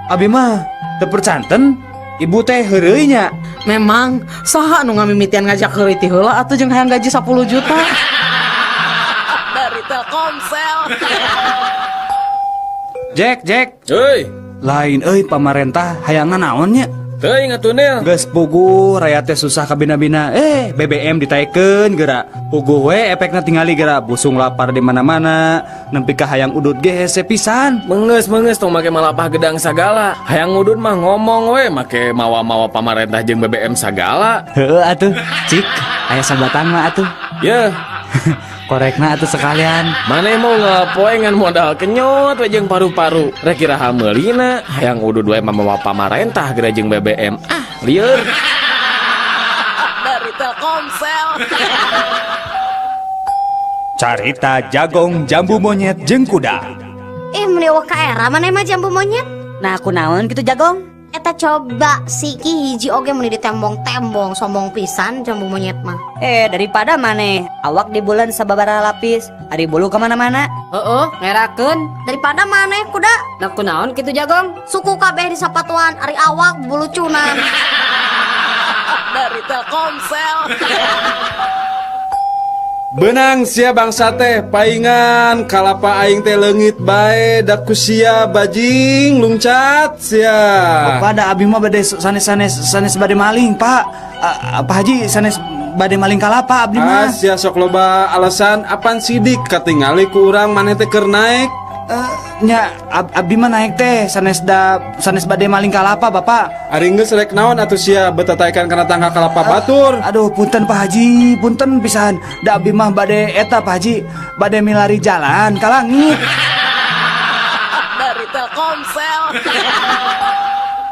Abi mah teu percanten. Ibu teh heureuy nya. Memang saha nu ngamimitian ngajak heureuy ti heula atuh jeung hayang gaji 10 juta. Dari Telkomsel. Jack, Jack. Hei. Lain euy pamarentah hayangna naon nya? Teuing atuh Nil. Geus puguh rakyat teh susah kabina-bina. Eh, BBM ditaekeun geura. Puguh we efekna tingali geura busung lapar di mana-mana. Nempi ka hayang udud ge hese pisan. Menges menges tong make malapah gedang sagala. Hayang ngudud mah ngomong we make mawa-mawa pamarentah jeung BBM sagala. Heeh atuh, cik, aya sabatan mah atuh. Yeuh. Korekna atuh sekalian. Maneh mau ngapoe ngan modal kenyot we jeung paru-paru. Rek iraha meulina hayang udud we mamawa pamarentah geura jeung BBM. Ah, lieur. Dari Telkomsel. Carita jagong jambu monyet jeung kuda. Ih, meni euweuh ka era maneh mah jambu monyet. Nah, aku naon gitu jagong? Eta coba si ki hiji oge meni ditembong-tembong, sombong pisan jambu monyet mah. Eh, daripada maneh awak di bulan sababaraha lapis, ari bulu kemana-mana. Heeh, ngerakeun. Daripada maneh kuda. Nah, kunaon kitu jagong? Suku kabeh di sapatuan, ari awak bulucunan. Dari Telkomsel. Benang sia bangsa teh paingan kalapa aing teh leungit bae da ku sia, bajing lungcat sia. Bapak da abi mah bade sanes-sanes sanes bade maling, Pak. Pak Haji sanes bade maling kalapa abdi Ah, mah. sia sok loba alasan, apan sidik katingali ku urang maneh teh keur naek. Nya abdi mah naik teh sanes da sanes bade maling kalapa, Bapak. Ari geus rek naon atuh sia betataikan kana tangga kalapa batur? Aduh, punten Pak Haji, punten pisan. Da abdi mah bade eta Pak Haji, bade milari jalan ka langit. Dari Telkomsel.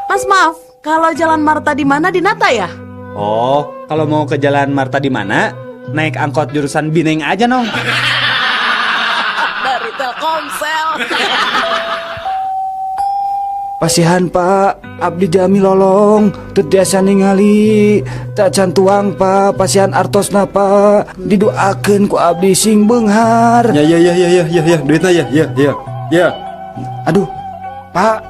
Mas maaf, kalau Jalan Marta di mana di Nata ya? Oh, kalau mau ke Jalan Marta di mana? Naik angkot jurusan Bineng aja nong. Dari Telkomsel. Pasihan Pak, abdi jami lolong, teu tiasa ningali, tacan tuang Pak, pasihan artosna Pak, didoakeun ku abdi sing beunghar. Ya ya ya ya ya ya ya, duitna ya ya ya. Ya. Aduh, Pak,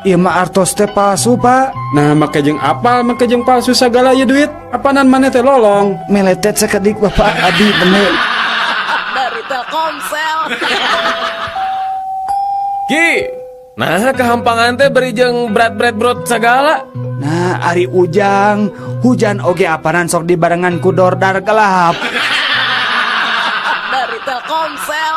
ieu mah artos teh palsu Pak. Nah, make jeung apal, make jeung palsu sagala ieu duit. Apanan maneh teh lolong? Meletet sakedik Bapak, abdi bener. Dari Telkomsel. Ki, nah kehampangan teh beri jeung berat-berat brot sagala. Nah, ari ujang, hujan oge apanan sok dibarengan ku dordar gelap. Dari Telkomsel.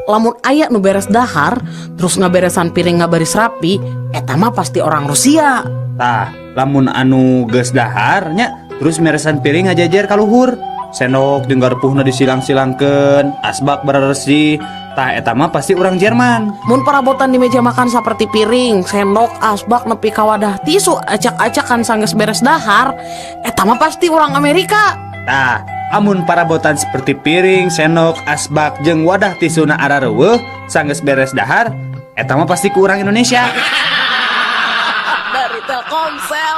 Lamun aya nu beres dahar, terus ngaberesan piring ngabaris rapi, eta mah pasti orang Rusia. Tah, lamun anu geus dahar nya terus meresan piring ngajejer ka luhur. Sendok jeung garpuhna disilang-silangkeun, asbak beresih. Tah eta mah pasti urang Jerman. Mun perabotan di meja makan seperti piring, sendok, asbak nepi ka wadah tisu acak-acakan sanggeus beres dahar, eta mah pasti orang Amerika. Tah, amun parabotan seperti piring, sendok, asbak jeung wadah tisuna arareuweuh sanggeus beres dahar, eta mah pasti ku urang Indonesia. Dari Telkomsel.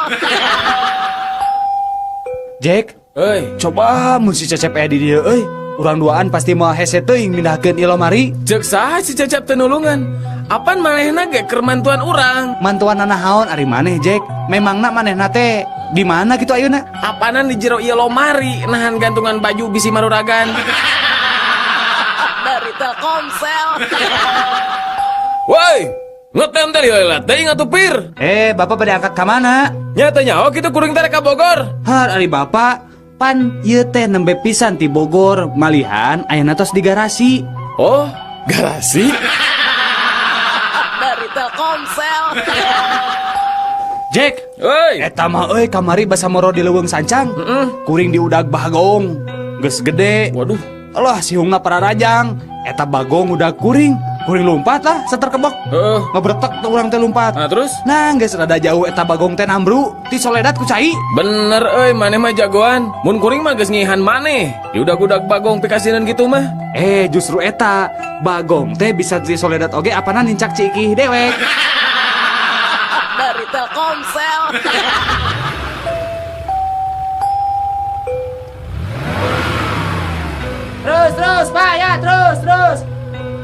Jack, euy, coba mun si Cecep aya di dieu euy. Urang duaan pasti moal hese teuing mindahkeun ieu lomari. Ceuk saha si Cecep teu nulungan? Apan manehna ge keur mantuan urang? Mantuan naon ari maneh, Jack? Memangna manehna teh di mana kitu ayeuna? Apanan di jero ieu lomari nahan gantungan baju bisi maruragan. Dari Telkomsel. Woi, ngetem teh lila teuing atuh pir. Eh, Bapak bade angkat ka mana? Nya teh nyaho kitu kuring teh rek ka Bogor. Har ari Bapak, pan ieu teh nembe pisan ti Bogor, malihan ayeuna tos di garasi. Oh, garasi? Dari Telkomsel. Jack, euy, eta mah euy kamari basa moro di leuweung sancang. Kuring diudag bagong. Geus gede. Waduh. Alah sihungna pararajang. Eta bagong udah kuring. Kuring lompat lah, seter kebok. Heeh. Ngebretek tuh urang teh lompat. Nah, terus? Nah, geus rada jauh eta bagong teh nambru, ti soledat ku cai. Bener euy, maneh mah jagoan. Mun kuring mah geus ngihan maneh. Diudag-udag bagong pikasinan gitu mah. Eh, justru eta bagong teh bisa di soledat oge apana nincak cikih dewek. Dari Telkomsel. Terus, terus, Pak, ya, terus, terus.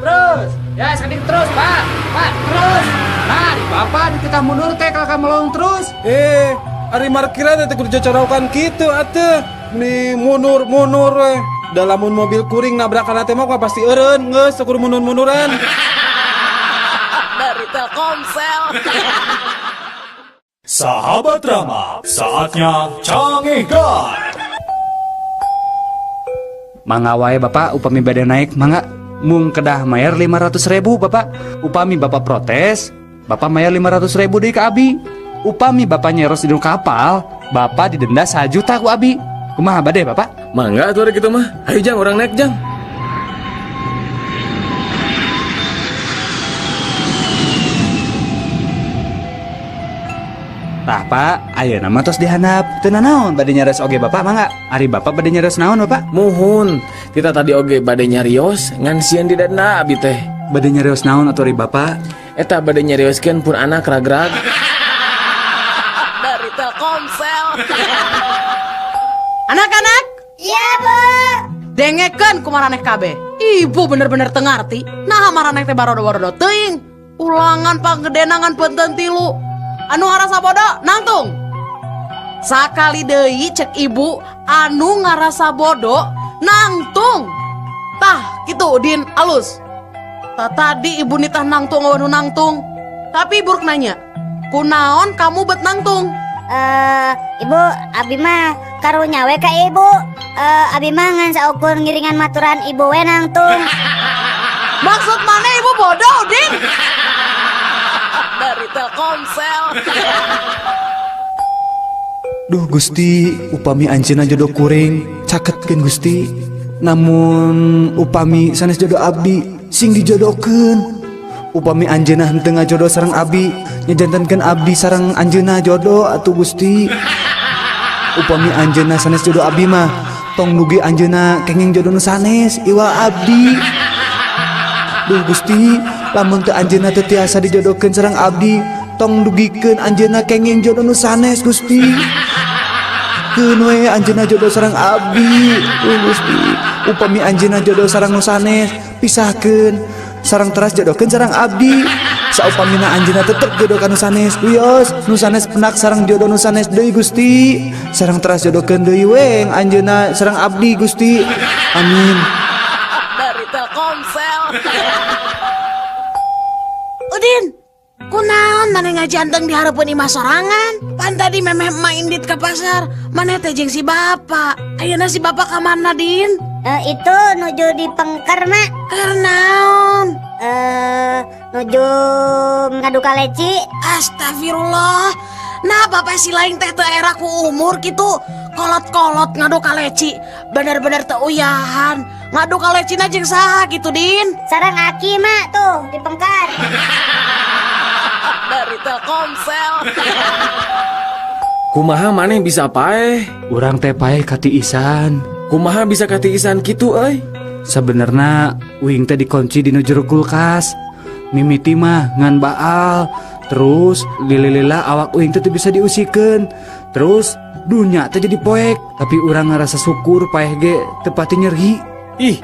Terus. Ya, sekedik terus, Pak. Pak, terus. Nah, di Bapak di kita mundur teh kalau melong terus. Eh, ari markiran teh kudu cocoraukan kitu atuh. Meni mundur-mundur we. Da lamun mobil kuring nabrakan teh mah pasti eureun geus teu kudu mundur-munduran. Dari Telkomsel. Sahabat Rama, saatnya Cangehgar. Mangga wae Bapak upami bade naik mangga mung kedah mayar 500.000 Bapak. Upami Bapak protes, Bapak mayar 500.000 deui ka abi. Upami Bapak nyeros di kapal, Bapak didenda 1 juta ku abi. Kumaha bade Bapak? Mangga atuh ari kitu mah. Hayu Jang urang naik Jang. Tah Pak, ayeuna mah tos dihandap. Teu nanaon bade nyares oge Bapak mangga. Ari Bapak bade nyares naon Bapak? Muhun, kita tadi oge bade nyarios ngan sieun didenda abi teh. Bade nyarios naon atuh ari Bapak? Eta bade nyarioskeun pun anak ragrag. Dari Telkomsel. Anak-anak, Iya, Bu. dengekeun ku maraneh kabeh. Ibu bener-bener teu ngarti. Nah maraneh teh barodo-barodo teuing. Ulangan panggedenangan penten tilu. Anu ngarasa bodoh nangtung. Sakali deui cek ibu anu ngarasa bodoh nangtung. Tah kitu Udin alus. Tah tadi ibu nitah nangtung anu nangtung. Tapi ibu rek nanya, kunaon kamu bet nangtung? Ibu, abi mah karunya we ka ibu. Abi mah ngan saukur ngiringan maturan ibu we nangtung. Maksud mana ibu bodoh, Udin? Dari Telkomsel. Duh Gusti, upami anjeunna jodoh kuring, caketkeun Gusti. Namun upami sanes jodoh abdi, sing dijodohkeun. Upami anjeunna henteu ngajodoh sareng abdi, nyajantenkeun abdi sareng anjeunna jodoh atuh Gusti. Upami anjeunna sanes jodoh abdi mah, tong dugi anjeunna kenging jodoh nu sanes iwal abdi. Duh Gusti, Lamun teu anjeunna teu tiasa dijodohkeun sareng abdi, tong dugikeun anjeunna kenging jodoh nu sanes Gusti. Keun we anjeunna jodoh sareng abdi. Gusti, upami anjeunna jodoh sareng nu sanes, pisahkeun sareng teras jodohkeun sareng abdi. Saupamina anjeunna tetep jodoh ka nu sanes, wios nu sanes penak sareng jodoh nu sanes deui Gusti. Sareng teras jodohkeun deui we anjeunna sareng abdi Gusti. Amin. Dari Telkomsel. Udin, kunaon maneh ngajanteng di hareupeun imah sorangan? Pan tadi memeh emak indit ke pasar, maneh teh jeung si bapak. Ayeuna si bapak ka mana, Din? Itu nuju di pengker, Mak. Keur naon? Nuju ngadu kaleci. Astagfirullah. Nah, bapak si lain teh teu era ku umur kitu. Kolot-kolot ngadu kaleci. Bener-bener teu uyahan. Ngadu kalecina jeung saha kitu, Din? Sareng aki, Mak, tuh di pengker. Dari Telkomsel. Kumaha maneh bisa paeh? Urang teh paeh katiisan. Kumaha bisa katiisan kitu euy? Sebenarnya uing teh dikunci di nu jero kulkas. Mimiti mah ngan baal. Terus lila-lila awak uing teh teu bisa diusikeun. Terus dunya teh jadi poek. Tapi urang ngerasa syukur paeh ge teu pati nyeri. Ih,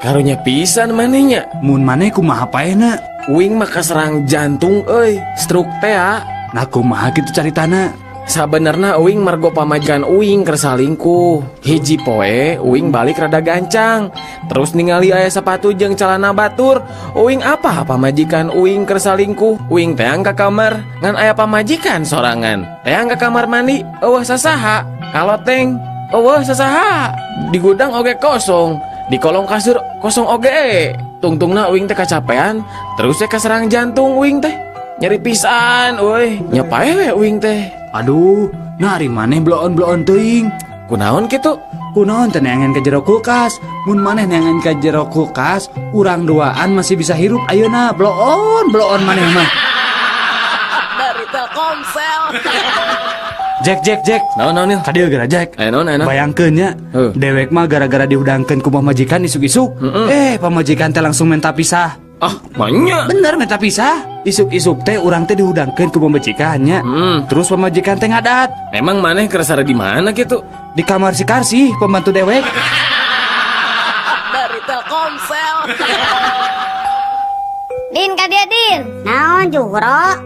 karunya pisan manehnya. Mun maneh kumaha paehna? Uing mah kaserang jantung euy, stroke teh ah. Nah kumaha kitu caritana? Sabenerna uing margo pamajikan uing keur salingkuh. Hiji poe uing balik rada gancang. Terus ningali aya sepatu jeung celana batur. Uing apa pamajikan uing keur salingkuh? Uing teang ka kamar ngan aya pamajikan sorangan. Teang ka kamar mandi eueuh sasaha. Kaloteng eueuh sasaha. Di gudang oge kosong. Di kolong kasur kosong oge. Tungtungna uing teh kacapean, terus teh kaserang jantung uing teh. Nyeri pisan euy, nya paeh we uing teh. Aduh, nah ari maneh bloon-bloon teuing. Kunaon kitu? Kunaon teh neangan ka jero kulkas? Mun maneh neangan ka jero kulkas, urang duaan masih bisa hirup ayeuna. Bloon, bloon maneh mah. Dari Telkomsel. Jack, Jack, Jack. Naon, naon, Nil? Kadieu geura Jack. Aya naon, aya naon? Bayangkeun nya, dewek mah gara-gara dihudangkeun ku pamajikan isuk-isuk. Pamajikan teh langsung minta pisah. Ah, banyak. Bener minta pisah. Isuk-isuk teh urang teh dihudangkeun ku pamajikannya. Terus pamajikan teh ngadat. Emang maneh keur sare di mana kitu? Di kamar si Karsi, pembantu dewek. Dari Telkomsel. Din, ka dia, Din. Naon Juhro?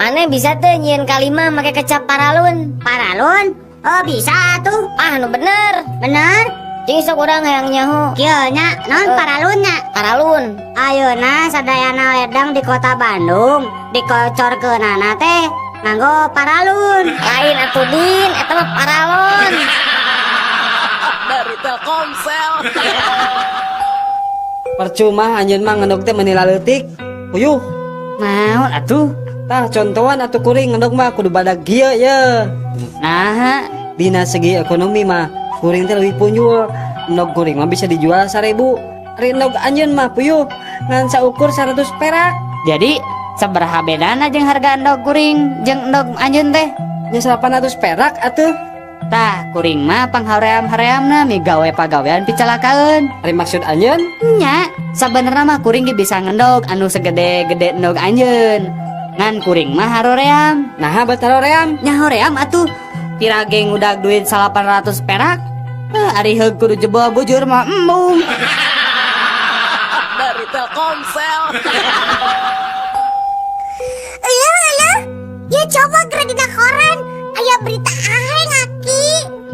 Maneh bisa teu nyieun kalima make kecap paralun? Paralun? Oh bisa tuh. Ah, nu bener. Bener? Cing sok urang hayang nyaho. Kieu nya, naon paralun nya? Paralun. Ayeuna sadayana ledeng di kota Bandung dikocorkeunana teh nganggo paralun. Lain atuh Din, eta mah paralon. Dari Telkomsel. Percuma anjeun mah ngendog teh meuni laleutik. Puyuh. Naon atuh? Tah contohan atuh kuring ngendog mah kudu badag kieu ye. Naha? Dina segi ekonomi mah kuring teh leuwih punjul. Endog kuring mah bisa dijual 1000. Ari endog anjeun mah puyuh ngan saukur 100 perak. Jadi sabaraha bedana jeung harga endog kuring jeung endog anjeun teh? Nya 800 perak atuh. Tah kuring mah panghaream-hareamna migawe pagawean picalakaeun. Ari maksud anjeun? Nya, sabenerna mah kuring ge bisa ngendog anu segede-gede endog anjeun. Ngan kuring mah haroream. Naha bet haroream? Nya hoream atuh. Pirage ngudag duit 800 perak. Ari heug kudu jebol bujur mah embung. Dari Telkomsel. Euleuh euleuh. Ya coba geura dina koran aya berita aheng aki.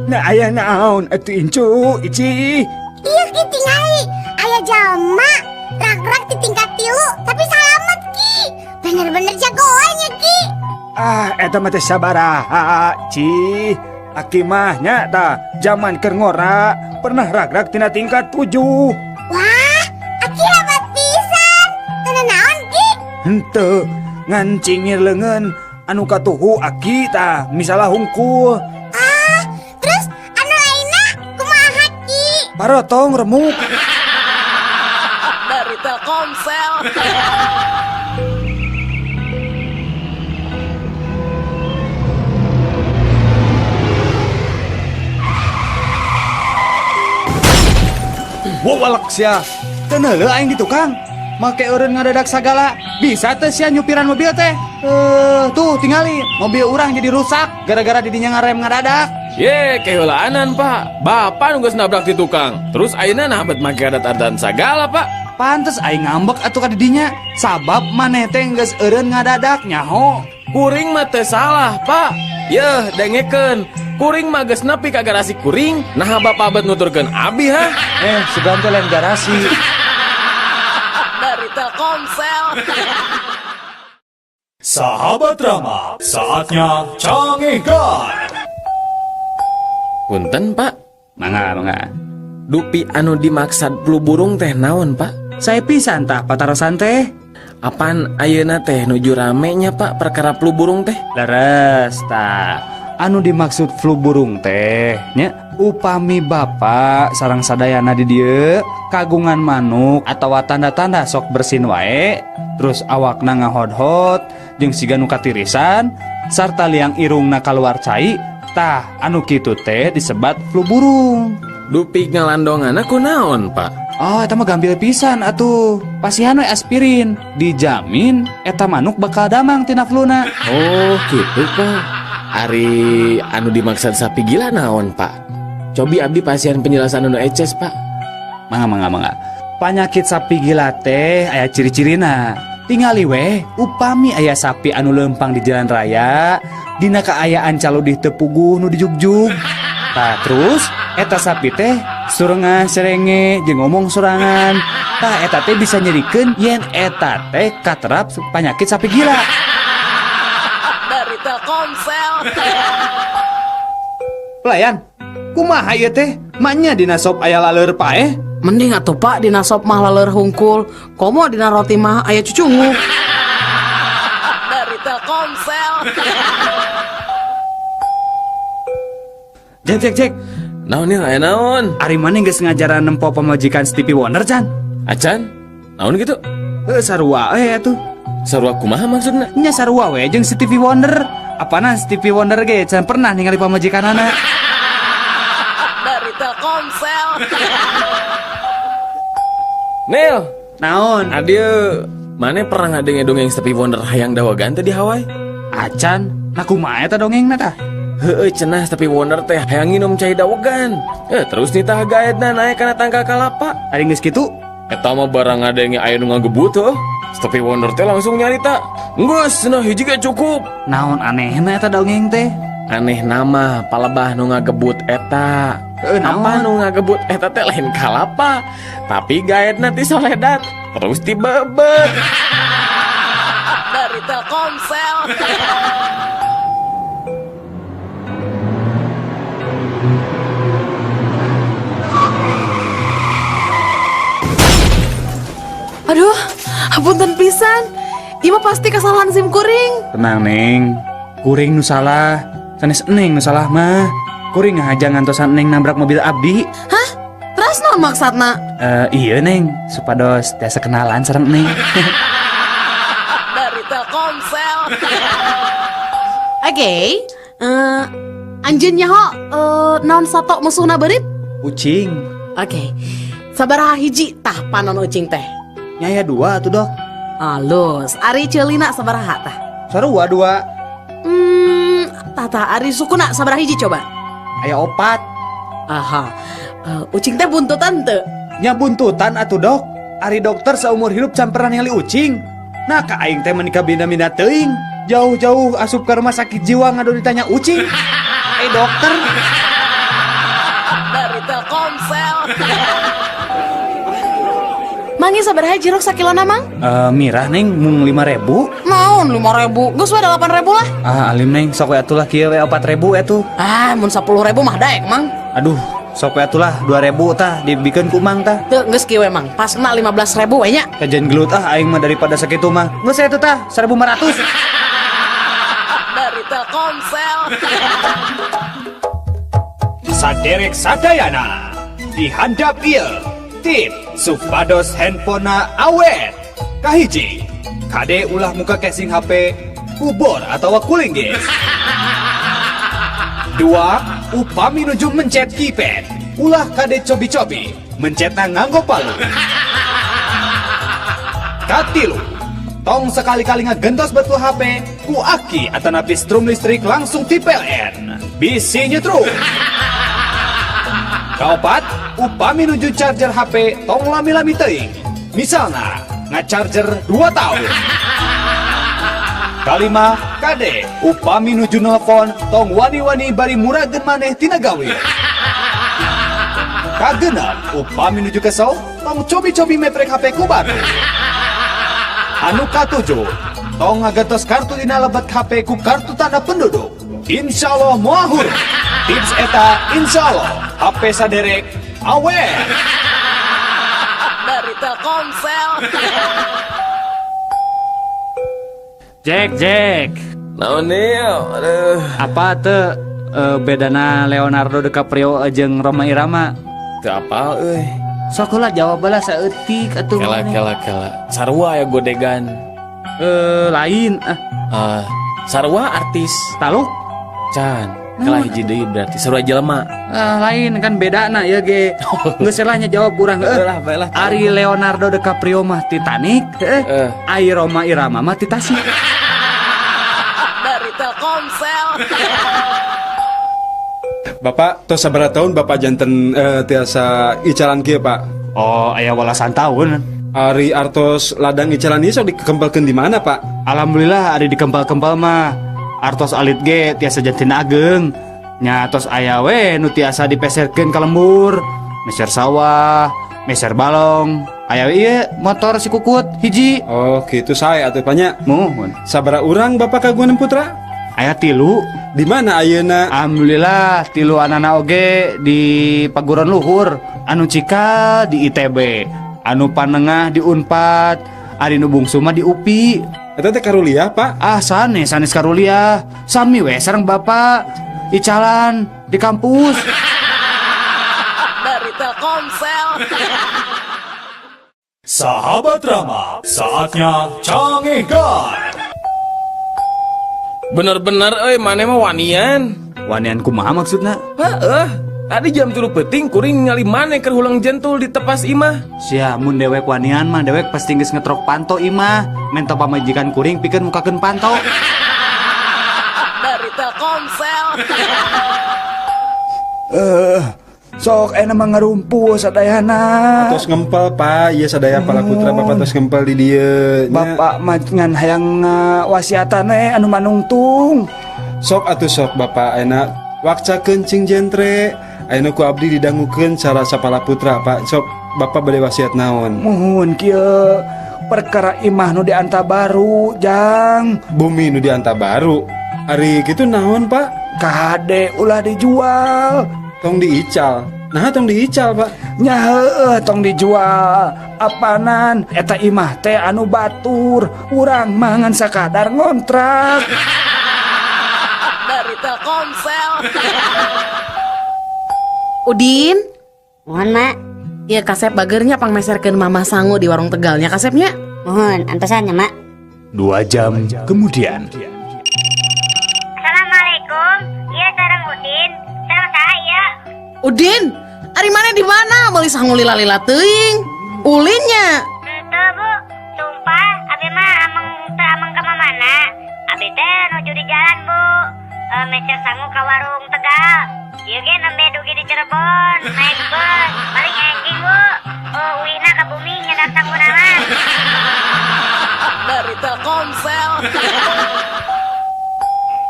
Nah aya naon atuh incu ici. Ieu ki tingali aya jalma rag-rag di tingkat 3 tapi salamet ki. Bener-bener jagoannya ki. Ah, eta mah teh sabaraha, Ci. Aki mah nya tah zaman keur ngora pernah rag-rag tina tingkat 7. Wah, aki hebat pisan. Teu naon ki? Henteu, ngan cingir leungeun anu katuhu aki tah misalah hungkul. Ah, terus anu lainna kumaha ki? Parotong remuk. Dari Telkomsel. Wawalak sia. Teu neuleuh aing di tukang. Make eureun ngadadak sagala. Bisa teh sia nyupiran mobil teh. Tuh tingali mobil urang jadi rusak gara-gara didinya ngarem ngadadak. Ye, keheulaanan, Pak. Bapak nu geus nabrak di tukang. Terus ayeuna nah bet make adat-adatan sagala, Pak. Pantes aing ngambek atuh ka didinya. Sabab maneh teh geus eureun ngadadak nyaho. Kuring mah teu salah, Pak. Yeuh, dengekeun. Kuring mah geus nepi ka garasi kuring, naha bapak bet nuturkeun abi, ha? Sugan teh lain garasi. Dari Telkomsel. Sahabat Rama, saatnya canggihkan. Punten, Pak. Mangga, mangga. Dupi anu dimaksad flu burung teh naon, Pak? Saya pisan tah patarosan teh. Apan ayeuna teh nuju rame nya, Pak, perkara flu burung teh? Leres tah. Anu dimaksud flu burung teh nya upami bapak sareng sadayana di dieu kagungan manuk atawa tanda-tanda sok bersin wae, terus awakna ngahodhot jeung siga nu katirisan sarta liang irungna kaluar cai, tah anu kitu teh disebat flu burung. Dupi ngalandonganna kunaon, Pak? Oh, eta mah gampil pisan atuh. Pasihan we aspirin, dijamin eta manuk bakal damang tina fluna. Oh, gitu, Pak. Ari anu dimaksud sapi gila naon, Pak? Cobi abdi pasihan penjelasan anu eces, Pak. Mangga, mangga, mangga. Panyakit sapi gila teh aya ciri-cirina. Tingali weh, upami aya sapi anu lempang di jalan raya, dina kaayaan caludih teu puguh nu dijugjug. Tah terus eta sapi teh surengan serenge jeung ngomong sorangan. Tah eta teh bisa nyerikeun yen eta teh katerap panyakit sapi gila. Dari Telkomsel. Pelayan, kumaha ieu teh? Maknya dina sop aya laleur paeh? Mending atuh Pak dina sop mah laleur hungkul, komo dina roti mah aya cucungu. Dari Telkomsel. Jek, jek, jek. Naon ieu aya naon? Ari maneh geus ngajaran nempo pamajikan Stevie Wonder can? Acan? Naon kitu? Heuh, sarua we atuh. Sarua kumaha maksudna? Nya sarua we jeung Stevie Wonder. Apana Stevie Wonder ge can pernah ningali pamajikanana. Dari Telkomsel. Nil, naon? Adieu. Mane pernah ngadenge dongeng Stevie Wonder hayang dawagan teh di Hawaii? Acan, nah kumaha eta dongengna tah? Heueuh, cenah Stevie Wonder teh hayang nginum cai dawegan. Terus nitah gaetna naek kana tangkal kalapa. Ari geus kitu? Eta mah barang ngadenge aya nu ngagebut heuh. Stevie Wonder teh langsung nyarita, "Geus cenah hiji ge cukup." Naon anehna eta dongeng teh? Aneh nama palebah nu ngagebut eta. Naon? Apa nu ngagebut eta teh lain kalapa, tapi gaetna ti soledat terus dibebet. Dari Telkomsel. Aduh, hapunten pisan. Ieu mah pasti kesalahan sim kuring. Tenang, Neng. Kuring nu salah. Sanes Neng nu salah mah. Kuring ngahaja ngantosan Neng nabrak mobil abdi. Hah? Terus naon maksudna? Iya, Neng. Supados tiasa kenalan sareng Neng. Dari Telkomsel. Oke. Anjeun nyaho naon sato musuhna beurit? Ucing. Oke. Sabaraha hiji tah panon ucing teh? Nyaya 2 atuh, Dok. Alus, ari ceulina sabaraha tah? Sarua 2. Tah ari sukuna sabaraha hiji coba? Aya 4. Aha. Ucing teh buntutan teu? Nya buntutan atuh, Dok. Ari dokter saumur hidup can pernah ningali ucing. Nah, ka aing teh menikah bina-bina teuing. Jauh-jauh asup ke rumah sakit jiwa ngadu ditanya ucing. Dokter. Dari Telkomsel. Mangi sabaraha jeruk sakilona, Mang? Mirah, Neng, mung 5.000. Naon 5.000? Geus we 8.000 lah. Ah, alim, Neng, sok we atuh lah kieu we 4.000 atuh. Ah, mun 10.000 mah daek, Mang. Aduh, sok we atuh lah 2.000 tah dibikeun ku Mang tah. Teu geus kieu we, Mang. Pasna 15.000 we nya. Kajian gelut ah aing mah daripada sakitu mah. Geus atuh tah 1.500. Dari Telkomsel. Saderek sadayana dihandap ieu. Tip supados handphonena awet. Kahiji, kade ulah muka casing HP kubor atau cooling gas. 2, upami nuju mencet keypad, ulah kade cobi-cobi, mencetna nganggo palu. Katilu, tong sekali-kali ngagentos betul HP ku aki atanapi strum listrik langsung ti PLN. Bisi nyetrum. Kaopat, upami nuju charger HP tong lami-lami teuing. Misalna, ngacharger 2 tahun. Kalima, kade, upami nuju nelpon tong wani-wani bari murageun maneh tina gawe. Kagenep, upami nuju kesel tong cobi-cobi meprek HP ku batur. Anu katujuh, tong ngagentos kartu dina lebet HP ku kartu tanda penduduk. Insya Allah moal hurung. Tips eta insya Allah HP saderek awet. Dari Telkomsel. Jack, Jack. Naon nih? Aduh. Apa tuh bedana Leonardo DiCaprio jeung Rhoma Irama? Teu apal euy. Sok lah jawab lah saeutik atuh. Kela kela kela. Sarua ya godegan. Lain ah. Ah, sarua artis. Taluk? Can. Kela hiji deui berarti sarua jelema. Ah, lain kan beda na ya ge. Geus lah nya jawab urang heuh. Lah, bae lah. Ari Leonardo DiCaprio mah Titanic, heuh. Ari Rhoma Irama mah ti Tasik. Dari Telkomsel. Bapak, tos sabaraha tahun Bapak janten tiasa icalan kieu, Pak? Oh, aya welasan tahun. Ari artos ladang icalan ieu sok dikempelkeun di mana, Pak? Alhamdulillah ari dikempel-kempel mah artos alit ge tiasa janten ageng. Nya tos aya we nu tiasa dipeserkeun ka lembur, meser sawah, meser balong. Aya we ieu motor si kukut hiji. Oh, gitu sae atuh Pak nya. Muhun. Sabaraha urang Bapak kagungan putra? Aya 3. Di mana ayeuna? Alhamdulillah tilu anana oge di paguron luhur, anu cikal di ITB, anu panengah di Unpad, ari nu bungsu mah di UPI. Eta teh karuliah, Pak? Ah, sanes, sanes karuliah. Sami we sareng Bapak icalan di kampus. Dari Telkomsel. Sahabat Rama, saatnya Cangehgar. Bener-bener euy maneh mah wanian. Wanian kumaha maksudna? Heeh. Tadi jam 3 peuting kuring ningali maneh keur hulang jentul di tepas imah. Sia mun dewek wanian mah dewek pasti geus ngetrok panto imah. Mento pamajikan kuring pikeun mukakeun panto. Dari Telkomsel. Sok enak mah ngarumpul sadayana. Tos ngempel, Pak. Ieu sadaya pala putra Bapak tos ngempel di dieu. Nya. Bapak mah ngan hayang wasiatan anu manungtung. Sok atuh sok Bapak enak wakcakeun cing jentre. Ayeuna ku abdi didangukeun cara sapala putra, Pak. Sok Bapak bade wasiat naon? Muhun kieu perkara imah nu dianta baru, Jang. Bumi nu dianta baru. Ari kitu naon, Pak? Kade ulah dijual. Tong diical. Nah, tong diical, Pak. Nya heueuh tong dijual. Apanan eta imah teh anu batur, urang mah ngan sakadar ngontrak. Dari Telkomsel. Udin? Mohon, Mak. Iya kasep bagernya pangmeserkeun Mama sangu di warung Tegalnya kasepnya. Mohon, antosan ya, Mak. 2 jam kemudian. Assalamualaikum. Iya sareng Udin. Sareng saya. Udin, ari mana di mana? Meuli sangu lila-lila teuing. Ulinnya. Henteu, Bu. Sumpah, abi mah ameng teu ameng ka mana. Abi teh nuju di jalan, Bu. Meser sangu ka warung Tegal. Ieu ge nembe dugi di Cirebon, naik bus, paling enjing, Bu. Uwina ka bumi nyedak sanguna mah. Dari Telkomsel.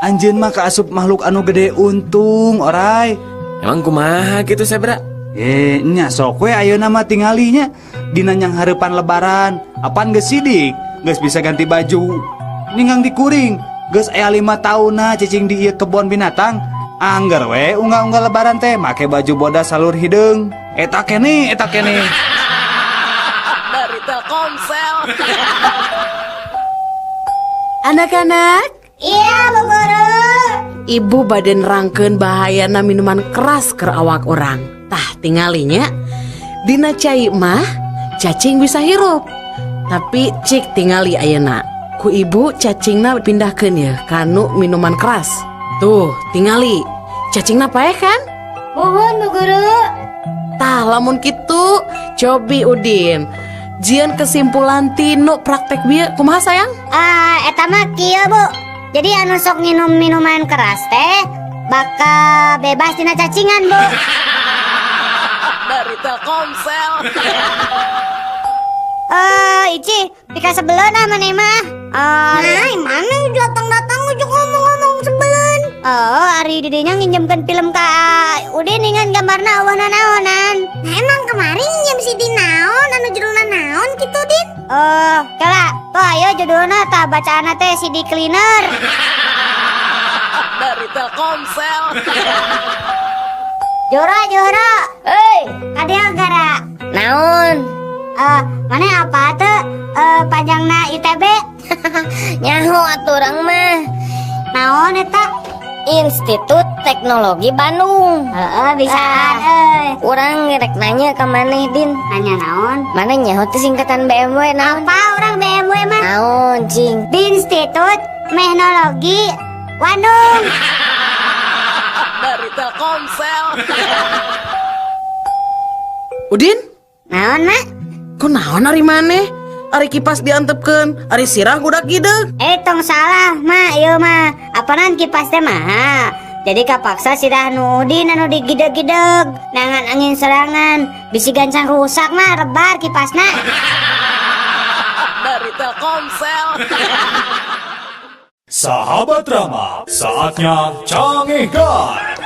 Anjeun mah kaasup makhluk anu gede untung, orai. Emang kumaha gitu Sebra? Nya sok we ayeuna mah tingalinya dina nyang hareupan lebaran. Apan geus sidik, geus bisa ganti baju. Ninggang dikuring, geus aya 5 taunna cicing di ieu kebon binatang. Angger we unggal-unggal lebaran teh make baju bodas salur hideung. Eta keneh, eta keneh. Dari Telkomsel. Anak-anak. Iya, Bu Guru. Ibu bade nerangkeun bahayana minuman keras keur awak urang. Tah tingalinya dina cai mah cacing bisa hirup. Tapi cik tingali ayeuna. Ku ibu cacingna pindahkeun ya kanu minuman keras. Tuh tingali cacingna paeh kan? Muhun Bu Guru. Tah lamun kitu cobi Udin. Jieun kesimpulan tinu praktek bieu kumaha sayang? Ah, eta mah kieu, Bu. Jadi anu sok nginum minuman keras teh bakal bebas tina cacingan, Bu. Dari Telkomsel. Eh, Ici, pika sebeleun ah maneh mah. Nah, mana datang-datang ujuk ngomong-ngomong sebeleun. Oh, ari didinya nginjemkeun film ka Udin dengan gambarna eueuh nanaonan. Nah, emang kemarin nginjem CD naon anu judulna naon kitu, Din? Oh, kela, tuh ayo judulna tah bacaanna teh CD cleaner. Dari Telkomsel. Jora, Jora. Hei, kadieu gara. Naon? Eh, mana apa tuh? Eh, panjangna ITB? Nyaho atuh urang mah. Naon eta? Institut Teknologi Bandung. Heeh, bisaan euy. Urang rek nanya ka maneh, Din. Nanya naon? Mana nyaho teh singkatan BMW naon? Apa urang BMW mah? Naon, cing? Institut Teknologi Bandung. Dari Telkomsel. Udin? Naon, Mak? Kok naon ari maneh? Ari kipas diantepkeun, ari sirah gudak gideg. Eh, tong salah, Mak, ieu mah. Apanan kipas teh mahal. Jadi kapaksa sirah nu Udin anu digideg-gideg. Nangan angin serangan, bisi gancang rusak mah rebar kipasna. Dari Telkomsel. Sahabat Rama, saatnya Cangehgar.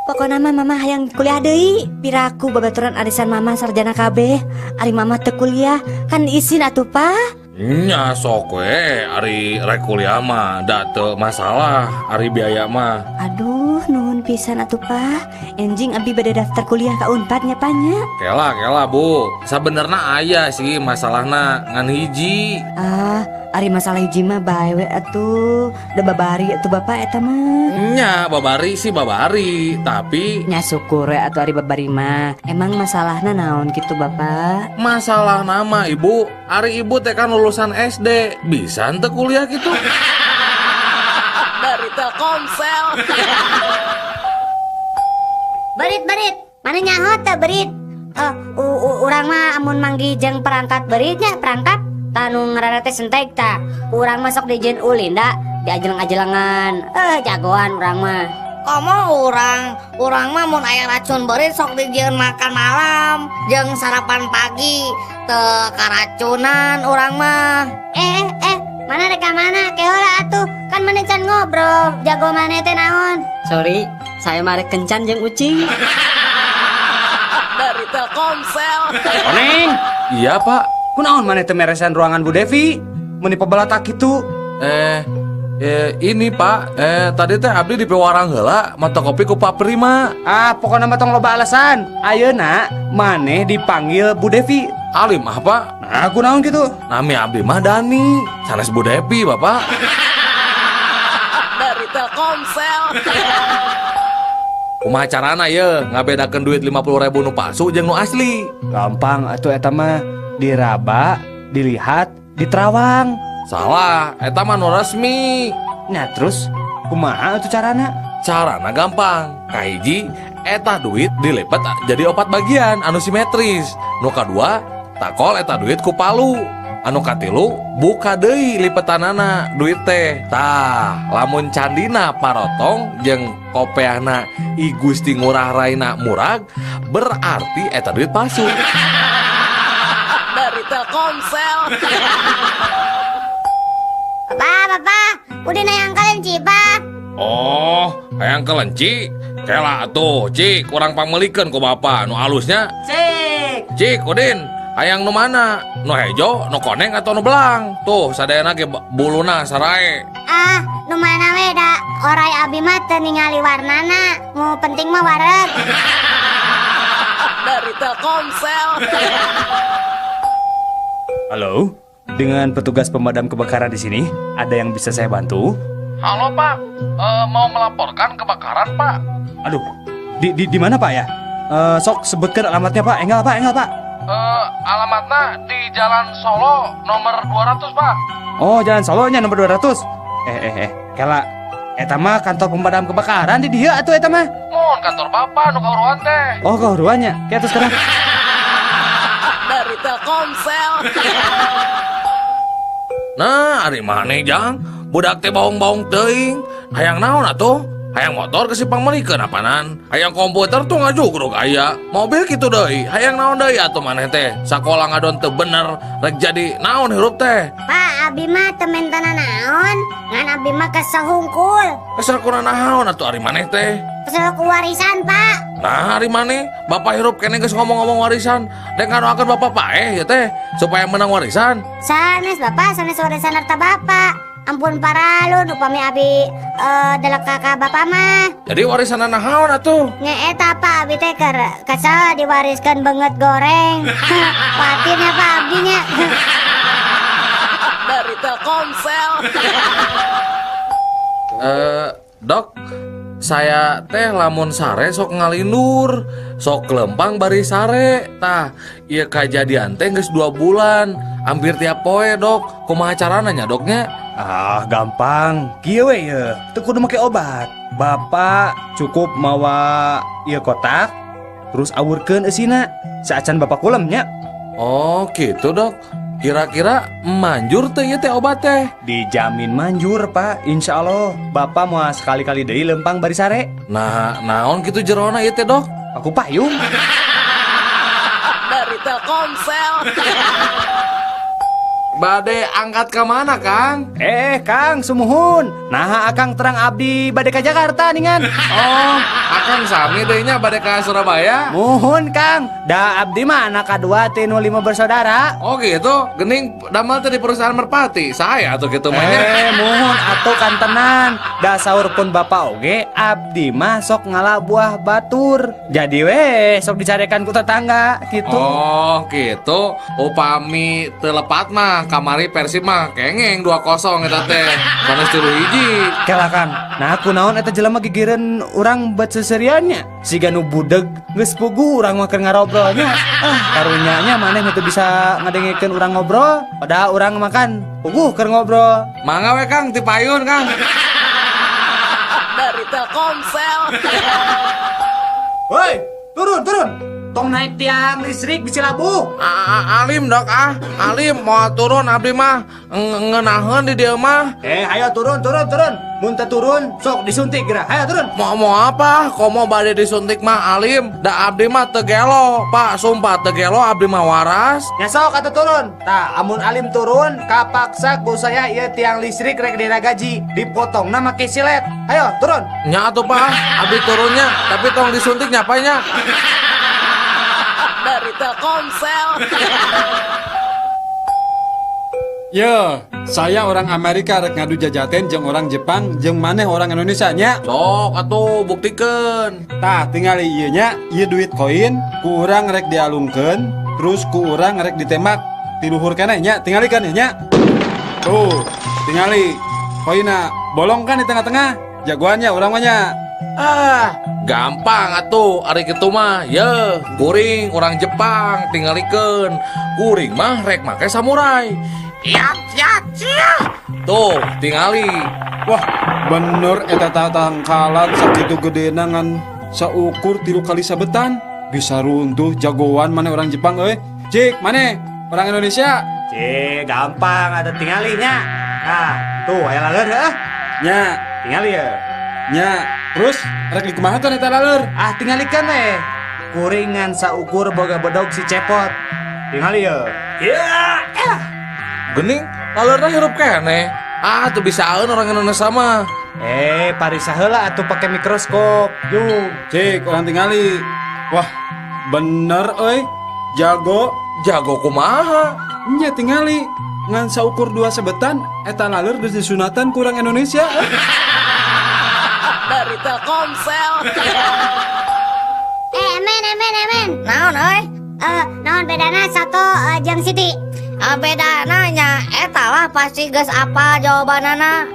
Pokokna mah mama hayang kuliah deui. Piraku babaturan arisan mama sarjana kabeh. Ari mama teu kuliah, kan isin atuh, Pa. Nya sok we ari rek kuliah mah da teu masalah ari biaya mah. Aduh, nuhun pisan atuh, Pa. Enjing abi bade daftar kuliah ka Unpad nya, Pa nya. Kela kela Bu, sabenerna aya sih masalahna ngan hiji. Ah, ari masalah hiji mah bae we atuh. Da babari atuh Bapak eta mah. Nya babari sih babari, tapi Nya syukur we atuh ari babari mah. Emang masalahna naon gitu Bapak? Masalah nama Ibu, ari Ibu teh kan lulusan SD, bisa henteu kuliah gitu. Dari Telkomsel. Berit, berit. Mana nyaho teu berit? Eh, urang mah amun manggih jeung perangkat beritnya, perangkat tanu ngaranna teh sentek ta. Urang mah sok dijieun ulin da, diajeleng-ajelengan. Eh, jagoan urang mah. Komo urang mah mun aya racun beurit sok dijieun makan malam jeung sarapan pagi, teu karacunan urang mah. Eh, eh, mana rek ka mana? Ke heula atuh. Kan maneh can ngobrol, jago maneh teh naon? Sorry, saya mah rek kencan jeung ucing. Dari Telkomsel. Koneng. Iya, Pak. Kunaon maneh teu meresan ruangan Bu Devi? Meuni pabalatak kitu. Ini Pak, tadi teh abdi di pewarang heula mata kopi ku Pak Prima. Ah, pokokna mah tong loba alasan. Ayeuna maneh dipanggil Bu Devi. Alim ah, Pak. Nah, kunaon kitu? Nami abdi mah Dani, sanes Bu Devi, Bapak. Dari Telkomsel. Kumaha carana ye ngabedakeun duit 50.000 nu palsu jeung nu asli? Gampang atuh eta mah, diraba, dilihat, diterawang. Salah, eta mah nu resmi. Nah, terus kumaha atuh carana? Carana gampang. Kahiji, eta duit dilipat jadi 4 bagian anu simetris. Nu kadua, takol eta duit ku palu. Anu katilu, buka deui lipetanana duit teh. Tah, lamun candina parotong jeung kopeahna I Gusti Ngurah Raina murag, berarti eta duit palsu. Dari Telkomsel. Bapak, bapak, udah nayang kelenci, Pak. Oh, hayang kelenci? Kela atuh, Cik, kurang pangmelikeun ku bapak nu alusnya. Cik. Cik, Udin, hayang nu mana? Nu hejo, nu koneng atau nu belang? Tuh, sadayana ge buluna sarae. Ah, nu mana we da orai abi mah teu ningali warnana. Nu penting mah wareg. Dari Telkomsel. Halo, dengan petugas pemadam kebakaran di sini, ada yang bisa saya bantu? Halo Pak, mau melaporkan kebakaran Pak. Aduh, di mana Pak ya? Sok sebutkan alamatnya Pak. Enggal Pak, enggal Pak. Alamatnya di Jalan Solo nomor 200 Pak. Oh, Jalan Solonya nomor 200. Kela, eta mah kantor pemadam kebakaran di dieu atuh eta mah. Mohon kantor Bapak nu kahuruan teh. Oh, kahuruannya. Ke atas sekarang. Telkomsel. Nah, ari maneh jang, budak teh baong-baong teuing. Hayang naon atuh? Hayang motor ke si pangmeulikeun apanan? Hayang komputer tuh ngajugrug aya. Mobil kitu deui. Hayang naon deui atuh maneh teh? Sakola ngadon teu bener, rek jadi naon hirup teh? Pak, abi mah teu menta naon, ngan abi mah kesel hungkul. Kesel kuna naon atuh ari maneh teh? Kesel ku warisan, Pak. Nah, ari maneh, bapak hirup keneh geus ngomong-ngomong warisan. Dek ngadoakeun bapak paeh ya teh supaya menang warisan. Sanes Bapak, sanes warisan harta Bapak. Ampun paralun upami abi delek ka Bapak mah. Jadi warisan naon atuh? Nya eta Pak, abi teh keur kesel diwariskeun beungeut goreng. Khawatirnya Pak abdi nya. Dari Telkomsel. Dok, saya teh lamun sare sok ngalindur, sok lempang bari sare. Tah, ieu kajadian teh geus 2 bulan, hampir tiap poe, Dok. Kumaha carana nya, Doknya? Ah, gampang. Kieu we ye, teu kudu make obat. Bapak cukup mawa ieu kotak, terus awurkeun eusina saacan bapak kulem nya. Oh, gitu, Dok. Kira-kira manjur teh ieu teh obat teh? Dijamin manjur, Pak. Insya Allah Bapak mau sekali-kali deui lempang bari sare. Nah, naon kitu jerona ieu teh, Dok? Aku payung. Dari Telkomsel. Bade angkat ke mana, Kang? Kang, sumuhun. Nah, Akang terang abdi bade ka Jakarta ningan. Oh, Akang sami deui nya bade ka Surabaya? Muhun, Kang. Da abdi mah anak kadua ti nu 5 bersaudara. Oh gitu, gening damel teh di perusahaan Merpati. Saya atuh kitu mah nya. Muhun atuh kantenan. Da saur pun bapak oge abdi mah sok ngala buah batur. Jadi we sok dicarekan ku tetangga gitu. Oh, gitu. Upami teu lepat mah kamari Persib mah kengeng 2-0 eta teh. Sanes 3-1. Kela Kang. Nah, aku naon eta jelema gigireun urang bet seseriannya. Siga nu budeg geus puguh urang mah keur ngarobrolnya. Ah, karunya nya maneh teu bisa ngadengekeun urang ngobrol, padahal urang makan puguh keur ngobrol. Mangga we Kang, ti payun Kang. Dari Telkomsel. Woi, turun, turun. Tong naik tiang listrik bisa labuh. Alim dok ah, alim mau turun abdi mah ngenaheun di dieu mah. Ayo turun, turun, turun. Mun teu turun sok disuntik geura. Ayo turun. Mau apa? Komo bade disuntik mah alim. Da abdi mah teu gelo, Pak, sumpah teu gelo abdi mah waras. Nya sok atuh turun. Tah, amun alim turun kapaksa ku saya ieu tiang listrik rek diragaji, dipotongna make silet. Ayo turun. Nya atuh Pak, abdi turunnya, tapi tong disuntik nya Pak nya. Dari Telkomsel. Yo, saya orang Amerika rek ngadu jajaten jeung orang Jepang jeung maneh orang Indonesia nya. Sok atuh buktikeun. Tah, tingali ieu nya, ieu duit koin ku urang rek dialungkeun, terus ku urang rek ditembak ti luhur keneh nya, tingali kan nya. Tuh, tingali koinna bolong kan di tengah-tengah. Jagoannya urang mah nya. Ah, gampang atuh ari kitu mah. Ye, kuring orang Jepang tingalikeun. Kuring mah rek make samurai. Yat yat yat. Tuh, tingali. Wah, bener eta tatangkalan sakitu gedena ngan saukur 3 kali sabetan. Bisa runtuh jagoan mana orang Jepang euy. Cik, mana orang Indonesia? Cik, gampang atuh tingalinya. Nah, tuh aya laleur heuh. Nya, tingali ya. Nya, terus rek dikumaha teh eta laleur? Ah, tingalikeun we. Kuringan saukur boga bedog si cepot. Tingali ya. Ya. Gening, laleurna hirup keneh. Ah, tuh bisaeun orang Indonesia mah. Parisa heula atuh pake mikroskop. Yuk, cik, orang tingali. Wah, bener euy. Jago. Jago kumaha? Nya tingali. Ngan saukur 2 sebetan eta laleur geus disunatan ku urang Indonesia. Dari Telkomsel. Emen. Naon euy? Naon bedana soto jeung Siti? Bedana nya eta lah pasti geus apa jawabanana.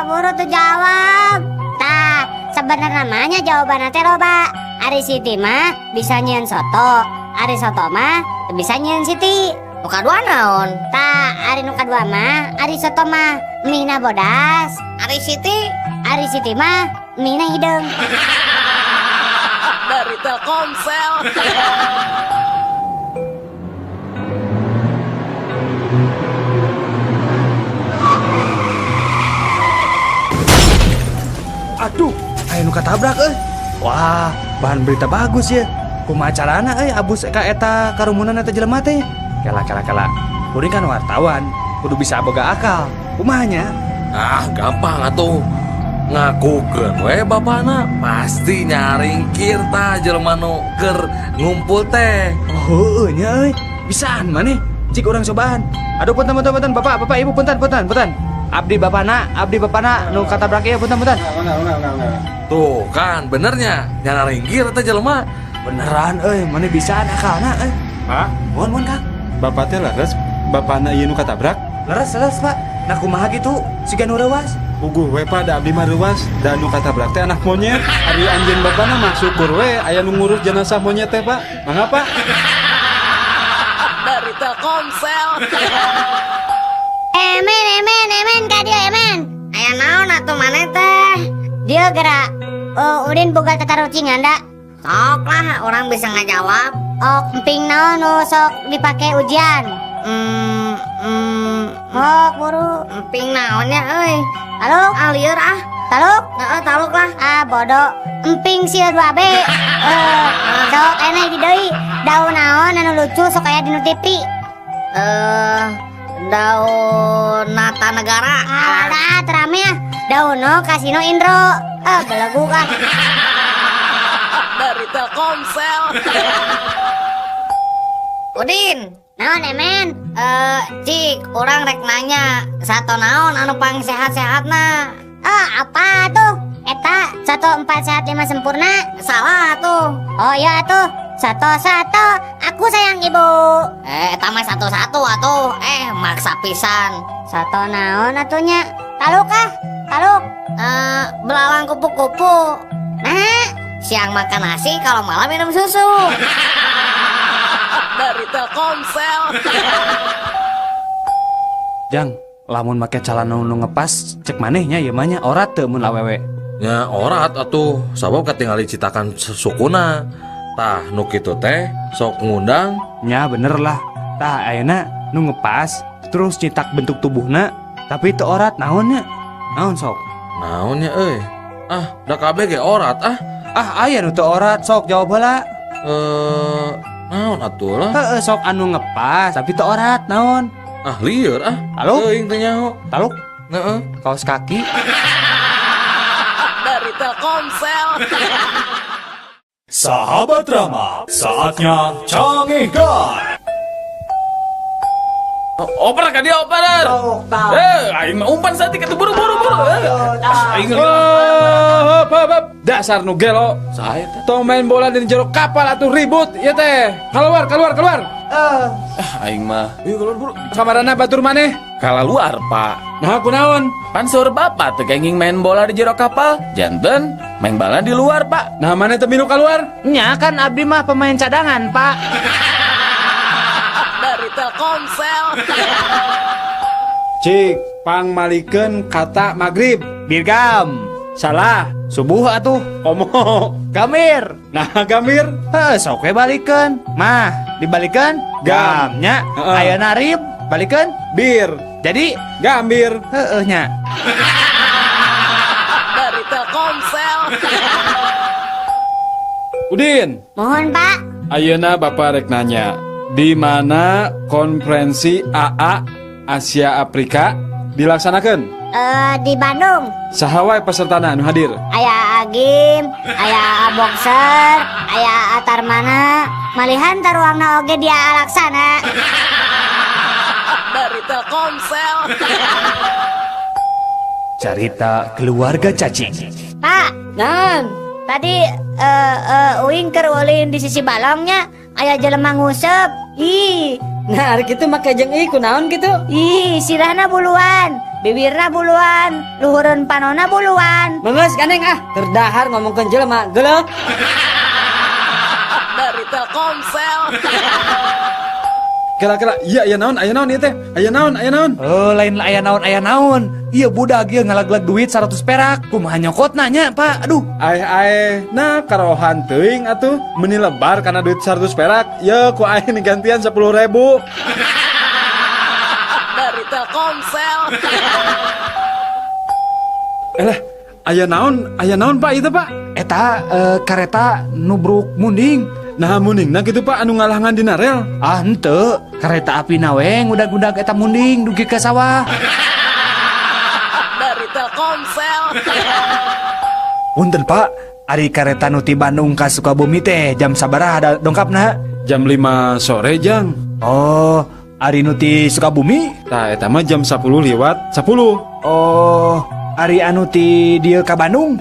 Buru tuh jawab. Tah, sebenarnya namanya jawabanna teh loba. Ari Siti mah bisa nyieun soto, ari soto mah teu bisa nyieun Siti. Nu kadua naon? Tah, ari nu kadua mah ari soto mah mie-na bodas. Ari Siti? Ari Siti mah mie-na hideung. Dari Telkomsel. Aduh, aya nu katabrak euy. Wah, bahan berita bagus ya. Kumaha carana euy abus ka eta karumunan eta jelema teh? Kela kela kela. Kuring kan wartawan, kudu bisa boga akal. Kumaha nya? Ah, gampang atuh. Ngakukeun we bapana pasti nyaringkir tah jelema nu keur ngumpul teh. Oh, heueuh nya euy. Bisaan maneh. Cik urang cobaan. Aduh punten punten punten Bapak, Bapak Ibu punten punten punten. Abdi bapana nu katabrak ieu punten punten. Tuh kan benernya nyaringkir teh jelema. Beneran euy, maneh bisaan akalna euy. Pak, Mohon mohon Kang. Bapak teh leres, bapana ieu nu katabrak? Leres leres Pak. Nah kumaha gitu? Siga nu reuas. Puguh we Pak, da abdi mah reuas, da nu katabrak teh anak monyet. Ari anjeun bapana mah syukur we aya nu ngurus jenazah monyet teh Pak. Mangga Pak. Dari Telkomsel. Emen, emen, emen, ka dieu emen. Aya naon atuh maneh teh? Dieu gerak. Oh, Udin boga tatarucingan da. Sok lah, orang bisa ngajawab. Oh, emping naon nu sok dipake ujian? Sok buru. Emping naonnya euy? Taluk? Ah, lieur ah. Taluk? Heeh, taluk lah. Ah, bodoh. Emping sia 2B. Sok enak di deui. Daun naon anu lucu sok aya di nu TV? Daun Nata Negara. Alah, terame ah. Daun no Kasino Indro. Ah, belegu ah. Dari Telkomsel. Udin, Naon emen? Cik, orang rek nanya, sato naon anu pang sehat-sehatna? Ah, apa tuh? Eta 1 4 sehat 5 sempurna. Salah tuh. Oh iya tuh. 1 1 aku sayang ibu. Eta mah 1 1 atuh. Maksa pisan. Sato naon atunya? Taluk ah, taluk. Belalang kupu-kupu. Nah, siang makan nasi, kalau malam minum susu. Dari Telkomsel. Jang, lamun make calana nu ngepas cek manehnya ieu mah nya orat teu mun awewe. Nya orat atuh, sabab katingali citakan sukuna. Tah nu kitu teh sok ngundang. Nya bener lah. Tah ayeuna nu ngepas terus citak bentuk tubuhna tapi teu orat naonnya? Naon sok? Naonnya euy? Ah, da kabeh ge orat ah. Ah, aya nu teu orat sok jawab heula. Naon atuh lah? Heeh, sok anu ngepas tapi teu orat naon? Ah, lieur ah. Taluk? Teuing teh nyaho. Taluk? Heeh. Kaos kaki. Dari Telkomsel. Sahabat Rama, saatnya Cangehgar. Oper ka dia oper. Aing mah umpan saeutik atuh buru buru buru. Aing Hop, hop, hop. Dasar nu gelo. Saha eta? Tong main bola di jero kapal atuh ribut ieu teh. Keluar, keluar, keluar. Aing mah. Yuk keluar buru. Kamarana batur maneh? Kalaluar, Pak. Nah, kunaon? Pan seur bapak teu kenging main bola di jero kapal. Janten main bola di luar, Pak. Nah, maneh teu milu keluar? Nya kan abdi mah pemain cadangan, Pak. Dari Telkomsel. Cik, pangmalikeun kata magrib. Birgam. Salah. Subuh atuh. Komo. Gamir. Nah, gamir. Heuh, sok we balikeun. Mah, dibalikeun Gam. Gamnya. Heeh. Ayeuna rib, balikeun Bir. Jadi gambir. Heueuh nya. Dari Telkomsel. Udin. Mohon, Pak. Ayeuna Bapak rek nanya, di mana konferensi AA Asia Afrika dilaksanakan? Di Bandung. Saha wae pesertana anu hadir? Aya Agim, aya Boxer, aya Tarmana, malihan taruangna oge dia Alaksana. Dari Telkomsel. Cerita keluarga cacing. Pak, Nan. Tadi uing keur ulin di sisi balongnya aya jelema nguseup. Ih. Nah, ari kitu make jeung ih kunaon kitu? Ih, sirahna buluan, bibirna buluan, luhureun panona buluan. Mengeus gandeng ah, terdahar ngomongkeun jelema, geuleuh. Dari Telkomsel. Kira-kira iya aya naon, aya naon ieu teh? Aya naon, aya naon? Oh, lain aya naon, aya naon. Ieu budak ieu ngalag-lag duit 100 perak. Kumaha nyokotna nya, Pak? Aduh. Aeh aeh, nah karohan teuing atuh. Meuni lebar kana duit 100 perak. Ye ku aing digantian 10.000. Dari Telkomsel. Elah, aya naon Pak itu Pak? Eta kareta nubruk munding. Nah mundingna kitu Pak anu ngalangan dina rel. Ah henteu, kareta api na we ngudag-ngudag eta munding dugi ka sawah. Dari Telkomsel. Punten Pak, ari kareta nu ti Bandung ka Sukabumi teh jam sabaraha ada dongkapna? Jam 5 sore jang. Oh, ari nu ti Sukabumi? Tah eta mah jam 10 lewat 10. Oh, ari anu ti dieu ka Bandung?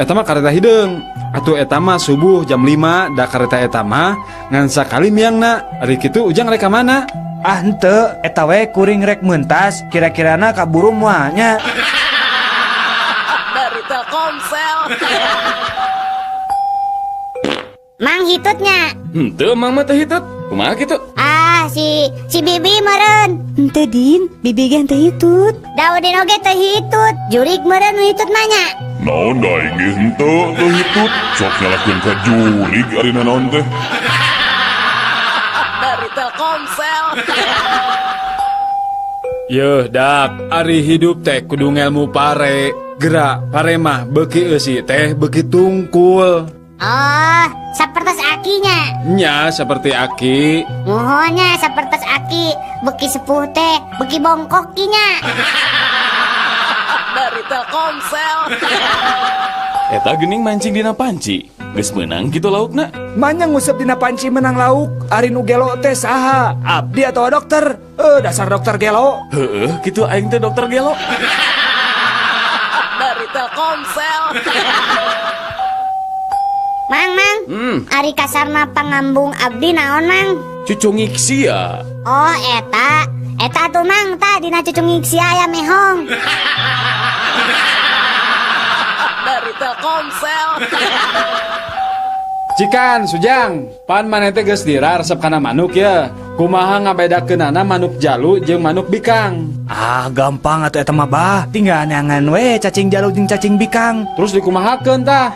Eta mah kareta hideung. Atuh eta mah subuh jam 5 da kareta eta mah ngan sakali miangna. Ari kitu Ujang rek ka mana? Ah henteu, eta we kuring rek mentas, kira-kirana kaburu moal nya. Dari Telkomsel. Mang hitutnya. Henteu Mang mah teu hitut. Kumaha kitu? Ah, si si Bibi meureun. Henteu Din, Bibi ge henteu hitut. Daudin oge teu hitut. Jurik meureun nu hitut mah nya. Naon da aing ge henteu teu hitut. Sok nyalahkeun ka jurig ari naon teh. Dari Telkomsel. Yeuh dak, ari hidup teh kudu ngelmu pare. Gerak pare mah beuki eusi teh beuki tungkul. Oh, sapertos akinya. Nya seperti aki. Muhunnya sapertos aki, beuki sepuh teh, beuki bongkok kinya. Dari Telkomsel. Eta geuning mancing dina panci. Geus meunang kitu laukna. Manya nguseup dina panci menang lauk, ari nu gelo teh saha? Abdi atau dokter? Dasar dokter gelo. Heueuh, kitu aing teh dokter gelo. Dari Telkomsel. Mang, Mang. Ari kasarna pangambung abdi naon, Mang? Cucungik sia. Oh, eta. Eta tuh, Mang, ta dina cucungik sia aya mehong. Dari Telkomsel. Cikan, Sujang, pan maneh teh geus dira resep kana manuk ya. Kumaha ngabedakeunana manuk jalu jeung manuk bikang? Ah, gampang atuh eta mah bah. Tinggal neangan we cacing jalu jeung cacing bikang. Terus dikumahakeun tah?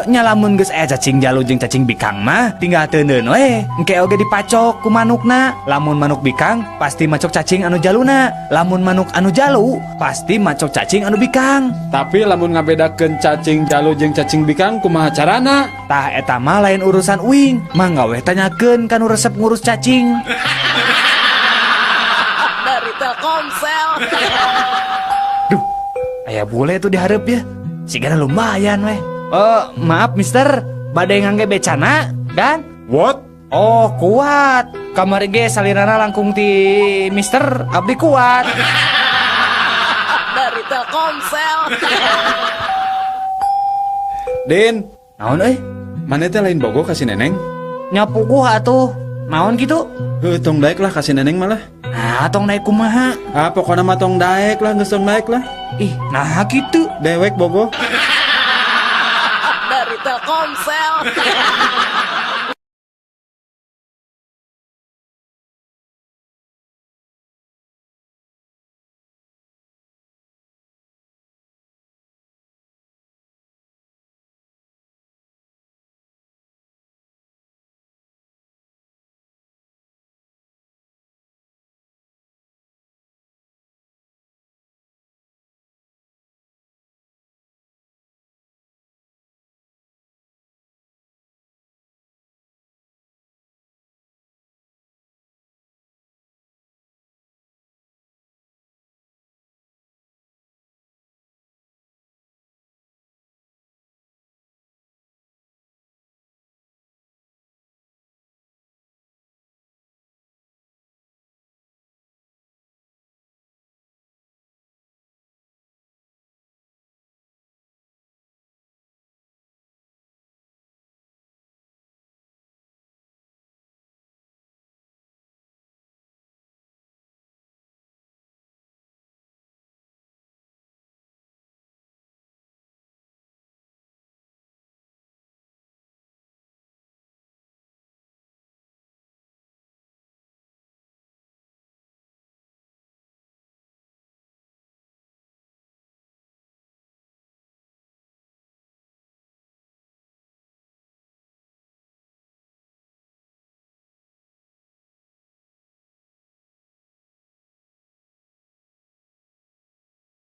Nya lamun geus aya cacing jalu jeung cacing bikang mah tinggal teuneun we. Engke oge dipacok ku manukna. Lamun manuk bikang pasti macok cacing anu jaluna. Lamun manuk anu jalu pasti macok cacing anu bikang. Tapi lamun ngabedakeun cacing jalu jeung cacing bikang kumaha carana? Tah eta mah lain urusan uing. Mangga we tanyakeun ka nu resep ngurus cacing. Dari Telkomsel. Duh, aya bule tuh dihareup ya. Sigana lumayan weh. Oh, maaf mister, bade ngangge becana dan? What? Oh, kuat. Kamari ge salirana langkung ti mister, abdi kuat. Dari Telkomsel. Din, naon euy? Maneh teh lain bogoh ka si Neneng? Nya puguh atuh. Naon kitu? Heuh, tong daek lah ka si Neneng malah. Nah, tong daek kumaha? Ah, pokona mah tong daek lah, geus tong daek lah. Ih, nah kitu. Dewek bogoh. Dari Telkomsel.